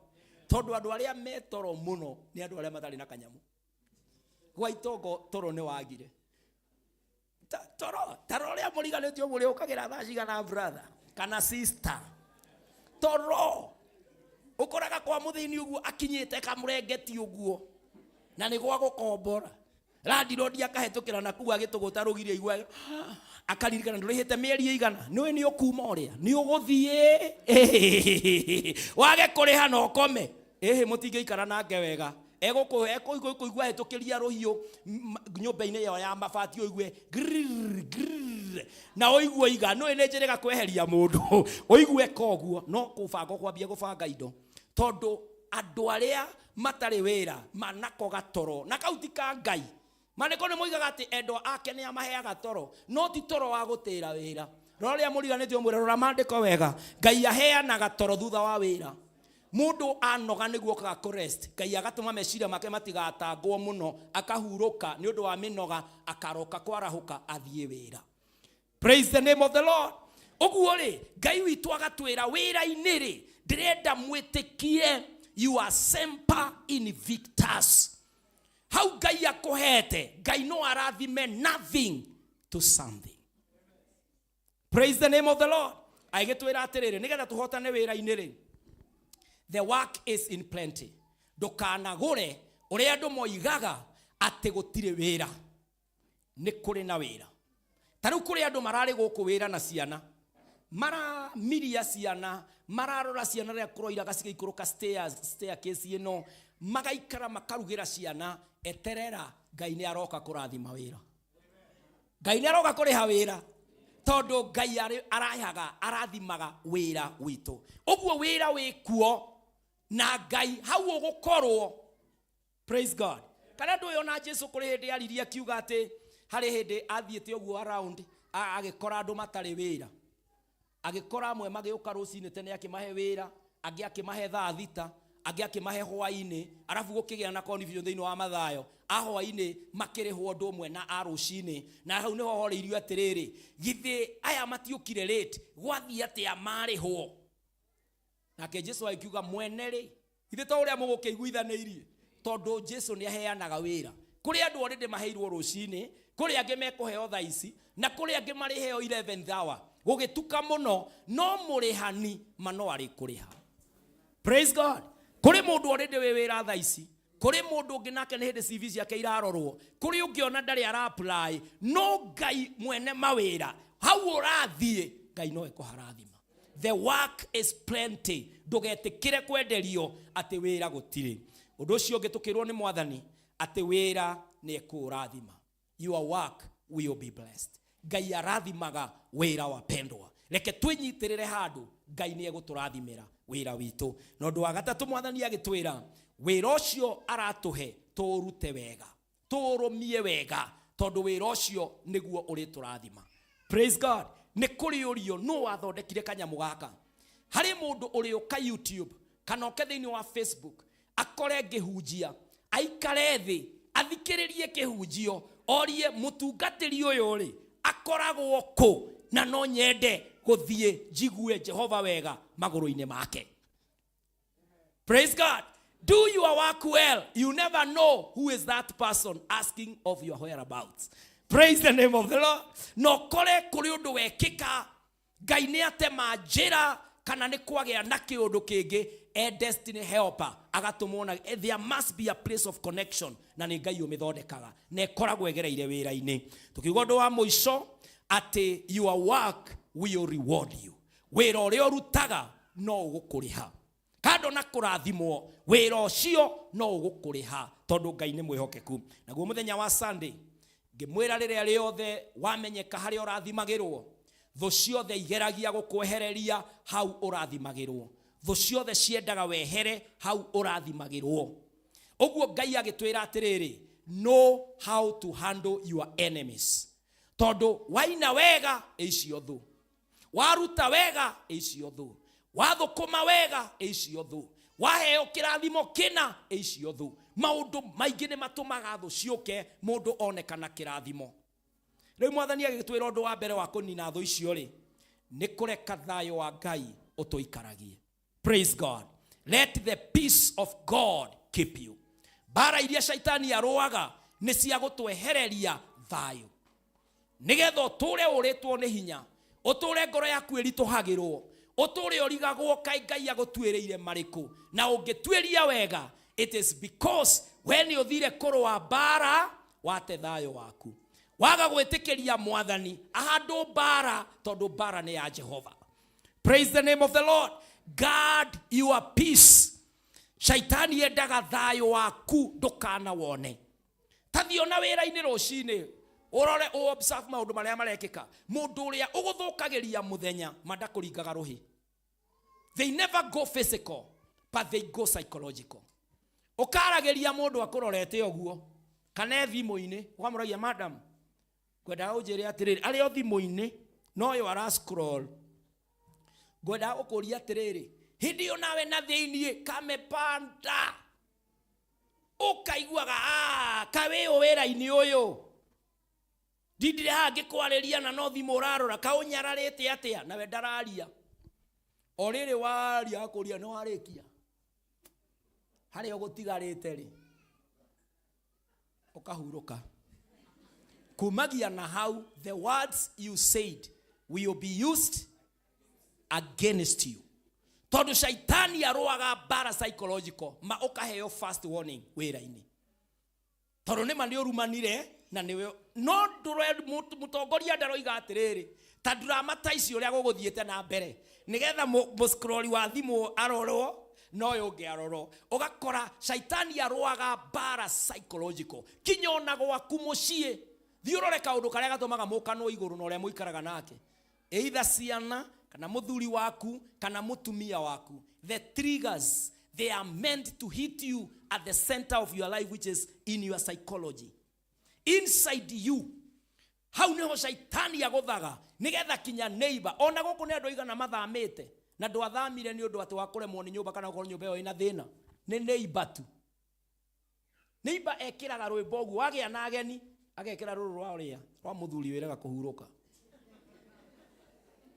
Tondũ andũ arĩa me toro mũno nĩ andũ arĩa matarĩ na kanyamũ. Gwa itongo toro nĩ wagire. Toro taro ũrĩa mũriganĩtio mũrĩ ũkagĩra thaa cigana, brother kana sister? Toro ũkoraga kwa mũthĩni ũguo akinyĩte kamũrengeti ũguo na nĩ gwa gũkombora, landlord akahĩtũkĩra na kuu agĩtũgũta rũgiri, aigua akaririkana ndũrĩhĩte mĩeri ĩigana, nĩũĩ nĩ ũkuma ũrĩa nĩ ũgũthiĩ wage kũrĩha na ũkome. Ĩhĩ, mũtingĩikara nake wega, ekũigua hĩtũkĩria rũhiũ nyũmba-inĩ ĩyo ya mabati, ũigue grrrr, grrrr, na ũigue iga nĩũĩ nĩ njĩrĩga kweheria mũndũ, ũigue koguo no kũbanga ũkwambia gũbanga indo, tondũ andũ arĩa matarĩ wĩra manakoga toro na kau ti ka Ngai. Maandĩko nĩ moigaga atĩ endwa ake nĩ amaheaga toro, no ti toro wa gũtĩra wĩra. Rora ũrĩa mũriganĩtie, ũmwĩre, rora maandĩko wega. Ngai aheanaga toro thutha wa wĩra. Mũndũ anoga nĩguo okaga kũrest, Ngai agatũma meciria make matigatangwo mũno, akahurũka nĩ ũndũ wa mĩnoga, akaroka kwarahũka athiĩ wĩra. Praise the name of the Lord. Ũguo rĩ, Ngai witũ agatwĩra wĩra-inĩ rĩ, ndĩrenda mwĩtĩkie you are semper invictus. Hau Ngai akũhete, Ngai no arathime nothing to something. Praise the name of the Lord. Agĩtwĩra atĩrĩrĩ, nĩgetha tũhotane wĩra-inĩ rĩ, the work is in plenty. Ndũkanagũre ũrĩa andũ moigaga atĩ gũtirĩ wĩra. Nĩ kũrĩ na wĩra. Ta rĩu kũrĩ andũ mararĩ gũkũ wĩra na ciana, maramiria ciana, mararora ciana rĩrĩa kũroira gacigĩikũrũka staircase ĩno, magaikara makarugĩra ciana. Eterera, Ngai nĩ aroka kũrathima wĩra, Ngai nĩ aroka kũrĩha wĩra, tondũ Ngai arahaga arathimaga wĩra witũ. Ũguo wĩra wĩ kuo na Ngai hau ũgũkorwo. Praise God. Kana ndũĩ ona Jesu kũrĩ hĩndĩ aririe akiuga atĩ harĩ hĩndĩ athiĩte ũguo around, agĩkora andũ matarĩ wĩra, agĩkora amwe magĩũka rũcinĩ tene akĩmahe wĩra, angĩ akĩmahe thaa 6, Angĩ akĩmahe hwainĩ, arabu gũkĩgĩa na confusion thĩinĩ wa Mathayo, a hwainĩ makĩrĩhwo ũndũ ũmwe na a rũcinĩ. Na hau nĩho horĩirio atĩrĩrĩ, githĩ aya matiũkire late, gwathiĩ atĩa marĩhwo? Nake Jesu agĩkiuga, mwene rĩ, githĩ to ũrĩa mũgũkĩiguithanĩirie? Tondũ Jesu nĩ aheanaga wĩra kũrĩ andũ already maheirwo rũcinĩ, kũrĩ angĩ mekũheo thaa ici, na kũrĩ angĩ marĩheo 11th hour gũgĩtuka mũno, no mũrĩhani ma no arĩkũrĩha. Praise God. Kũrĩ mũndũ already wĩ wĩra thaa ici, kũrĩ mũndũ ũngĩ nake nĩ hĩndĩ CV ciake irarorwo, kũrĩ ũngĩ ona ndarĩ ara apply, no Ngai mwene mawĩra hau ũrathiĩ, Ngai no ekũharathima. The work is plenty. Ndũgetĩkĩre kwenderio atĩ wĩra gũtirĩ. Ũndũ ũcio ũngĩ tũkĩrwo nĩ Mwathani atĩ wĩra nĩ ekũũrathima. Your work will be blessed. Ngai arathimaga wĩra, wapendwa. Reke twĩnyitĩrĩre handũ, Ngai nĩ egũtũrathimĩra wĩra witũ. Na ũndũ wa gatatũ, Mwathani agĩtwĩra wĩra ũcio aratũhe tũũrute wega, tũũrũmie wega, tondũ wĩra ũcio nĩguo ũrĩtũrathima. Praise God. Nĩ kũrĩ ũrio nũ wathondekire kanyamũ gaka. Harĩ mũndũ ũrĩũka YouTube kana oke thĩinĩ wa Facebook akore ngĩhunjia, aikare thĩ athikĩrĩrie kĩhunjio, orie mũtungatĩri ũyũ rĩ akoragwo kũ, na no nyende gũthiĩ njigue Jehova wega magũrũ-inĩ make. Praise God. Do your work well. You never know who is that person asking of your whereabouts. Praise the name of the Lord. No kore kũrĩ ũndũ wekĩka, Ngai nĩ atema njĩra, kana nĩ kwagĩa na kĩũndũ kĩngĩ, e destiny helper agatũmwo na there must be a place of connection, na nĩ Ngai ũmĩthondekaga na ĩkoragwo ĩgereire wĩra-inĩ. Tũkiuga ũndũ wa mũico atĩ your work will reward you. Wĩra ũrĩa ũrutaga no ũgũkũrĩha. Kando na kũrathimwo, wĩra ũcio no ũgũkũrĩha, tondũ Ngai nĩ mwĩhokeku. Naguo mũthenya wa Sunday ngĩmwĩra, rĩrĩa rĩothe wamenyeka harĩa ũrathimagĩrwo, thũ ciothe igeragia gũkwehereria hau ũrathimagĩrwo. Thũ ciothe ciendaga wehere hau ũrathimagĩrwo. Ũguo Ngai agĩtwĩra atĩrĩrĩ, know how to handle your enemies, tondũ waina wega ĩicio thũ, waruta wega ĩicio thũ, wathũkũma wega ĩicio thũ, waheo kĩrathimo kĩna ĩicio thũ. Maũndũ maingĩ nĩ matũmaga thũ ciũke mũndũ onekana kĩrathimo. Rĩu Mwathani agĩtwĩra ũndũ wa mbere wa kũnina thũ icio rĩ, nĩ kũreka thayũ wa Ngai ũtũikaragie. Praise God. Let the peace of God keep you. Mbara iria Shaitani arũaga nĩ cia gũtwehereria thayũ, nĩgetha ũtũre ũrĩtwo nĩ hinya, ũtũre ngoro yaku ĩritũhagĩrwo, ũtũre ũrigagwo kaĩ Ngai agũtuĩrĩire marĩkũ. Na ũngĩtuĩria wega, it is because we nĩ ũthire kũrũa mbara, wate thayũ waku, waga gwĩtĩkĩria Mwathani ahandũ mbara, tondũ mbara nĩ ya Jehova. Praise the name of the Lord. Guard your peace. Shaitani endaga thayũ waku ndũkana wone. Tathiĩ ona wĩra-inĩ rũcinĩ, ũrore, ũobserve maũndũ marĩa marekĩka. Mũndũ ũrĩa ũgũthũkagĩria mũthenya ma ndakũringaga rũhĩ. They never go physical, but they go psychological. Ũkaragĩria mũndũ akũrorete ũguo, kana e thimũ-inĩ, ũkamũragia, "Madam, ngwendaga ũnjĩre atĩrĩrĩ," arĩ o thimũ-inĩ no yo ara scroll, "Ngwendaga gũkũria atĩrĩrĩ," hĩndĩ ĩyo nawe na thĩiniĩ kamepanda, ũkaiguaga, "Ah, kaĩ wĩ wĩra-inĩ ũyũ, ndindire haha ngĩkwarĩria na no thimũ ũrarora, kaũnyararĩte atĩa?" Nawe ndararia. O rĩrĩ waria, akũria, "Nĩ warĩkia harĩa ũgũtigarĩte rĩ?" Ũkahurũka. Kumagia na hau, the words you said will be used against you, tondũ Shaitani arũaga mbara psychological. Ma ũkaheo first warning wĩra-inĩ, tondũ nĩma nĩ ũrumanire na nĩwe no mũtongoria ndaroiga atĩrĩrĩ, ta drama ta ici ũrĩa gũgũthiĩte na mbere, nĩgetha mũscrolli wa thimũ arorwo no ũyũ ũngĩ arorwo. Ũgakora Shaitani arũaga mbara psychological kinya ona gwaku mũciĩ. Thiĩ ũrore kaũndũ karĩa gatũmaga mũkanwo igũrũ na ũrĩa mũikaraga nake, either ciana kana mũthuri waku kana mũtumia waku. The triggers, they are meant to hit you at the center of your life, which is in your psychology, inside you. Hau niho Shaitani agũthaga, nigetha kinya neighbor ona gũkũ nĩ andũ aigana mathamĩte, na ndwathamire nĩ ũndũ atĩ wa kũremwo nĩ nyũmba kana gũkorwo nyũmba ĩyo ĩna thĩna. Nĩ neighbor tu. Neighbor ekĩraga rwĩmbo ũguo wagĩa na ageni agekĩra rũrũ rwa ũrĩa rwa mũthuri wĩrega kũhurũka.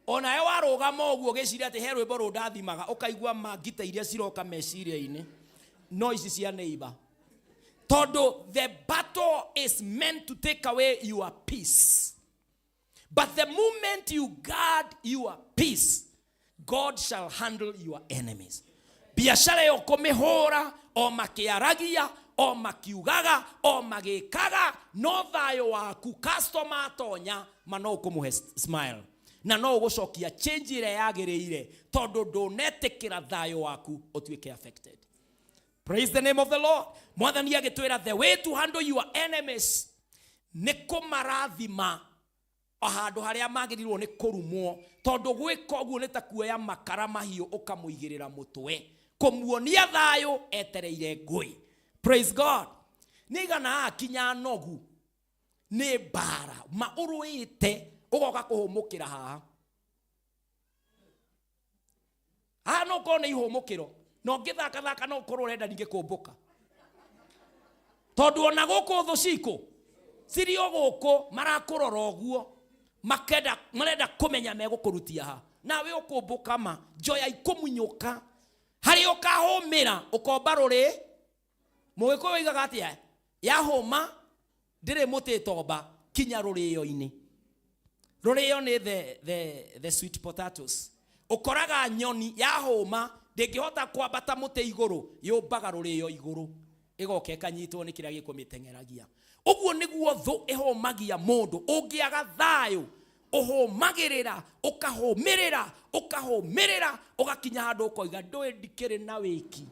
Onawe warũgama ũguo ũgĩciria atĩ he rwĩmbo rũndathimaga ũkaigua mangita iria ciroka meciria-inĩ no ici cia neighbor. Tondũ the battle is meant to take away your peace. But the moment you guard your peace, God shall handle your enemies. Biashara ĩyo kũmĩhũra o makĩaragia o makiugaga o magĩkaga no thayũ waku customer atonya ma no ũkũmũhe smile na no ũgũcokia change ĩrĩa yagĩrĩire tondũ ndũnetĩkĩra thayũ waku ũtuĩke affected. Praise the name of the Lord. Mwathani agĩtwĩra the way to handle your enemies nĩ kũmarathima o handũ harĩa magĩrĩirwo nĩ kũrumwo tondũ gwĩka ũguo nĩ ta kuoya makara mahiũ ũkamũigĩrĩra mũtwe kũmuonia thayũ etereire ngũĩ. Praise God. Nĩ igana akinya nogu nĩ mbara ma ũrũĩte ũgoka kũhũmũkĩra haha haha no ũkorwo nĩ ihũmũkĩro na ũngĩthakathaka no ũkorwo ũrenda ningĩ kũmbũka tondũ ona gũkũ thũ cikũ cirĩ o gũkũ marakũrora ũguo makenda marenda kũmenya megũkũrutia ha nawe ũkũmbũka ma njoya ikũmunyũka harĩa ũkahũmĩra ũkomba rũrĩ mũgĩkũyũ oigaga atĩa yahũma ndĩrĩ mũtĩ tomba kinya rũrĩo-inĩ. Rũrĩo nĩ the sweet potatoes. Ũkoraga nyoni yahũma ndĩngĩhota kwambata mũtĩ igũrũ yũmbaga rũrĩo igũrũ ĩgoka ĩkanyitwo nĩ kĩrĩa gĩkũmĩteng'eragia. Ũguo nĩguo thũ ĩhũmagia mũndũ ũngĩaga thayũ ũhũmagĩrĩra ũkahũmĩrĩra ũkahũmĩrĩra ũgakinya handũ ũkoiga ndũĩ ndikĩrĩ na wĩki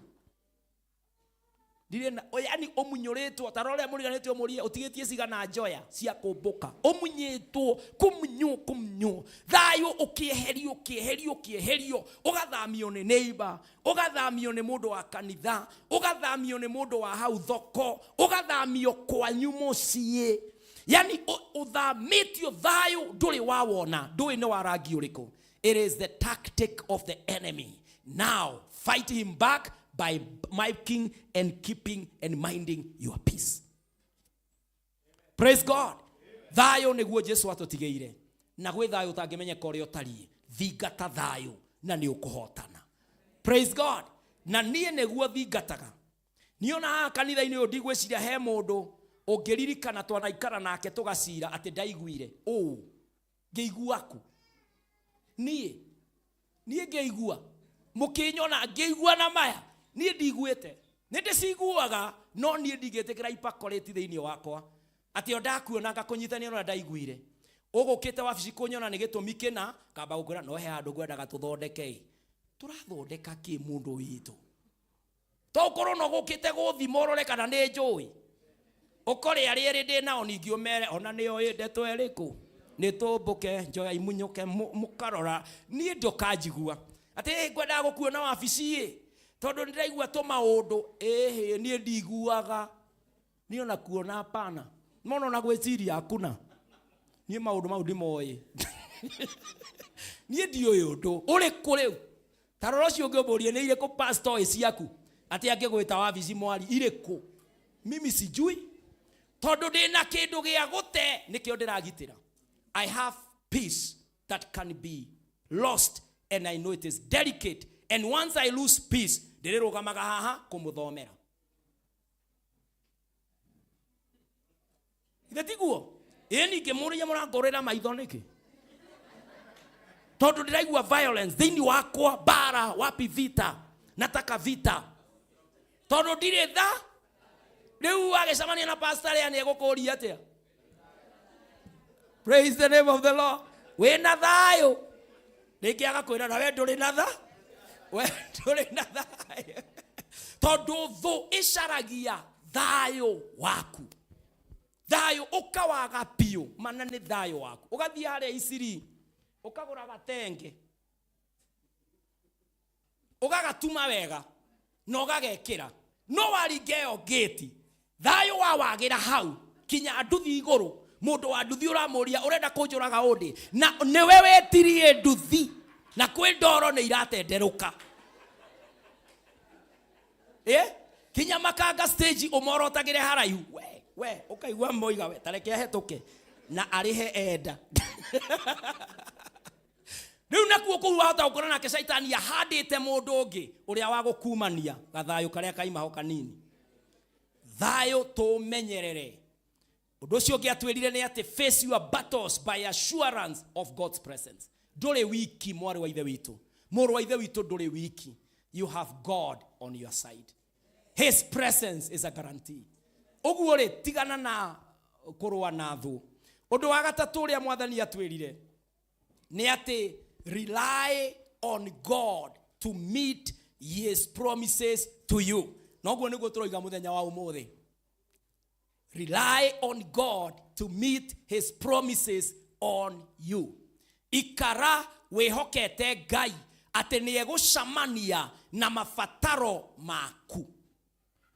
ndirĩ na yani ũmunyũrĩtwo ta rora ũrĩa mũriganĩtie ũmũrie ũtigĩtie cigana njoya cia kũmbũka ũmunyĩtwo kũmunywo kũmunywo thayũ ũkĩeherio ũkĩeherio ũkĩeherio ũgathamio nĩ neighbor ũgathamio nĩ mũndũ wa kanitha ũgathamio nĩ mũndũ wa hau thoko ũgathamio kwanyu mũciĩ yani ũthamĩtio thayũ ndũrĩ wawona ndũĩ nĩ wa rangi ũrĩkũ. It is the tactic of the enemy. Now fight him back by making and keeping and minding your peace. Praise God. Thayũ nĩguo Jesu atũtigĩire na gwĩ thayũ ũtangĩmenyeka ũrĩa ũtariĩ thingata thayũ na nĩ ũkũhotana. Praise God. Na niĩ nĩguo thingataga. Niĩ ona haha kanitha-inĩ ũyũ ndigwĩciria he mũndũ ũngĩririkana twanaikara nake tũgacira atĩ ndaiguire ũũ ngĩigua kũ niĩ niĩ ngĩigua mũkĩnyona ngĩigua na maya niĩ ndiguĩte nĩ ndĩciguaga no niĩ ndingĩtĩkĩra ipakorĩti thĩinĩ wakwa atĩ o ndakuona ngakũnyitania na ndaiguire ũgũkĩte wabici kũnyona nĩ gĩtũmi kĩna kamba gũkwĩra no he handũ ngwendaga tũthondeke tũrathondeka kĩ mũndũ witũ to ũkorwo no gũkĩte gũthima ũrore kana nĩ njũĩ ũkore arĩa erĩ ndĩ nao ningĩ ũmere ona nĩo ĩ ndeto ĩrĩkũ nĩ tũmbũke njoya imunyũke mũkarora niĩ ndũkanjigua atĩ ngwendaga gũkuona wabici ĩ tondũ nĩndĩraigua tũmaũndũ ĩhĩ niĩ ndiguaga niĩ ona kuona hapana mona ona gwĩciria hakuna niĩ maũndũ mau ndimoĩ niĩ ndiũĩ ũndũ ũrĩkũ rĩu ta rora ũcio ũngĩ ũmũrie nĩ irĩkũ pastor ĩ ciaku atĩ angĩgwĩta wabici mwari irĩkũ mimi sijui tondũ ndĩna kĩndũ gĩa gũte nĩkĩo ndĩragitĩra. I have peace that can be lost and I know it is delicate and once I lose peace ndĩrĩrũgamaga haha kũmũthomera. Ithe tiguo ĩ ningĩ mũrĩe mũrangũrĩra maitho nĩkĩ tondũ ndĩraigua violence thĩinĩ wakwa bara wapi vita nataka vita tondũ ndirĩ tha rĩu agĩcemania na pastor rĩa nĩ egũkũria atĩa. Praise the name of the Lord. Wĩna thayũ rĩngĩ agakwĩra na we ndũrĩ na tha we ndũrĩ na thayũ tondũ thũ ĩcaragia thayũ waku thayũ ũkawaga biũ mana nĩ thayũ waku ũgathiĩ harĩa Isiri ũkagũra gatenge ũgagatuma wega na ũgagekĩra no waringa ĩyo ngĩti thayũ wawagĩra hau kinya nduthi igũrũ mũndũ wa nduthi ũramũria ũrenda kũnjũraga ũndĩ na nĩwe wetirie nduthi na kwĩ ndoro nĩ iratenderũka. Ĩ kinya makanga stage ũmorotagĩre haraihu, we we ũkaigua moiga we tareke ahĩtũke na arĩhe enda. Rĩu nakuo kũu wahota gũkora nake caitani ahandĩte mũndũ ũngĩ ũrĩa wa gũkumania gathayũ karĩa kaimaho kanini. Thayũ tũmenyerere. Ũndũ ũcio ũngĩ atwĩrire nĩ atĩ face your battles by assurance of God's presence. Ndũrĩ wiki, mwarĩ wa ithe witũ, mũrũ wa ithe witũ, ndũrĩ wiki. You have God on your side. His presence is a guarantee. Ũguo rĩ, tigana na kũrũa na thũ. Ũndũ wa gatatũ ũrĩa Mwathani atwĩrire nĩ atĩ rely on God to meet his promises to you. Noguo nĩguo tũroiga mũthenya wa ũmũthĩ. Rely on God to meet his promises on you. Ikara wĩhokete Ngai atĩ nĩ egũcamania na mabataro maku.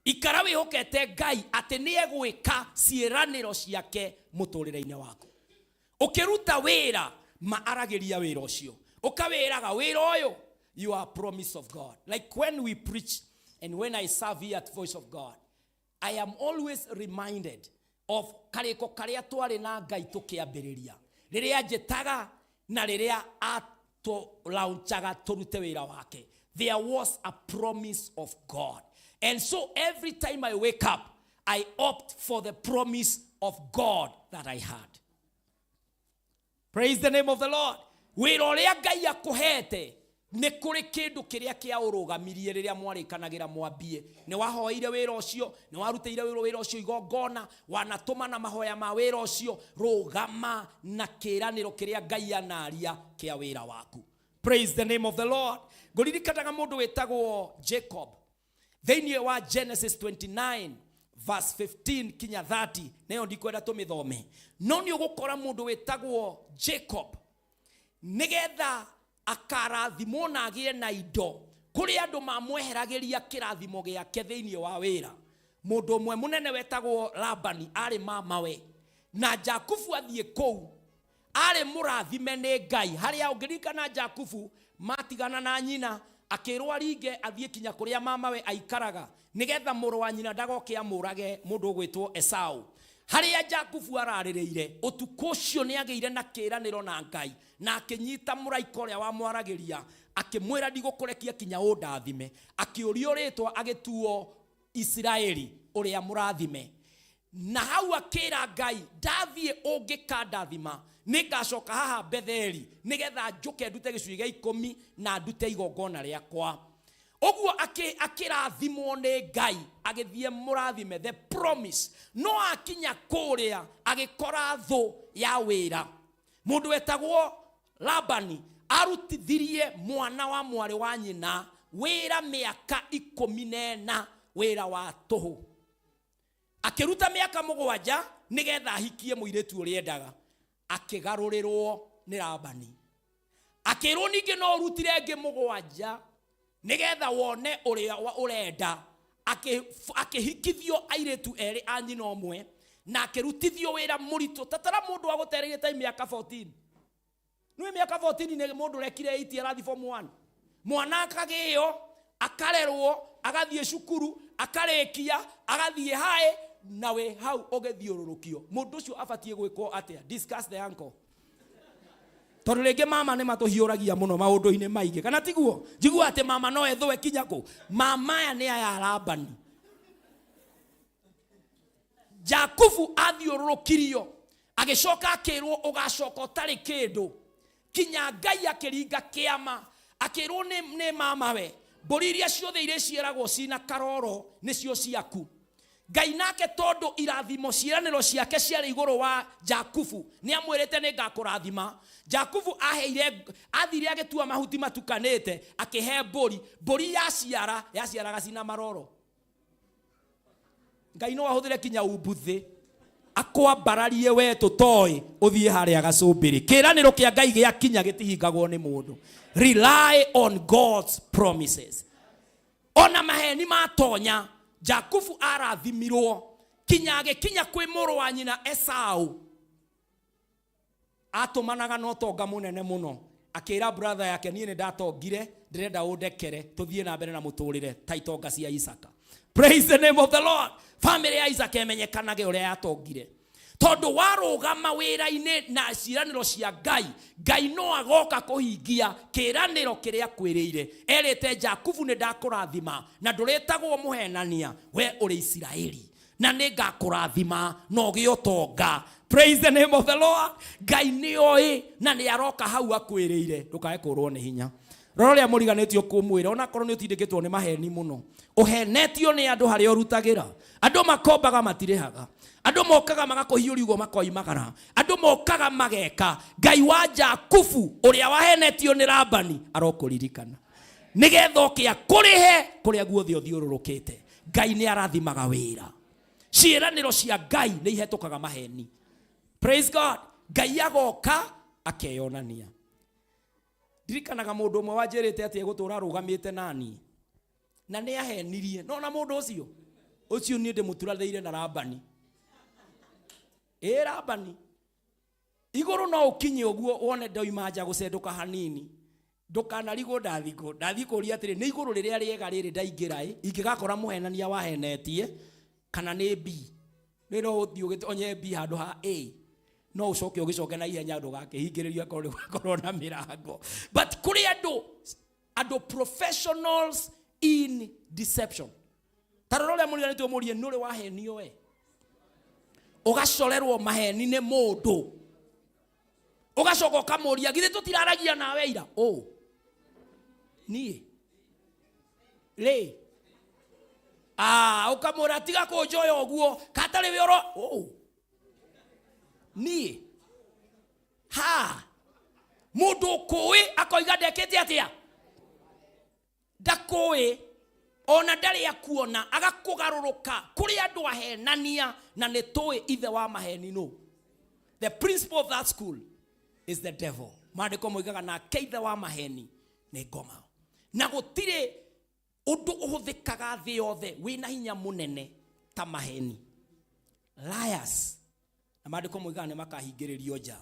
Ikara wĩhokete Ngai atĩ nĩ egwĩka ciĩranĩro ciake mũtũrĩre-inĩ waku. Ũkĩruta wĩra, maaragĩria wĩra ũcio, ũkawĩraga wĩra ũyũ, you are a promise of God. Like when we preach and when I serve here at Voice of God, I am always reminded of karĩko karĩa twarĩ na Ngai tũkĩambĩrĩria, rĩrĩa njĩtaga na rĩrĩa atũlaunchaga tũrute wĩra wake. There was a promise of God, and so every time I wake up, I opt for the promise of God that I had. Praise the name of the Lord. Wĩra ũrĩa Ngai akũhete, nĩ kũrĩ kĩndũ kĩrĩa kĩa ũrũgamirie rĩrĩa mwarĩkanagĩra mwambie. Nĩ wahoeire wĩra ũcio, nĩ warutĩire wĩra ũcio igongona, wanatũma na mahoya ma wĩra ũcio. Rũgama na kĩĩranĩro kĩrĩa Ngai anaria kĩa wĩra waku. Praise the name of the Lord. Ngũririkanaga mũndũ wĩtagwo Jacob thĩinĩ wa Genesis 29 verse 15 kinya 30. Nayo ndikwenda tũmĩthome, no nĩ ũgũkora mũndũ wĩtagwo Jacob, nĩgetha akarathimwo na agĩe na indo, kũrĩ andũ mamweheragĩria kĩrathimo gĩake thĩinĩ wa wĩra. Mũndũ ũmwe mũnene wetagwo Labani arĩ mamawe na Jakubu athiĩ kũu arĩ mũrathime nĩ Ngai. Harĩa ũngĩririkana Jakubu matigana na nyina, akĩrwo aringe athiĩ kinya kũrĩa mamawe aikaraga, nĩgetha mũrũ wa nyina ndagoke amũrage, mũndũ ũgwĩtwo Esau. Harĩa Jakubu ararĩrĩire ũtukũ ũcio, nĩ agĩire na kĩĩranĩro na Ngai, na akĩnyita mũraika ũrĩa wamwaragĩria, akĩmwĩra, "Ndigũkũrekia kinya ũndathime." Akĩũrio rĩtwa, agĩtuo Isiraeli, ũrĩa mũrathime. Na hau akĩra Ngai, "Ndathiĩ, ũngĩkandathima, nĩ ngacoka haha Betheli nĩgetha njũke ndute gĩcunjĩ gĩa 10 na ndute igongona rĩakwa." Ũguo akĩrathimwo nĩ Ngai, agĩthiĩ mũrathime, the promise. No akinya kũrĩa, agĩkora thũ ya wĩra, mũndũ wetagwo Labani. Arutithirie mwana wa mwarĩ wa nyina wĩra mĩaka 14, wĩra wa tũhũ. Akĩruta mĩaka 7 nĩgetha ahikie mũirĩtu ũrĩa endaga. Akĩgarũrĩrwo nĩ Labani, akĩrwo ningĩ no ũrutire ĩngĩ 7 nĩgetha wone ũrĩa ũrenda. Akĩhikithio airĩtu erĩ a nyina ũmwe na akĩrutithio wĩra mũritũ. Tatara mũndũ wa gũtereire ta mĩaka 14. Nĩ mĩaka 14 nĩ mũndũ ũrekire 8, arathi form 1. Mwana akagĩo, akarerwo, agathiĩ cukuru, akarĩkia, agathiĩ haĩ, na wĩ hau ũgĩthiũrũrũkio. Mũndũ ũcio abatiĩ gwĩkwo atĩa? Discuss the uncle, tondũ rĩngĩ mama nĩ matũhiũragia mũno maũndũ-inĩ maingĩ, kana tiguo? Njigua atĩ mama no ethũe kinya kũ. Mama aya nĩ aya Labani. Jakubu athiũrũrũkirio, agĩcoka akĩrwo, "Ũgacoka ũtarĩ kĩndũ." Kinya Ngai akĩringa kĩama, akĩrwo nĩ mamawe, "Mbũri iria ciothe irĩciaragwo cina karoro nĩcio ciaku." Ngai nake, tondũ irathimo ciĩranĩro ciake ciarĩ igũrũ wa Jakubu, nĩ amwĩrĩte, "Nĩ ngakũrathima." Jakubu aheire, athire agĩtua mahuti matukanĩte, akĩhe mbũri. Mbũri yaciara, yaciaraga cina maroro. Ngai no ahũthĩre kinya umbuthĩ akwambararie we tũtoĩ ũthiĩ harĩa gacũmbĩrĩ. Kĩĩranĩro kĩa Ngai gĩakinya, gĩtihingagwo nĩ mũndũ. Rely on God's promises. Ona maheni matonya, Jakubu arathimirwo kinya agĩkinya kwĩ mũrũ wa nyina Esau. Atũmanaga na ũtonga mũnene mũno, akĩra brother yake, "Niĩ nĩ ndatongire, ndĩrenda ũndekere tũthiĩ na mbere na mũtũrĩre ta itonga cia Isaka." Praise the name of the Lord. Family ya Isaac ĩmenyekanage ũrĩa yatongire, tondũ warũgama wĩra-inĩ na ciĩranĩro cia Ngai, Ngai no agoka kũhingia kĩĩranĩro kĩrĩa akwĩrĩire. Erĩte Jakubu, nĩ ndakũrathima na ndũrĩtagwo mũhenania, we ũrĩ Isiraeli, na nĩ ngakũrathima na ũgĩe ũtonga. Praise the name of the Lord. Ngai nĩ oĩ na nĩ aroka hau akwĩrĩire. Ndũkae kũrwo nĩ hinya. Rora ũrĩa mũriganĩtio kũmwĩra, onakorwo nĩ ũtindĩkĩtwo nĩ maheni mũno, ũhenetio nĩ andũ harĩa ũrutagĩra. Andũ makombaga matirĩhaga, andũ mokaga magakũhiũria ũguo makoimagara, andũ mokaga mageka. Ngai wa Jakubu ũrĩa wahenetio nĩ Labani arokũririkana, nĩgetha oke akũrĩhe kũrĩa guothe ũthiũrũrũkĩte. Ngai nĩ arathimaga wĩra. Ciĩranĩro cia Ngai nĩ ihetũkaga maheni. Praise God. Ngai agoka akeyonania. Ndirikanaga mũndũ ũmwe wanjĩrĩte atĩ egũtũra arũgamĩte nani, na nĩ ahenirie. No na mũndũ ũcio ũcio niĩ ndĩmũturathĩire na Labani. Ĩ Labani igũrũ no ũkinye ũguo wone ndoima nja gũcendũka hanini, ndũkanarigwo ndathikũ ndathiĩ kũria atĩrĩ, nĩ igũrũ rĩrĩa rĩega rĩrĩ ndaingĩra ĩ, ingĩgakora mũhenania wahenetie kana nĩ B? Nĩ no ũthiĩ ũgĩtonye B handũ ha A, no ũcoke ũgĩcoke na ihenya ndũgakĩhingĩrĩrio akorwo nĩ gwakorwo na mĩrango. But kũrĩ andũ professionals in deception. Ta rora ũrĩa mũriganĩtio mũrie, nĩ ũrĩ wahenio we, ũgacorerwo maheni nĩ mũndũ, ũgacoka ũkamũria, githĩ tũtiraragia nawe ira? Ũ niĩ rĩ, ũkamwĩra tiga kũnjoya ũguo, katarĩ we oro ũ niĩ ha. Mũndũ ũkũĩ akoiga ndekĩte atĩa, ndakũĩ ona ndarĩ akuona, agakũgarũrũka. Kũrĩ andũ ahenania, na nĩ tũĩ ithe wa maheni nũ. The principal of that school is the devil. Maandĩko moigaga nake ithe wa maheni nĩ ngoma, na gũtirĩ ũndũ ũhũthĩkaga thĩ yothe wĩna hinya mũnene ta maheni. Liars, na maandĩko moigaga nĩ makahingĩrĩrio nja.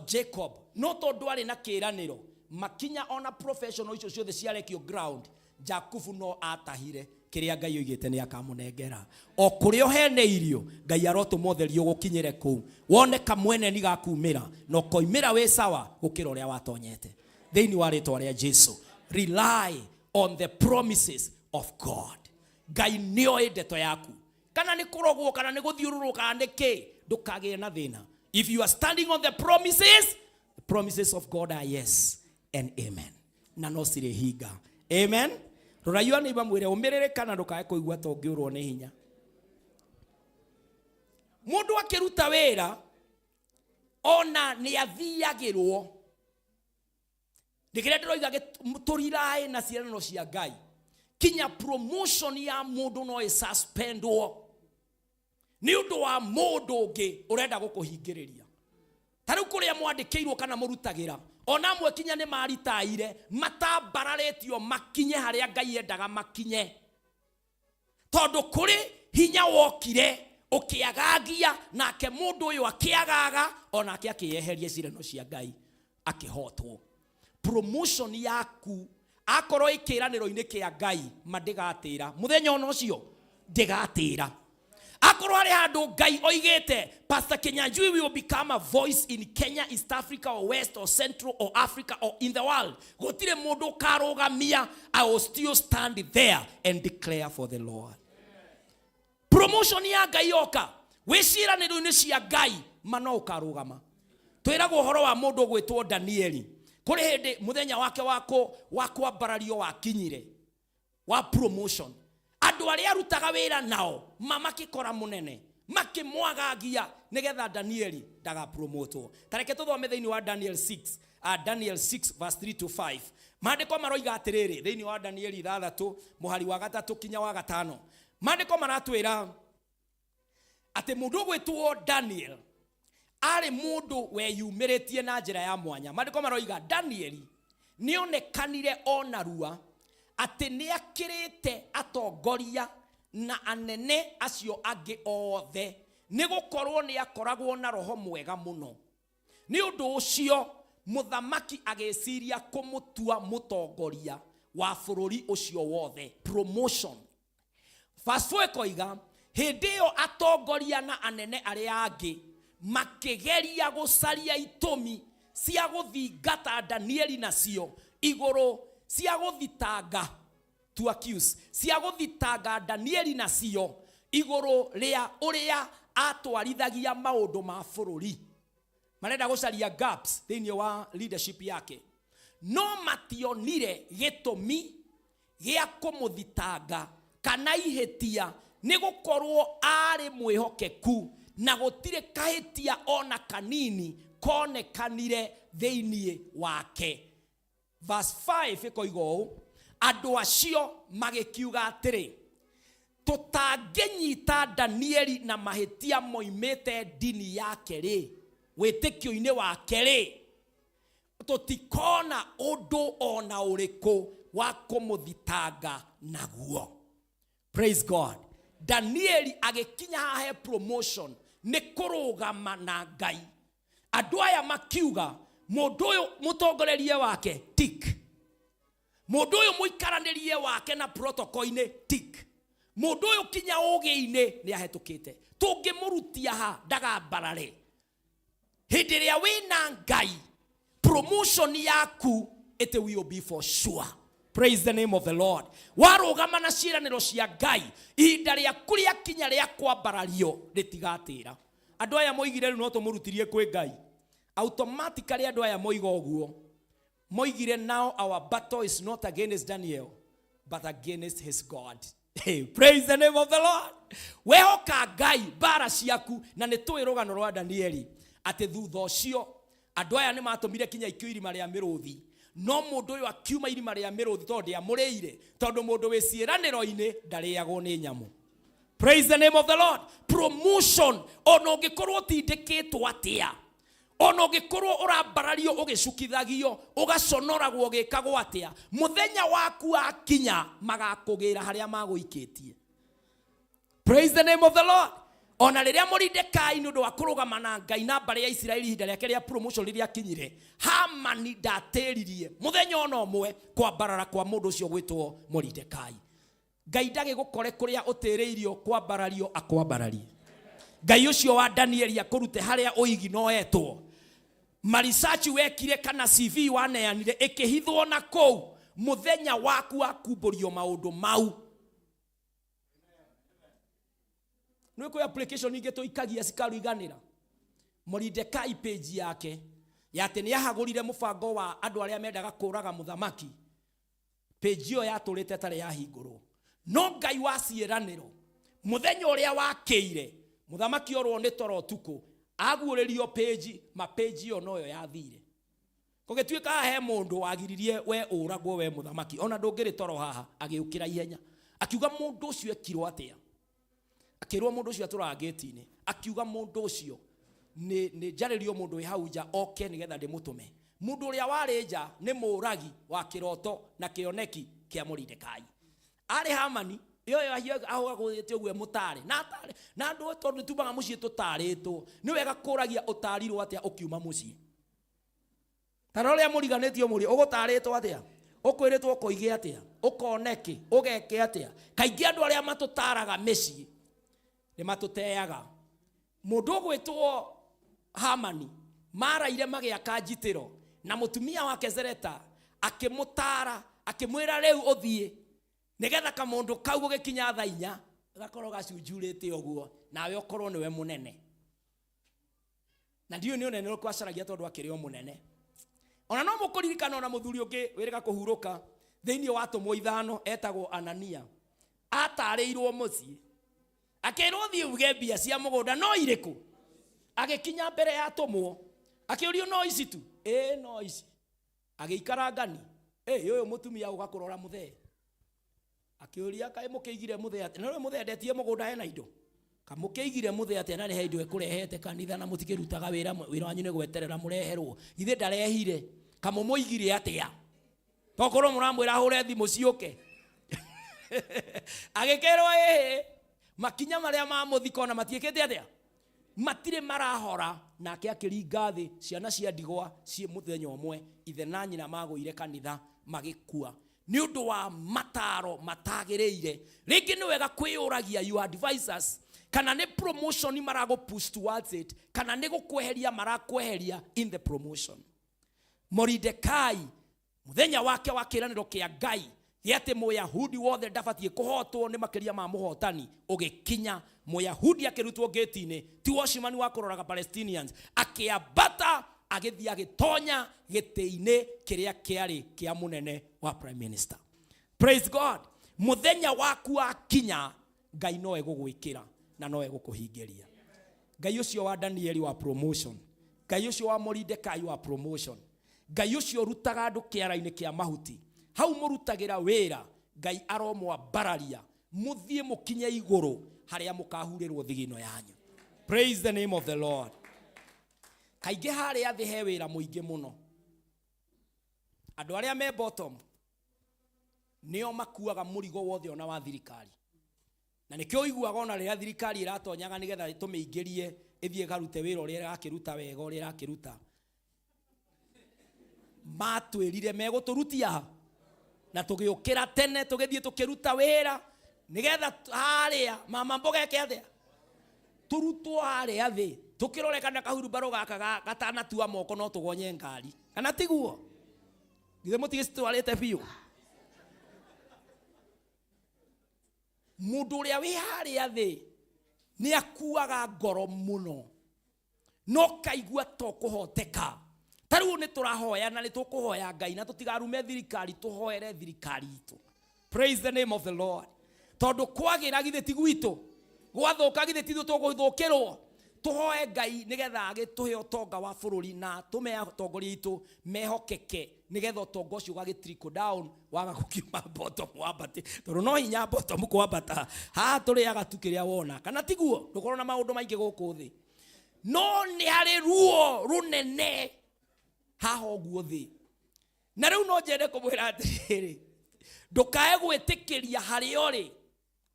Jacob no tondũ arĩ na kĩĩranĩro, makinya ona professional icio ciothe ciarekio ground, Jakubu no atahire kĩrĩa Ngai oigĩte nĩ akamũnengera. O kũrĩa ũheneirio, Ngai arotũma ũtheri ũgũkinyĩre kũu, wone kamweneni gakumĩra na ũkoimĩra wĩ sawa gũkĩra ũrĩa watonyete, thĩinĩ wa rĩtwa rĩa Jesu. Rely on the promises of God. Ngai nĩoĩ ndeto yaku, kana nĩ kũrogwo, kana nĩ gũthiũrũrũka, kana nĩ kĩ, ndũkagĩe na thĩna if you are standing on the promises. The promises of God are yes and amen, na no cirĩhinga. Amen. Rora nĩ mwĩre ũmĩrĩre, kana ndũkae kũigua ta ũngĩũrwo nĩ hinya. Mũndũ akĩruta wĩra ona nĩ athiagĩrwo. Ndĩkĩrĩa ndĩroiga, tũriraĩ na ciĩranĩro cia Ngai. Kinya promotion ya mũndũ no ĩsuspendwo nĩ ũndũ wa mũndũ ũngĩ ũrenda gũkũhingĩrĩria. Ta rĩu kũrĩa mwandĩkĩirwo kana mũrutagĩra, ona amwe kinya nĩ maritaire matambararĩtio makinye harĩa Ngai endaga makinye, tondũ kũrĩ hinya wokire ũkĩagagia, nake mũndũ ũyũ akĩagaga, onake akĩyeheria ciĩranĩro cia Ngai, akĩhotwo. Promotion yaku akorwo ĩ kĩĩranĩro-inĩ kĩa Ngai, ma ndĩgatĩra mũthenya ona ũcio, ndĩgatĩra. Akorwo harĩ handũ Ngai oigĩte Pastor Kinyanjui will become a voice in Kenya, East Africa or West or Central or Africa or in the world, gũtirĩ mũndũ ũkarũgamia. I will still stand there and declare for the Lord. Promotion ya Ngai yoka wĩ ciĩranĩro-inĩ cia Ngai, ma no ũkarũgama. Twĩragwo ũhoro wa mũndũ ũgwĩtwo Danieli. Kũrĩ hĩndĩ mũthenya wake wa kwambarario wakinyire, wa promotion. Andũ arĩa arutaga wĩra nao ma makĩkora mũnene makĩmwagagia nĩgetha Danieli ndagapromotwo. Ta reke tũthome thĩinĩ wa Daniel 6, Daniel 6 verse 3 to 5. Maandĩko maroiga atĩrĩrĩ, thĩinĩ wa Danieli 6 mũhari wa 3 kinya wa 5, maandĩko maratwĩra atĩ mũndũ ũgwĩtwo Daniel arĩ mũndũ weyumĩrĩtie na njĩra ya mwanya. Maandĩko maroiga Danieli nĩonekanire o narua atĩ nĩakĩrĩte atongoria na anene acio angĩ othe, nĩ gũkorwo nĩ akoragwo na roho mwega mũno. Nĩ ũndũ ũcio mũthamaki agĩciria kũmũtua mũtongoria wa bũrũri ũcio wothe. Promotion. Verse 4 ĩkoiga hĩndĩ ĩyo atongoria na anene arĩa angĩ makĩgeria gũcaria itũmi cia gũthingata Danieli nacio igũrũ cia gũthitanga, to accuse, cia gũthitanga Danieli nacio igũrũ rĩa ũrĩa atwarithagia maũndũ ma bũrũri. Marenda gũcaria gaps thĩinĩ wa leadership yake, no mationire gĩtũmi gĩa kũmũthitanga kana ihĩtia, nĩ gũkorwo aarĩ mwĩhokeku na gũtirĩ kahĩtia ona kanini konekanire thĩinĩ wake. Verse 5 ĩkoiga ũũ, andũ acio magĩkiuga atĩrĩ, tũtangĩnyita Danieli na mahĩtia moimĩte ndini yake rĩ, wĩtĩkio-inĩ wake rĩ, tũtikona ũndũ ona ũrĩkũ wa kũmũthitanga naguo. Praise God. Danieli agĩkinya haha he promotion nĩ kũrũgama na Ngai. Andũ aya makiuga mũndũ ũyũ mũtongorerie wake tick, mũndũ ũyũ mũikaranĩrie wake na protocol-inĩ tick, mũndũ ũyũ kinya ũgĩ-inĩ nĩ ahetũkĩte, tũngĩmũrutia ha ndagambarare. Hĩndĩ ĩrĩa wĩna Ngai, promotion yaku it will be for sure. Praise the name of the Lord. Warũgama na ciĩranĩro cia Ngai, ihinda rĩaku rĩakinya rĩa kwambarario rĩtigatĩra. Andũ aya moigire rĩu no tũmũrutirie kwĩ Ngai. Automatically andũ aya moiga ũguo, moigire now our battle is not against Daniel but against his God. Hey, praise the name of the Lord. Wehoka Ngai mbara ciaku. Na nĩ tũĩ rũgano rwa Danieli atĩ thutha ũcio andũ aya nĩ matũmire kinya ikio irima rĩa mĩrũthi, no mũndũ ũyũ akiuma irima rĩa mĩrũthi tondũ ndĩamũrĩire, tondũ mũndũ wĩ ciĩranĩro-inĩ ndarĩagwo nĩ nyamũ. Praise the name of the Lord. Promotion ona ũngĩkorwo ũtindĩkĩtwo atĩa, ona ũngĩkorwo ũrambarario ũgĩcukithagio ũgaconoragwo ũgĩkagwo atĩa, mũthenya waku wakinya magakũgĩra harĩa magũikĩtie. Praise the name of the Lord. Ona rĩrĩa Moridekai nĩ ũndũ wa kũrũgama na Ngai na mbarĩ ya Isiraeli ihinda rĩake rĩa promotion rĩrĩa akinyire, Hamani ndatĩririe mũthenya ona ũmwe kwambarara kwa mũndũ ũcio gwĩtwo Moridekai. Ngai ndagĩgũkore kũrĩa ũtĩrĩirio kwambarario akwambararie. Ngai ũcio wa Danieli akũrute harĩa ũigi noetwo. Marisachi wekire kana CV waneanire ĩkĩhithwo na kũu, mũthenya waku wa kumbũrio maũndũ mau. Nĩ kwĩ application ingĩ tũikagia cikaruiganĩra. Moridekai page yake ya atĩ nĩ ahagũrire mũbango wa andũ arĩa mendaga kũraga mũthamaki, page ĩyo yatũrĩte ĩtarĩ yahingũrwo. No Ngai wa ciĩranĩro mũthenya ũrĩa wakĩire mũthamaki orwo nĩ toro ũtukũ, aguũrĩrio page, ma page ĩyo noyo yathire. Gũgĩtuĩka he mũndũ wagiririe we ũragwo we mũthamaki, ona ndũngĩrĩ toro haha, agĩũkĩra ihenya akiuga mũndũ ũcio ekirwo atĩa. Akĩrwo mũndũ ũcio atũraga gate-inĩ, akiuga mũndũ ũcio nĩ njarĩrio mũndũ wĩ hau nja oke nĩgetha ndĩmũtũme. Mũndũ ũrĩa warĩ nja nĩ mũragi wa kĩroto na kĩoneki kĩa Moridekai. Arĩ Hamani, ĩyo ahũgagũrĩte ũguo mũtare. Na atare, na andũ tondũ nĩtumaga mũciĩ tũtarĩtwo, nĩ wega kũragia ũtarirwo atĩa ũkiuma mũciĩ. Ta rora ũrĩa mũriganĩtio mũrĩ, ũgũtarĩtwo atĩa? Ũkwĩrĩtwo ũkoige atĩa? Ũkoneke, ũgeke atĩa? Kaingĩ andũ arĩa matũtaraga mĩciĩ nĩ matũteaga. Mũndũ ũgwĩtwo Hamani maraire magĩaka njitĩro na mũtumia wake Zereta akĩmũtara akĩmwĩra rĩu ũthiĩ nĩgetha kamũndũ kau gũgĩkinya thaa inya gakorwo gacunjurĩte ũguo nawe ũkorwo nĩwe mũnene. Na ndiũĩ nĩ ũnene ũrĩkũ acaragia tondũ akĩrĩ o mũnene. Ona no mũkũririkana ona mũthuri ũngĩ wĩrĩga kũhurũka thĩinĩ wa atũmwo ithano etagwo Anania. Atarĩirwo mũciĩ akĩrwo thiĩ uge mbia cia mũgũnda no irĩkũ. Agĩkinya mbere ya atũmwo akĩũrio no ici tu, ĩĩ no ici. Agĩikara ngani, ĩĩ ũyũ mũtumia ũga kũrora mũthee. Akĩũria kaĩ mũkĩigire mũthee atĩa, na ũyũ mũthee ndetie mũgũnda hena indo. Kamũkĩigire mũthee atĩa na nĩ he indo ekũrehete kanitha na mũtikĩrutaga wĩra, wĩra wanyu nĩ gweterera mũreherwo. Githĩ ndarehire, kamũmũigire atĩa? Tokorwo mũramwĩra ahũre thimũ ciũke. Agĩkerwo ĩhĩ, makinya marĩa ma mũthiko ona matiĩkĩte atĩa? Matirĩ marahora. Nake akĩringa thĩ ciana cia ndigwa ciĩ mũthenya ũmwe, ithe na nyina magũire kanitha magĩkua. Nĩ ũndũ wa mataro matagĩrĩire. Rĩngĩ nĩ wega kwĩyũragia your advisors kana nĩ promotion maragũ push towards it, kana nĩ gũkweheria marakweheria in the promotion. Moridekai muthenya wake wa kĩĩranĩro kĩa Ngai gĩa atĩ Mũyahudi wothe ndabatiĩ kũhotwo nĩ makĩria ma mũhotani ũgĩkinya. Mũyahudi akĩrutwo ngĩti-inĩ, ti watchman wa kũroraga Palestinians, akĩambata agĩthiĩ agĩtonya gĩtĩ-inĩ kĩrĩa kĩarĩ kĩa mũnene wa prime minister. Praise God. Muthenya waku wakinya, Ngai no egũgwĩkĩra na no egũkũhingĩria. Ngai ũcio wa Danieli wa promotion, Ngai ũcio wa Moridekai wa promotion, Ngai ũcio ũrutaga andũ kĩara-inĩ kĩa mahuti, hau mũrutagĩra wĩra, Ngai aromwambararia mũthiĩ mũkinye igũrũ harĩa mũkahurĩrwo thigino yanyu. Praise the name of the Lord. Kaingĩ harĩa thĩ he wĩra mũingĩ mũno. Andũ arĩa me bottom nĩo makuaga mũrigo wothe ona wa thirikari, na nĩkĩo ũiguaga ona rĩrĩa thirikari ĩratonyaga nĩgetha tũmĩingĩrie ĩthiĩ ĩkarute wĩra ũrĩa ĩrakĩruta wega, ũrĩa ĩrakĩruta, matwĩrire megũtũrutia ha, na tũgĩũkĩra tene tũgĩthiĩ tũkĩruta wĩra nĩgetha harĩa mama mboga eke atĩa, tũrutwo harĩa thĩ tũkĩrore kana kahurumbarũ gaka gatanatua moko no tũgonye ngari, kana tiguo? Githĩ mũtigĩcitwarĩte biũ? Mũndũ ũrĩa wĩ harĩa thĩ nĩ akuaga ngoro mũno, no kaigua to kũhoteka. Ta rĩu nĩ tũrahoya na nĩ tũkũhoya Ngai na tũtigarume thirikari, tũhoere thirikari itũ. Praise the name of the Lord. Tondũ kwagĩra githĩ ti gwitũ, gwathũka githĩ ti ithuĩ tũgũthũkĩrwo. Tũhoe Ngai nĩgetha agĩtũhe ũtonga wa bũrũri na tũme atongoria aitũ mehokeke, nĩgetha ũtonga ũcio ũgagĩ trickle down waga gũkiuma bottom wambate, tondũ no hinya bottom kwambata. Haha tũrĩaga tu kĩrĩa wona, kana tiguo? Ndũkorwo na maũndũ maingĩ gũkũ thĩ, no nĩ harĩ ruo rũnene haha ũguo thĩ. Na rĩu no njende kũmwĩra atĩrĩrĩ, ndũkae gwĩtĩkĩria harĩa ũrĩ.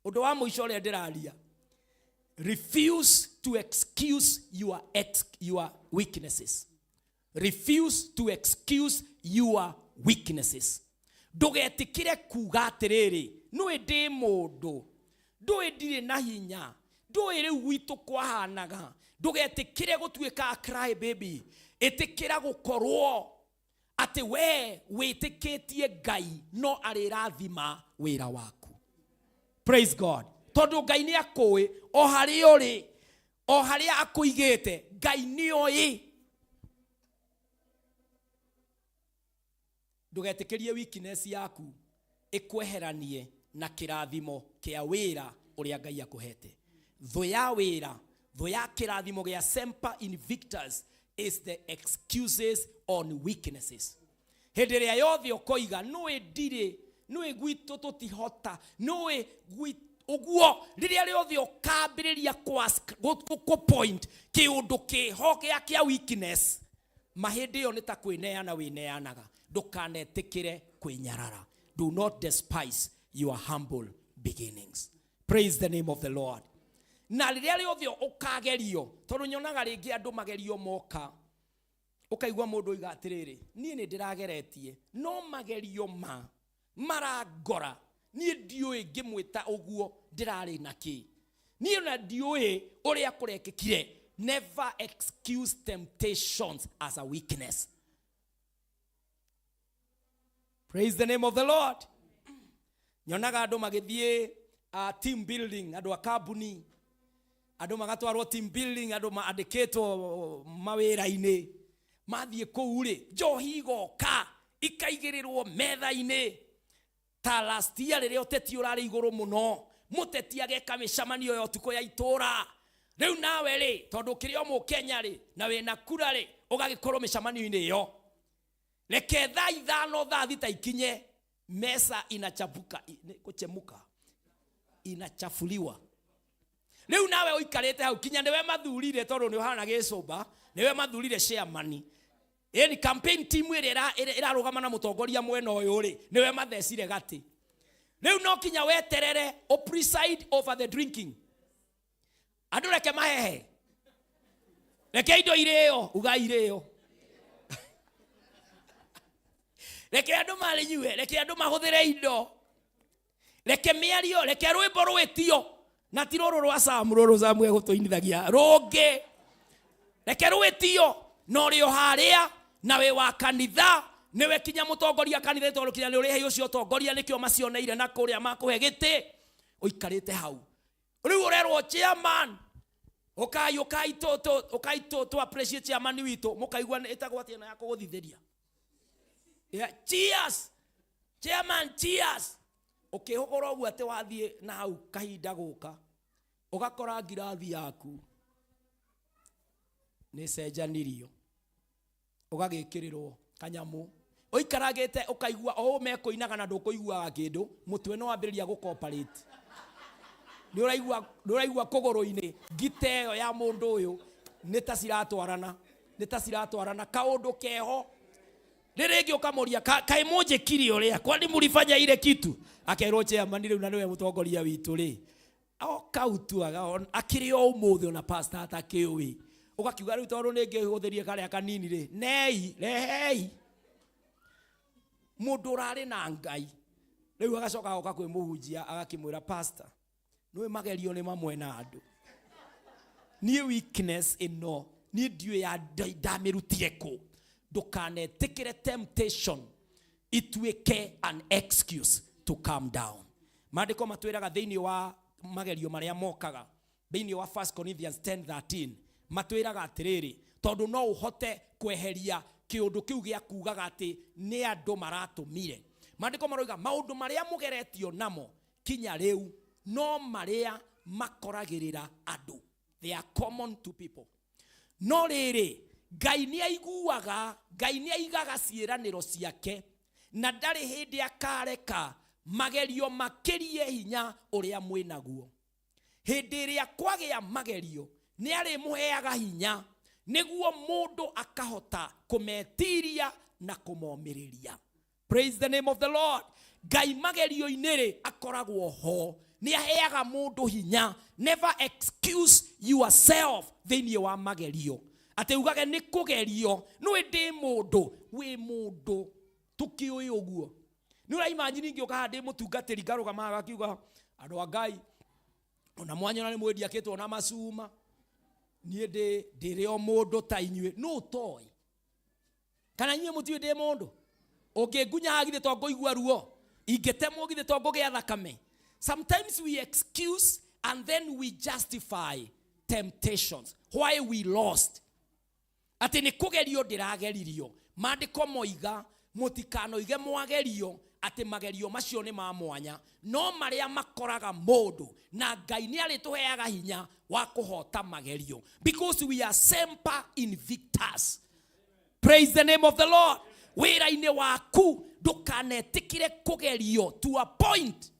Ũndũ wa mũico ũrĩa ndĩraria, refuse to excuse your weaknesses. Refuse to excuse your weaknesses. Ndũgetĩkĩre kuga atĩrĩrĩ, nũĩ ndĩ mũndũ, ndũĩ ndirĩ na hinya, ndũĩ rĩu gwitũ kwahanaga. Ndũgetĩkĩre gũtuĩka a cry baby. Ĩtĩkĩra gũkorwo atĩ we wĩtĩkĩtie Ngai no arĩrathima wĩra waku. Praise God. Tondũ Ngai nĩ akũĩ o harĩa ũrĩ, o harĩa akũigĩte, Ngai nĩ oĩ. Ndũgetĩkĩrie weakness yaku ĩkweheranie na kĩrathimo kĩa wĩra ũrĩa Ngai akũhete. Thũ ya wĩra, thũ ya kĩrathimo gĩa Semper Invictus is the excuses on weaknesses. Hĩndĩ ĩrĩa yothe ũkoiga nũĩ ndirĩ, nũĩ gwitũ tũtihota, nũĩ ũguo, rĩrĩa rĩothe ũkambĩrĩria kũ point kĩũndũ kĩho gĩa kĩa weakness, mahĩndĩ ĩyo nĩ ta kwĩneana wĩneanaga. Ndũkanetĩkĩre kwĩnyarara. Do not despise your humble beginnings. Praise the name of the Lord. Na rĩrĩa rĩothe ũkagerio, tondũ nyonaga rĩngĩ andũ magerio moka, ũkaigua mũndũ oiga atĩrĩrĩ, niĩ nĩ ndĩrageretie, no magerio ma marangora, niĩ ndiũĩ ngĩmwĩta ũguo ndĩrarĩ na kĩ, niĩ ona ndiũĩ ũrĩa kũrekĩkire. Never excuse temptations as a weakness. Praise the name of the Lord. Nyonaga andũ magĩthiĩ, team building, andũ a kambuni, andũ magatwarwo team building, andũ maandĩkĩtwo mawĩra-inĩ, mathiĩ kũu rĩ, njohi igoka ikaigĩrĩrwo metha-inĩ. Ta last year rĩrĩa ũteti ũrarĩ igũrũ mũno, mũteti ageka mĩcemanio ya ũtukũ ya itũra. Rĩu nawe rĩ, tondũ ũkĩrĩ o Mũkenya rĩ, na wĩna kura rĩ, ũgagĩkorwo mĩcemanio-inĩ ĩyo. Reke thaa ithano, thaa thita ikinye, mesa inachabuka, nĩ gũchemuka, inachafuliwa. Rĩu nawe ũikarĩte hau, kinya nĩwe mathurire, tondũ nĩ ũhana gĩcũmba, nĩwe mathurire chairman. Ĩni campaign team ĩrĩa ĩrarũgama na mũtongoria mwena ũyũ rĩ, nĩwe mathecire gatĩ. Rĩu no kinya weterere ũ preside over the drinking. Andũ reke mahehe, reke indo irĩo, uga irĩo. Reke andũ marĩnyue, reke andũ mahũthĩre indo, reke mĩario, reke rwĩmbo rwĩtio, na ti rũrũ rwa Samu, rũrũ Samu egũtũinithagia rũngĩ, reke rwĩtio na ũrĩ o harĩa na wĩ wa kanitha, nĩwe kinya mũtongoria kanitha, tondũ kinya nĩ ũrĩhe ũcio ũtongoria, nĩkĩo macioneire na kũrĩa makũhe gĩtĩ, ũikarĩte hau rĩu ũrerwo chairman, ũkai ũkai tũ tũ ũkai tũ tũ appreciate chairman witũ, mũkaigua ĩtagwo atĩa ĩno ya kũgũthithĩria? Yeah, cheers chairman, cheers. Ũkĩhũgũra ũguo atĩ wathiĩ na hau kahinda gũka, ũgakora ngirathi yaku nĩ cenjanirio, ũgagĩkĩrĩrwo kanyamũ, ũikaragĩte ũkaigua o ũũ mekũinaga na ndũkũiguaga kĩndũ, mũtwe nĩ wambĩrĩria gũcooperate, nĩ ũraigua, nĩ ũraigua kũgũrũ-inĩ ngita ĩyo ya mũndũ ũyũ nĩ ta ciratwarana, nĩ ta ciratwarana kaũndũ keho. Rĩrĩ ũkamũria, kaĩ mũnjĩkire ũrĩa, kwani mũribanya ile kitu? Akerwo chairman rĩu na nĩwe mũtongoria witũ rĩ, o kau tu akĩrĩ o ũmũthĩ ona pastor atakĩũĩ, ũgakiuga rĩu tondũ nĩ ngĩhũthĩrie karĩa kanini rĩ, nei rehei mũndũ ũrarĩ na Ngai. Rĩu agacoka agoka kwĩ mũhunjia agakĩmwĩra, pastor, nĩũĩ magerio nĩ mamwe na andũ, niĩ weakness ĩno niĩ ndiũĩ ya ndamĩrutire kũ. Ndũkanetĩkĩre temptation ituĩke an excuse to calm down. Maandĩko matwĩraga thĩinĩ wa magerio marĩa mokaga thĩinĩ wa 1 Corinthians 10:13, matwĩraga atĩrĩrĩ, tondũ no ũhote kweheria kĩũndũ kĩu gĩa kugaga atĩ nĩ andũ maratũmire. Maandĩko maroiga maũndũ marĩa mũgeretio namo kinya rĩu no marĩa makoragĩrĩra andũ, they are common to people, no rĩrĩ, Ngai nĩ aiguaga, Ngai nĩ aigaga ciĩranĩro ciake na ndarĩ hĩndĩ akareka magerio makĩrie hinya ũrĩa mwĩnaguo. Hĩndĩ ĩrĩa kwagĩa magerio, nĩ arĩmũheaga hinya nĩguo mũndũ akahota kũmetiria na kũmomĩrĩria. Praise the name of the Lord. Ngai magerio-inĩ rĩ akoragwo ho, nĩ aheaga mũndũ hinya. Never excuse yourself thĩinĩ wa magerio atĩ ugage nĩ kũgerio, nĩwĩ ndĩ mũndũ, wĩ mũndũ, tũkĩũĩ ũguo. Nĩ ũraimagine ingĩũka haha ndĩ mũtungatĩri ngarũgama haha ngakiuga, andũ a Ngai, ona mwanyona nĩ mwendiakĩtwo na macuma, niĩ ndĩ ndĩrĩ o mũndũ ta inyuĩ. Nũ ũtoĩ? Kana inyuĩ mũtiũĩ ndĩ mũndũ? Ũngĩngunya haha githĩ to ngũigua ruo? Ingĩtemwo githĩ to ngũgĩa thakame? Sometimes we excuse and then we justify temptations, why we lost, atĩ nĩ kũgerio ndĩrageririo. Maandĩko moiga mũtikanoige mwagerio atĩ magerio macio nĩ ma mwanya, no marĩa makoraga mũndũ, na Ngai nĩ arĩtũheaga hinya wa kũhota magerio because we are semper invictus. Praise the name of the Lord. Wĩra-inĩ waku ndũkanetĩkĩre kũgerio to a point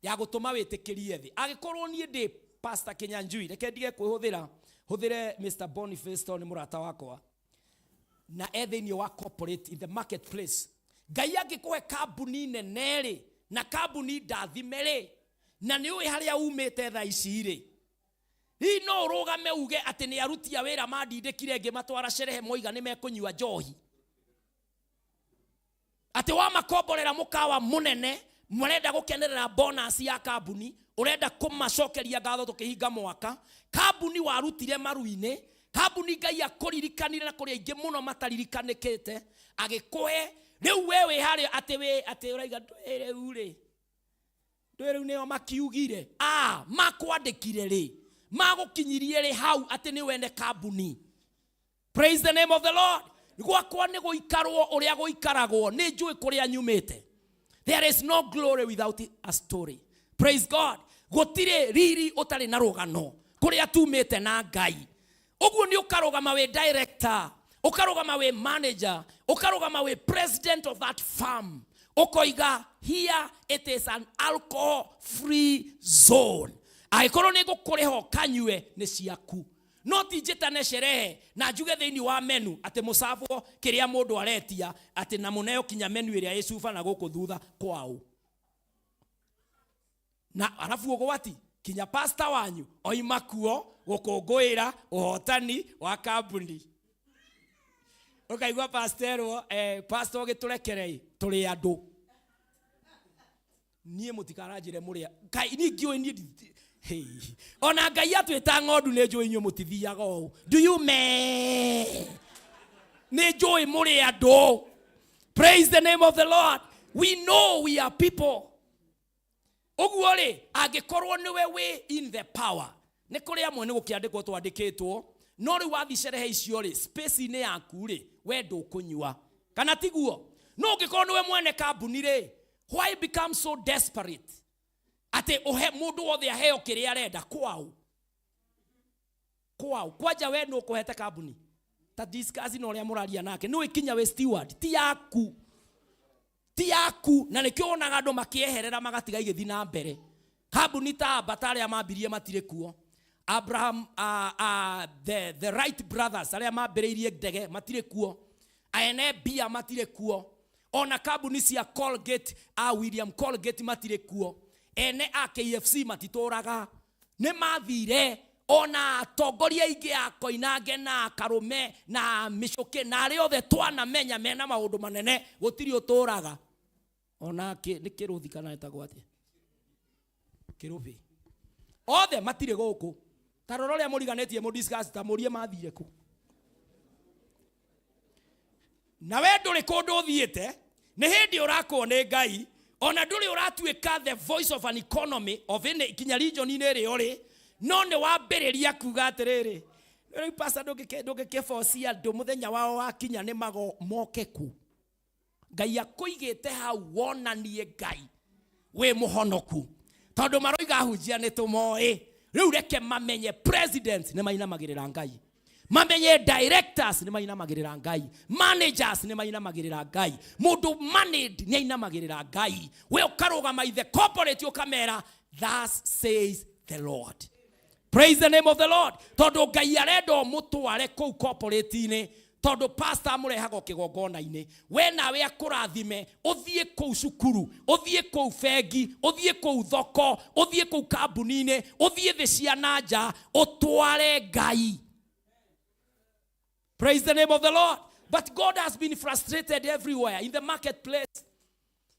ya gũtũma wĩtĩkĩrie thĩ. Angĩkorwo niĩ ndĩ Pastor Kinyanjui, reke ndige kwĩhũthĩra, hũthĩre Mr Boniface tondũ nĩ mũrata wakwa na e thĩinĩ wa corporate in the marketplace. Ngai angĩkũhe kambuni nene rĩ, na kambuni ndathime rĩ, na nĩ ũĩ harĩa umĩte thaa ici rĩ, hihi no ũrũgame uge atĩ nĩ aruti a wĩra mandindĩkire ngĩmatwara cerehe moiga nĩ mekũnyua njohi, atĩ wamakomborera mũkawa mũnene marenda gũkenerera bonus ya kambuni, ũrenda kũmacokeria ngatho tũkĩhinga mwaka, kambuni warutire maru-inĩ, kambuni Ngai akũririkanire na kũrĩ aingĩ mũno mataririkanĩkĩte agĩkũhe, rĩu we wĩ harĩa atĩ wĩ atĩ ũraiga ndũĩ rĩu rĩ, ndũĩ rĩu nĩo makiugire a makwandĩkire rĩ, magũkinyirie rĩ hau atĩ nĩ wene kambuni? Praise the name of the Lord. Gwakwa nĩ gũikarwo ũrĩa gũikaragwo, nĩ njũĩ kũrĩa nyumĩte. There is no glory without a story. Praise God. Gũtirĩ riri ũtarĩ na rũgano kũrĩa tumĩte na Ngai. Ũguo nĩ ũkarũgama wĩ director, ũkarũgama wĩ manager, ũkarũgama wĩ president of that farm, ũkoiga here it is an alcohol free zone. Angĩkorwo nĩ ngũkũrĩha ũkanyue, nĩ ciaku, no ti njĩtane sherehe na njuge thĩinĩ wa menu atĩ mũcabwo kĩrĩa mũndũ aretia, atĩ na mũneo kinya menu ĩrĩa ĩcuba na gũkũ thutha kwao, na arabu ũgwati kinya pasta wanyu oima kuo gũkũngũĩra ũhotani wa kambuni. Ũkaigua pastor erwo, pastor ũgĩtũrekere tũrĩ andũ. Niĩ mũtikaranjĩre mũrĩa. Ngai niĩ ngĩũĩ niĩ hey. Ona Ngai atwĩta ng'ondu nĩ njũĩ inyuĩ mũtithiaga ũũ. Do you me? Nĩ njũĩ mũrĩ andũ. Praise the name of the Lord. We know we are people. Ũguo rĩ, angĩkorwo nĩwe wĩ in the power, nĩ kũrĩ amwe nĩ gũkĩandĩkwo twandĩkĩtwo, no rĩu wathiĩ cerehe icio rĩ, space-inĩ yaku rĩ, we ndũkũnyua. Kana tiguo? No ũngĩkorwo nĩwe mwene kambuni rĩ, why become so desperate? Atĩ ũhe mũndũ wothe aheo kĩrĩa arenda kwao. Kwao. Kwanja we nũ ũkũhete kambuni? Ta discuss na ũrĩa mũraria nake. Nĩ ũkinya wĩ steward, ti yaku. Ti yaku, na nĩkĩo wonaga andũ makĩeherera magatiga igĩthiĩ na mbere. Kambuni ta Aba ta arĩa mambirie matirĩ kuo. Abraham, the Wright brothers arĩa mambĩrĩirie ndege matirĩ kuo. Aene mbia matirĩ kuo. Ona kambuni cia Colgate, William Colgate matirĩ kuo. Ene a KFC matitũraga. Nĩ mathire ona atongoria aingĩ a Koinange na Karume na Mĩcũkĩ na arĩa othe twanamenya mena maũndũ manene gũtirĩ ũtũraga. Ona nĩ kĩrũthi kana ĩtagwo atĩa? Kĩrũbĩ. Othe matirĩ gũkũ. Ta rora ũrĩa mũriganĩtie mũ discuss ta mũrie mathire kũ. Na we ndũrĩ kũndũ ũthiĩte, nĩ hĩndĩ ũrakwo nĩ Ngai, ona ndũrĩ ũratuĩka the voice of an economy of any kinya region-inĩ ĩrĩa ũrĩ, no nĩ wambĩrĩria kuga atĩrĩrĩ, rĩu pastor ndũngĩkĩbocia andũ mũthenya wao wakinya nĩ mago moke ku. Ngai akũigĩte hau wonanie Ngai wĩ mũhonoku, tondũ maroiga ahunjia nĩ tũmoĩ. Rĩu reke mamenye president nĩ mainamagĩrĩra Ngai, mamenye directors nĩ mainamagĩrĩra Ngai, managers nĩ mainamagĩrĩra Ngai, mũndũ managed nĩ ainamagĩrĩra Ngai. We ũkarũgama in the corporate ũkamera thus says the Lord. Praise the name of the Lord. Tondũ Ngai arenda ũmũtware kũu corporate-inĩ, tondũ pastor amũrehaga kĩgongona-inĩ, we nawe akũrathime, ũthiĩ kũu cukuru, ũthiĩ kũu bengi, ũthiĩ kũu thoko, ũthiĩ kũu kambuni-inĩ, ũthiĩ thĩ cia na nja, ũtware Ngai. Praise the name of the Lord. But God has been frustrated everywhere in the marketplace.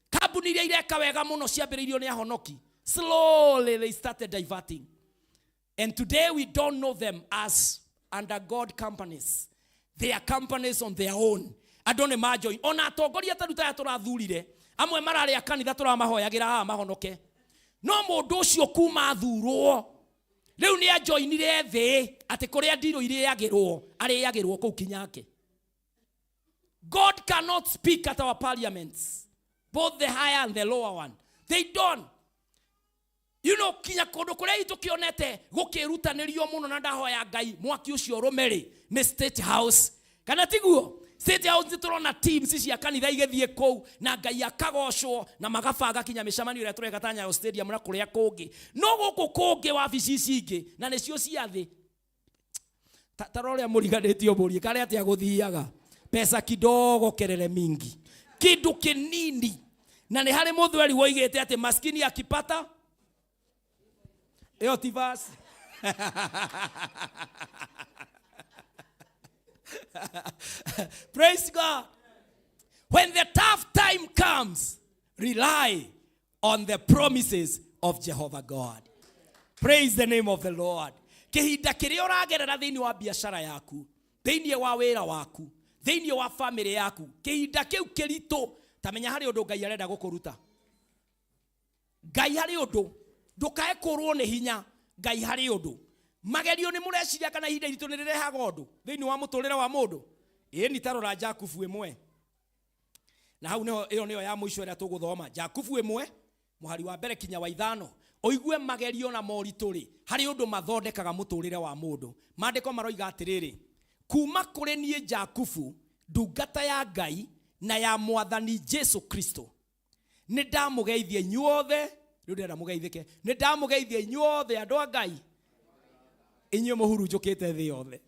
Kambuni iria ireka wega mũno ciambĩrĩirio nĩ ahonoki. Slowly they started diverting. And today we don't know them as under God companies. They are companies on their own. Andũ nĩ majoin. Ona atongoria ta rĩu ta aya tũrathurire, amwe mararĩa kanitha tũramahoyagĩra haha mahonoke. No mũndũ ũcio kuma athurwo, rĩu nĩ ajoinire thĩ atĩ kũrĩa ndirũ irĩagĩrwo, arĩagĩrwo kũu kinyake. God cannot speak at our parliaments, both the higher and the lower one. They don't. You know, kinya kũndũ kũrĩa itũ kĩonete gũkĩrutanĩrio mũno na ndahoya Ngai mwaki ũcio ũrũme rĩ, nĩ State House. Kana tiguo? State House nĩ tũrona teams cia kanitha igĩthiĩ kũu na Ngai akagocwo na magabanga kinya mĩcemanio ĩrĩa tũreka ta Nyayo Stadium na kũrĩa kũngĩ. No gũkũ kũngĩ wabici ici ingĩ na nĩcio cia thĩ. Ta rora ũrĩa mũriganĩtio mũrie karĩa atĩa gũthiaga. Pesa kidogo kelele mingi. Kindu kinini. Na nĩ harĩ mũthweri woigĩte atĩ maskini akipata ĩyo ti verse. Praise God. When the tough time comes, rely on the promises of Jehovah God. Praise the name of the Lord. Kihinda kiria uragerera thiini wa biashara yaku, thiini wa wira waku, thiini wa family yaku, kihinda kiu kiritu, ta menya hari undu Ngai arenda gukuruta. Ngai hari undu, ndukae kurwo ni hinya, Ngai hari undu. Magerio ni mureciria kana ihinda iritu ni rirehaga undu thiini wa muturire wa mundu. Ĩ ni tarora Jakubu ĩmwe. Na hau niho ĩyo nĩyo ya mũico ĩrĩa tũgũthoma. Jakubu ĩmwe mũhari wa mbere kinya wa ithano. Ũigue magerio na moritũ rĩ, harĩ ũndũ mathondekaga mũtũrĩre wa mũndũ. Maandĩko maroiga atĩrĩrĩ, kuma kũrĩ niĩ Jakubu, ndungata ya Ngai na ya Mwathani Jesu Kristo, nĩ ndamũgeithia inyuothe. Rĩu ndĩrenda mũgeithĩke. Nĩ ndamũgeithia inyuothe andũ a Ngai, inyuĩ mũhurunjũkĩte thĩ yothe,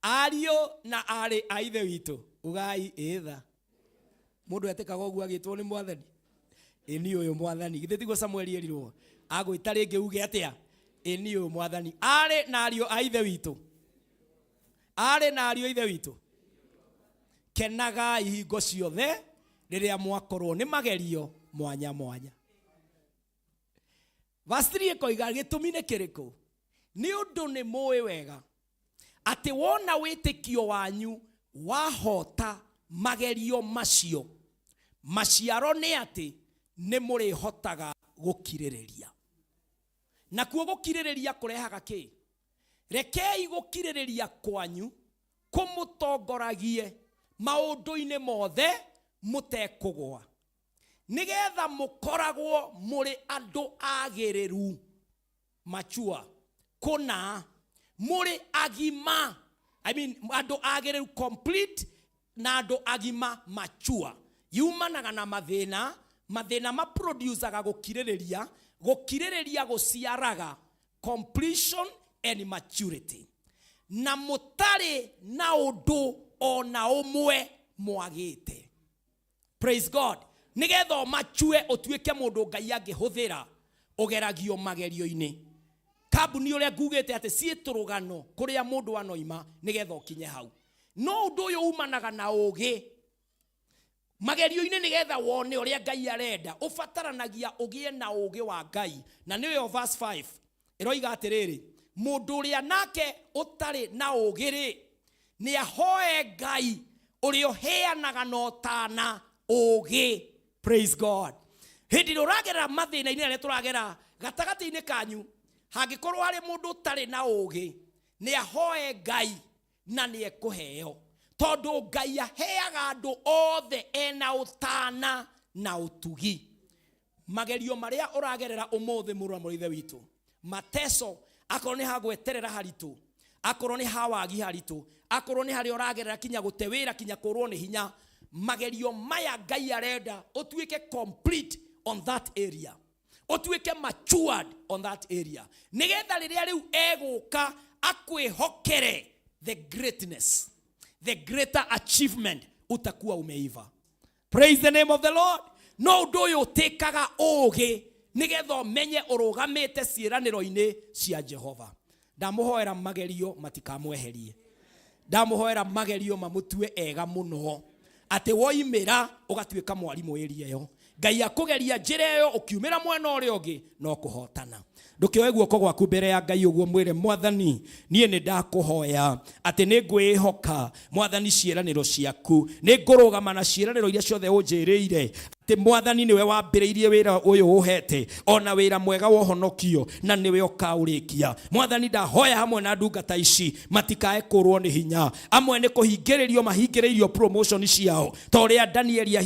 ariũ na aarĩ a Ithe witũ, ugai ĩtha. Mũndũ etĩkaga ũguo agĩtwo nĩ Mwathani. Ĩ niĩ ũyũ Mwathani. Githĩ tiguo Samueli erirwo agwĩta rĩngĩ uge atĩa? Ĩ niĩ ũyũ Mwathani. Aarĩ na ariũ a Ithe witũ, Arĩ na ariũ a ithe witũ, kenagai hingo ciothe rĩrĩa mwakorwo nĩ magerio mwanya mwanya. Verse 3 ĩkoiga gĩtũmi nĩ kĩrĩkũ? Nĩ ũndũ nĩ mũĩ wega atĩ wona wĩtĩkio wanyu wahota magerio macio, maciaro nĩ atĩ nĩ mũrĩhotaga gũkirĩrĩria. Nakuo gũkirĩrĩria kũrehaga kĩ? Rekei gũkirĩrĩria kwanyu kũmũtongoragie maũndũ-inĩ mothe mũtekũgũa, nĩgetha mũkoragwo mũrĩ andũ agĩrĩru, mature, kũna mũrĩ agima, I mean andũ agĩrĩru, complete, na andũ agima, mature. Yumanaga na mathĩna. Mathĩna maproducaga gũkirĩrĩria, gũkirĩrĩria gũciaraga completion and maturity, na mũtarĩ na ũndũ ona ũmwe mwagĩte. Praise God. Nĩgetha ũmachue ũtuĩke mũndũ Ngai angĩhũthĩra, ũgeragio magerio-inĩ. Kambuni ũrĩa ngugĩte atĩ ciĩ tũrũgano kũrĩa mũndũ anoima nĩgetha ũkinye hau. No ũndũ ũyũ umanaga na ũgĩ magerio-inĩ, nĩgetha wone ũrĩa Ngai arenda, ũbataranagia ũgĩe na ũgĩ wa Ngai. Na nĩyo verse 5 ĩroiga atĩrĩrĩ, mũndũ ũrĩa nake ũtarĩ na ũgĩ rĩ, nĩ ahoe Ngai ũrĩa ũheanaga na ũtana ũgĩ. Praise God. Hĩndĩ ĩrĩa ũragerera mathĩna-inĩ arĩa tũragera gatagatĩ-inĩ kanyu, hangĩkorwo harĩ mũndũ ũtarĩ na ũgĩ, nĩ ahoe Ngai na nĩ ekũheo, tondũ Ngai aheaga andũ othe ena ũtana na ũtugi. Magerio marĩa ũragerera ũmũthĩ, mũrũ wa mũrũ ithe witũ, mateso, akorwo nĩ ha gweterera haritũ, akorwo nĩ ha wagi haritũ, akorwo nĩ harĩa ũragerera kinya gũte wĩra, kinya kũrwo nĩ hinya, magerio maya Ngai arenda ũtuĩke complete on that area, ũtuĩke matured on that area, nĩgetha rĩrĩa rĩu egũka akwĩhokere the greatness, the greater achievement, utakuwa umeiva. Praise the name of the Lord. No ũndũ ũyũ ũtĩkaga ũũgĩ nĩgetha ũmenye ũrũgamĩte ciĩranĩro-inĩ cia Jehova. Ndamũhoera magerio matikamweherie, ndamũhoera magerio mamũtue ega mũno, atĩ woimĩra ũgatuĩka mwarimũ ĩria ĩyo. Ngai akũgeria njĩra ĩyo, ũkiumĩra mwena ũrĩa ũngĩ no kũhotana. Ndũkĩoe guoko gwaku mbere ya Ngai ũguo, mwĩre Mwathani, niĩ nĩ ndakũhoya atĩ nĩ ngwĩhoka, Mwathani, ciĩranĩro ciaku, nĩ ngũrũgama na ciĩranĩro iria ciothe ũnjĩrĩire, atĩ Mwathani nĩwe wambĩrĩirie wĩra ũyũ ũhete, ona wĩra mwega wa ũhonokio, na nĩwe ũkaũrĩkia. Mwathani, ndahoya hamwe na ndungata ici matikae kũrwo nĩ hinya. Amwe nĩ kũhingĩrĩrio mahingĩrĩirio promotion ciao ta ũrĩa Danieli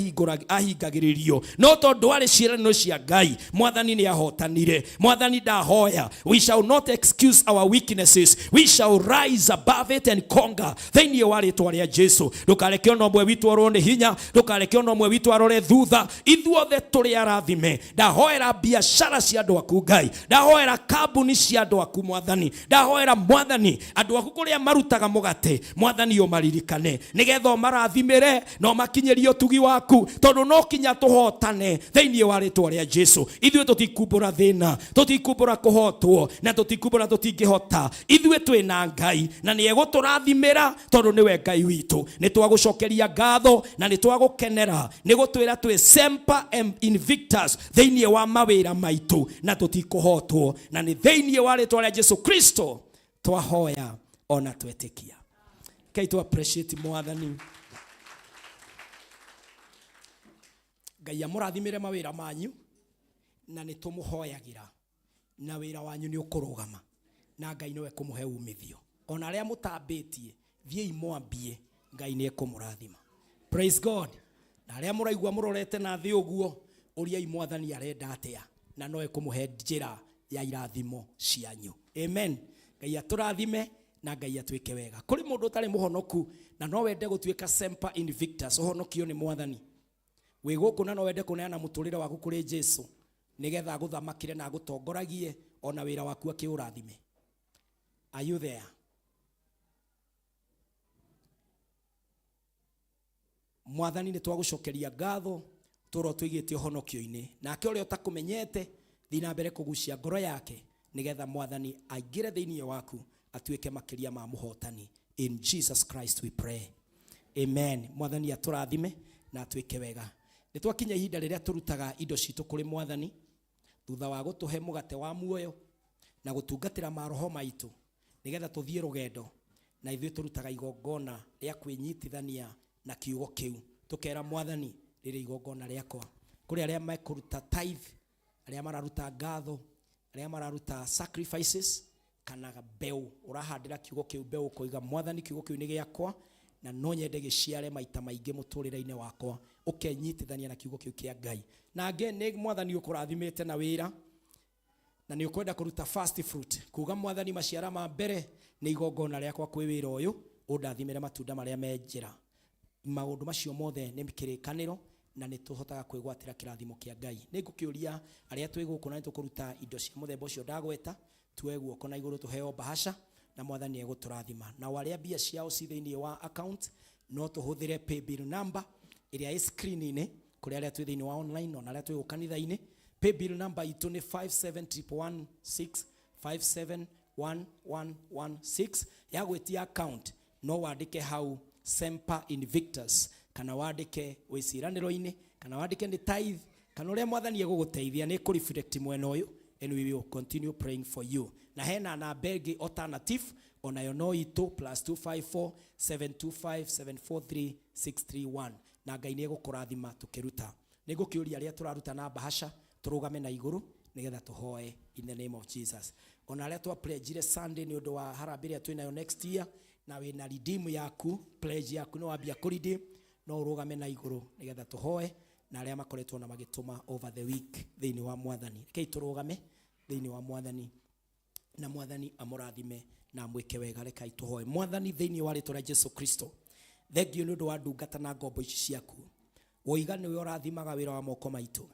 ahingagĩrĩrio, no tondũ arĩ ciĩranĩro cia Ngai, Mwathani nĩ ahotanire. Mwathani, ndahoya, we shall not excuse our weaknesses, we shall rise above it and conquer thĩinĩ wa rĩtwa rĩa Jesu. Ndũkareke ona ũmwe witũ orwo nĩ hinya, ndũkareke ona ũmwe witũ arore thutha, ithuothe tũrĩ arathime. Ndahoera biacara cia andũ aku, Ngai, ndahoera kambuni cia andũ aku, Mwathani, ndahoera, Mwathani, andũ aku kũrĩa marutaga mũgate, Mwathani, ũmaririkane nĩgetha ũmarathimĩre na ũmakinyĩrie ũtugi waku, tondũ no kinya tũhotane thĩinĩ wa rĩtwa rĩa Jesu. Ithuĩ tũtikumbũra thĩna, tũtikumbũra kũhotwo, na tũtikumbũra tũtingĩhota. Ithuĩ twĩna Ngai na nĩ egũtũrathimĩra, tondũ nĩwe Ngai witũ. Nĩ twagũcokeria ngatho na nĩ twagũkenera nĩ gũtwĩra twĩ semper invictus thĩinĩ wa mawĩra maitũ na tũtikũhotwo, na nĩ thĩinĩ wa rĩtwa rĩa Jesu Kristo twahoya ona twetĩkia. Kai tu appreciate Mwathani. Ngai amũrathimĩre mawĩra manyu, na nĩ tũmũhoyagĩra na wĩra wanyu nĩ ũkũrũgama, na Ngai nĩwe kũmũhe umithio. Ona arĩa mũtambĩtie, thiĩi mwambie, Ngai nĩ ekũmũrathima. Praise God. Na arĩa mũraigua mũrorete na thĩ ũguo, ũriai Mwathani arenda atĩa, na no ekũmũhe njĩra ya irathimo cianyu. Amen. Ngai atũrathime na Ngai atwĩke wega. Kũrĩ mũndũ ũtarĩ mũhonoku na no wende gũtuĩka semper invictus, ũhonokio nĩ Mwathani, wĩ gũkũ na no wende kũneana mũtũrĩre waku kũrĩ Jesu nĩgetha agũthamakĩre na agũtongoragie ona wĩra waku akĩũrathime, are you there? Mwathani, nĩ twagũcokeria ngatho tũrwo tũigĩte ũhonokio-inĩ, nake ũrĩa ũtakũmenyete, thiĩ na mbere kũgucia ngoro yake nĩgetha Mwathani aingĩre thĩinĩ waku, atuĩke makĩria ma mũhotani. In Jesus Christ we pray, amen. Mwathani atũrathime na atwĩke wega. Nĩ twakinya ihinda rĩrĩa tũrutaga indo citũ kũrĩ Mwathani thutha wa gũtũhe mũgate wa muoyo na gũtungatĩra maroho maitũ nĩgetha tũthiĩ rũgendo na ithuĩ. Tũrutaga igongona rĩa kwĩnyitithania na kiugo kĩu, tũkera Mwathani, rĩrĩ igongona rĩakwa. Kũrĩ arĩa mekũruta tithe, arĩa mararuta ngatho, arĩa mararuta sacrifices kana mbeũ. Ũrahandĩra kiugo kĩu mbeũ, ũkoiga, "Mwathani, kiugo kĩu nĩ gĩakwa na no nyende gĩciare maita maingĩ mũtũrĩre-inĩ wakwa." Ũkenyitithania na kiugo kĩu kĩa Ngai. Na angĩ nĩ Mwathani ũkũrathimĩte na wĩra na nĩ ũkwenda kũruta first fruit, kuga, "Mwathani, maciara ma mbere nĩ igongona rĩakwa kwĩ wĩra ũyũ, ũndathimĩre matunda marĩa me njĩra." Maũndũ macio mothe nĩ kĩrĩkanĩro na nĩ tũhotaga kwĩgwatĩra kĩrathimo kĩa Ngai. Nĩ ngũkĩũria arĩa twĩ gũkũ na nĩ tũkũruta indo cia mũthemba ũcio ndagweta, tuoe guoko na igũrũ, tũheo bahasha na Mwathani egũtũrathima. Nao arĩa mbia ciao ci thĩinĩ wa account, no tũhũthĩre paybill number ĩrĩa ĩ screen-inĩ kũrĩ arĩa twĩ thĩinĩ wa online ona arĩa twĩ gũkũ kanitha-inĩ. Paybill number itũ nĩ 57116, 571116. Ya gwĩtia account, no wandĩke hau Semper Invictus, kana wandĩke wĩciranĩro-inĩ, kana wandĩke nĩ tithe, kana ũrĩa Mwathani egũgũteithia nĩ kũreflect mwena ũyũ, and we will continue praying for you. Na hena namba ĩngĩ alternative onayo no itũ, +254 725 743 631, na Ngai nĩ egũkũrathima tũkĩruta. Nĩ ngũkĩũria arĩa tũraruta na bahasha tũrũgame na igũrũ nĩgetha tũhoe in the name of Jesus. Ona arĩa twa pledgire Sunday nĩ ũndũ wa harambĩ ĩrĩa twĩnayo next year, na wĩna redeem yaku, pledge yaku nĩ wambia kũredeem, no ũrũgame na igũrũ nĩgetha tũhoe na arĩa makoretwo na magĩtũma over the week thĩinĩ wa Mwathani. Rekei tũrũgame thĩinĩ wa Mwathani na Mwathani amũrathime na amwĩke wega. Rekai tũhoe. Mwathani, thĩinĩ wa rĩtwa rĩa Jesu Kristo, thengio nĩ ũndũ wa ndungata na ngombo ici ciaku. Woiga nĩwe ũrathimaga wĩra wa moko maitũ,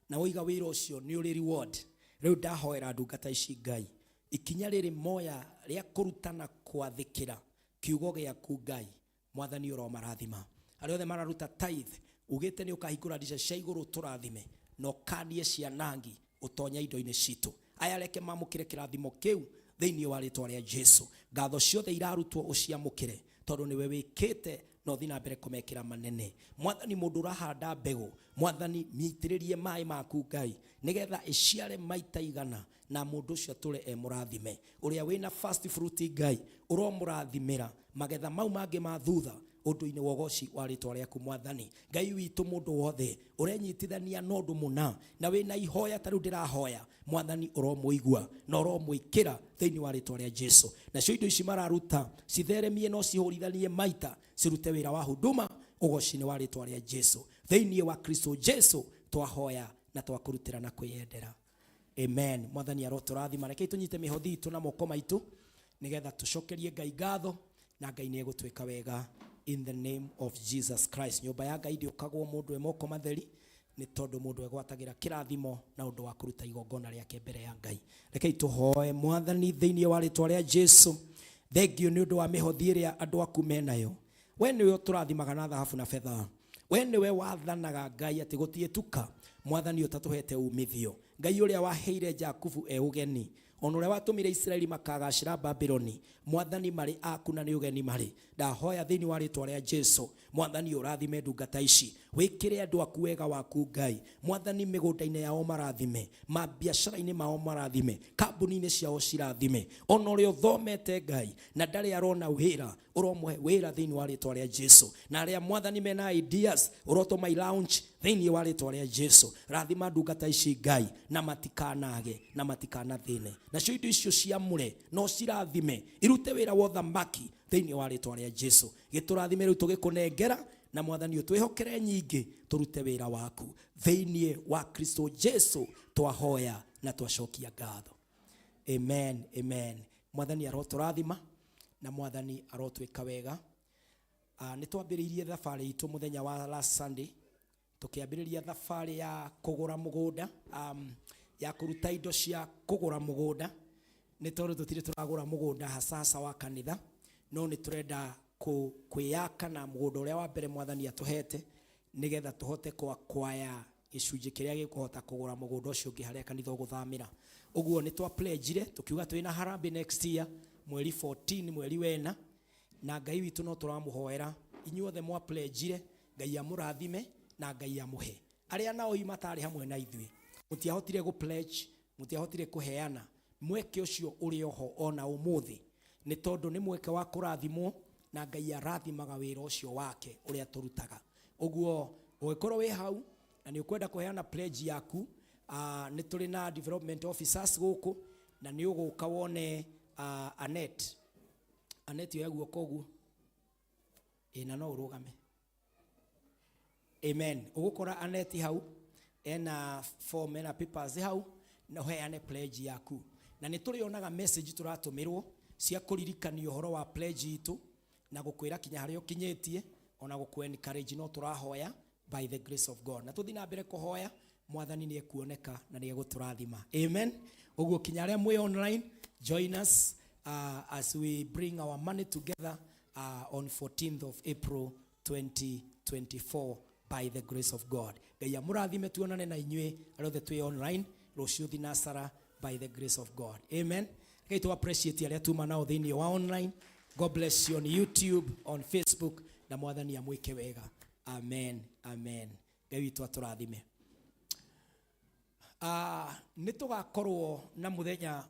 na woiga wĩra ũcio nĩ ũrĩ reward. Rĩu ndahoera ndungata ici, Ngai, ikinya rĩrĩ moya rĩa kũruta na kwathĩkĩra kiugo gĩaku, Ngai Mwathani, ũromarathima. Arĩa othe mararuta tithe, ugĩte nĩ ũkahingũra ndica cia igũrũ tũrathime na ũkanie cianangi ũtonya indo-inĩ citũ. Aya reke mamũkĩre kĩrathimo kĩu thĩinĩ wa rĩtwa rĩa Jesu. Ngatho ciothe irarutwo ũciamũkĩre, tondũ nĩwe wĩkĩte na ũthiĩ na mbere kũmekĩra manene. Mwathani, mũndũ ũrahanda mbegũ, Mwathani, mĩitĩrĩrie maĩ maku, Ngai, nĩgetha ĩciare maita igana na mũndũ ũcio atũre e mũrathime. Ũrĩa wĩna first fruit, Ngai, ũromũrathimĩra magetha mau mangĩ ma thutha ũndũ-inĩ wa ũgoci wa rĩtwa rĩaku. Mwathani Ngai witũ, mũndũ wothe ũrenyitithania na ũndũ mũna na wĩna ihoya ta rĩu ndĩrahoya, Mwathani, ũromũigua na ũromwĩkĩra thĩinĩ wa rĩtwa rĩa Jesu. Nacio indo ici mararuta citheremie no cihũrithanie maita, cirute wĩra wa huduma ũgoci-inĩ wa rĩtwa rĩa Jesu. Thĩinĩ wa Kristo Jesu twahoya na twakũrutĩra na kwĩyendera, amen. Mwathani arotũrathima. Rekei tũnyite mĩhothi itũ na moko maitũ nĩgetha tũcokerie Ngai ngatho, na Ngai nĩ egũtwĩka wega in the name of Jesus Christ. Nyũmba ya Ngai ndĩũkagwo mũndũ e moko matheri, nĩ tondũ mũndũ egwatagĩra kĩrathimo na ũndũ wa kũruta igongona rĩake mbere ya Ngai. Rekei tũhoe. Mwathani, thĩinĩ wa rĩtwa rĩa Jesu, thengio nĩ ũndũ wa mĩhothi ĩrĩa andũ aku menayo. We nĩwe ũtũrathimaga na thahabu na betha. We nĩwe wathanaga, Ngai, atĩ gũtiĩtuka, Mwathani, ũtatũhete umithio. Ngai ũrĩa waheire Jakubu e ũgeni, ona ũrĩa watũmire Isiraeli makagacĩra Babuloni, Mwathani, marĩ aku na nĩ ũgeni marĩ. Ndahoya thĩinĩ wa rĩtwa rĩa Jesu, Mwathani, ũrathime ndungata ici, wĩkĩre andũ aku wega waku. Ngai Mwathani, mĩgũnda-inĩ yao marathime, mabiacara-inĩ mao marathime, kambuni-inĩ ciao cirathime. Ona ũrĩa ũthomete, Ngai, na ndarĩ arona wĩra, ũromũhe wĩra thĩinĩ wa rĩtwa rĩa Jesu. Na arĩa, Mwathani, mena ideas, ũrotũma launch thĩinĩ wa rĩtwa rĩa Jesu. Rathima ndungata ici, Ngai, na matikanage na matikanathĩne. Nacio indo icio ciamũre no cirathime, irute wĩra wa ũthamaki thĩinĩ wa rĩtwa rĩa Jesu. Gĩtũrathime rĩu tũgĩkũnengera, na Mwathani, ũtwĩhokere nyingĩ tũrute wĩra waku. Thĩinĩ wa Kristo Jesu twahoya na twacokia ngatho, amen, amen. Mwathani arotũrathima na Mwathani arotwĩka wega. Nĩ twambĩrĩirie thabarĩ itũ mũthenya wa last Sunday, tũkĩambĩrĩria thabarĩ ya kũgũra mũgũnda, ya kũruta indo cia kũgũra mũgũnda, nĩ tondũ tũtirĩ tũragũra mũgũnda hasa hasa wa kanitha, no nĩ tũrenda kwĩyaka na mũgũnda ũrĩa wa mbere Mwathani atũhete, nĩgetha tũhote kwakwaya gĩcunjĩ kĩrĩa gĩkũhota kũgũra mũgũnda ũcio ũngĩ harĩa kanitha ũgũthamĩra. Ũguo nĩ twa pledgire tũkiuga twĩna harambee next year mweri 14 mweri wena. Na Ngai witũ no tũramũhoera inyuothe mwa pledgire, Ngai amũrathime na Ngai amũhe. Arĩa nao hihi matarĩ hamwe na ithuĩ, mũtiahotire gũ pledge, mũtiahotire kũheana, mweke ũcio ũrĩ oho ona ũmũthĩ, nĩ tondũ nĩ mweke wa kũrathimwo na Ngai arathimaga wĩra ũcio wake ũrĩa tũrutaga. Ũguo ũngĩkorwo wĩ hau na nĩ ũkwenda kũheana pledge yaku, nĩ tũrĩ na development officers gũkũ, na nĩ ũgũka wone Annette. Annette, oya guoko ũguo. Ĩ, na no ũrũgame. Amen. Ũgũkora Annette hau ena form, ena papers hau, na ũheane pledge yaku. Na nĩ tũrĩonaga message tũratũmĩrwo cia kũririkania ũhoro wa pledge itũ na gũkwĩra kinya harĩa ũkinyĩtie, ona gũkũ encourage. No tũrahoya by the grace of God, na tũthiĩ na mbere kũhoya, Mwathani nĩ ekuoneka na nĩ egũtũrathima. Amen. Ũguo kinya arĩa mwĩ online, join us as we bring our money together on 14th of April 2024 by the grace of God. Ngai amũrathime, tuonane na inyuĩ arĩa othe twĩ online rũciũ thinasara by the grace of God. Amen. Ngai tu appreciate arĩa tuma nao thĩinĩ wa online. God bless you on YouTube, on Facebook, na Mwathani amwĩke wega. Amen. Amen. Ngai witũ atũrathime. Nĩ tũgakorwo na mũthenya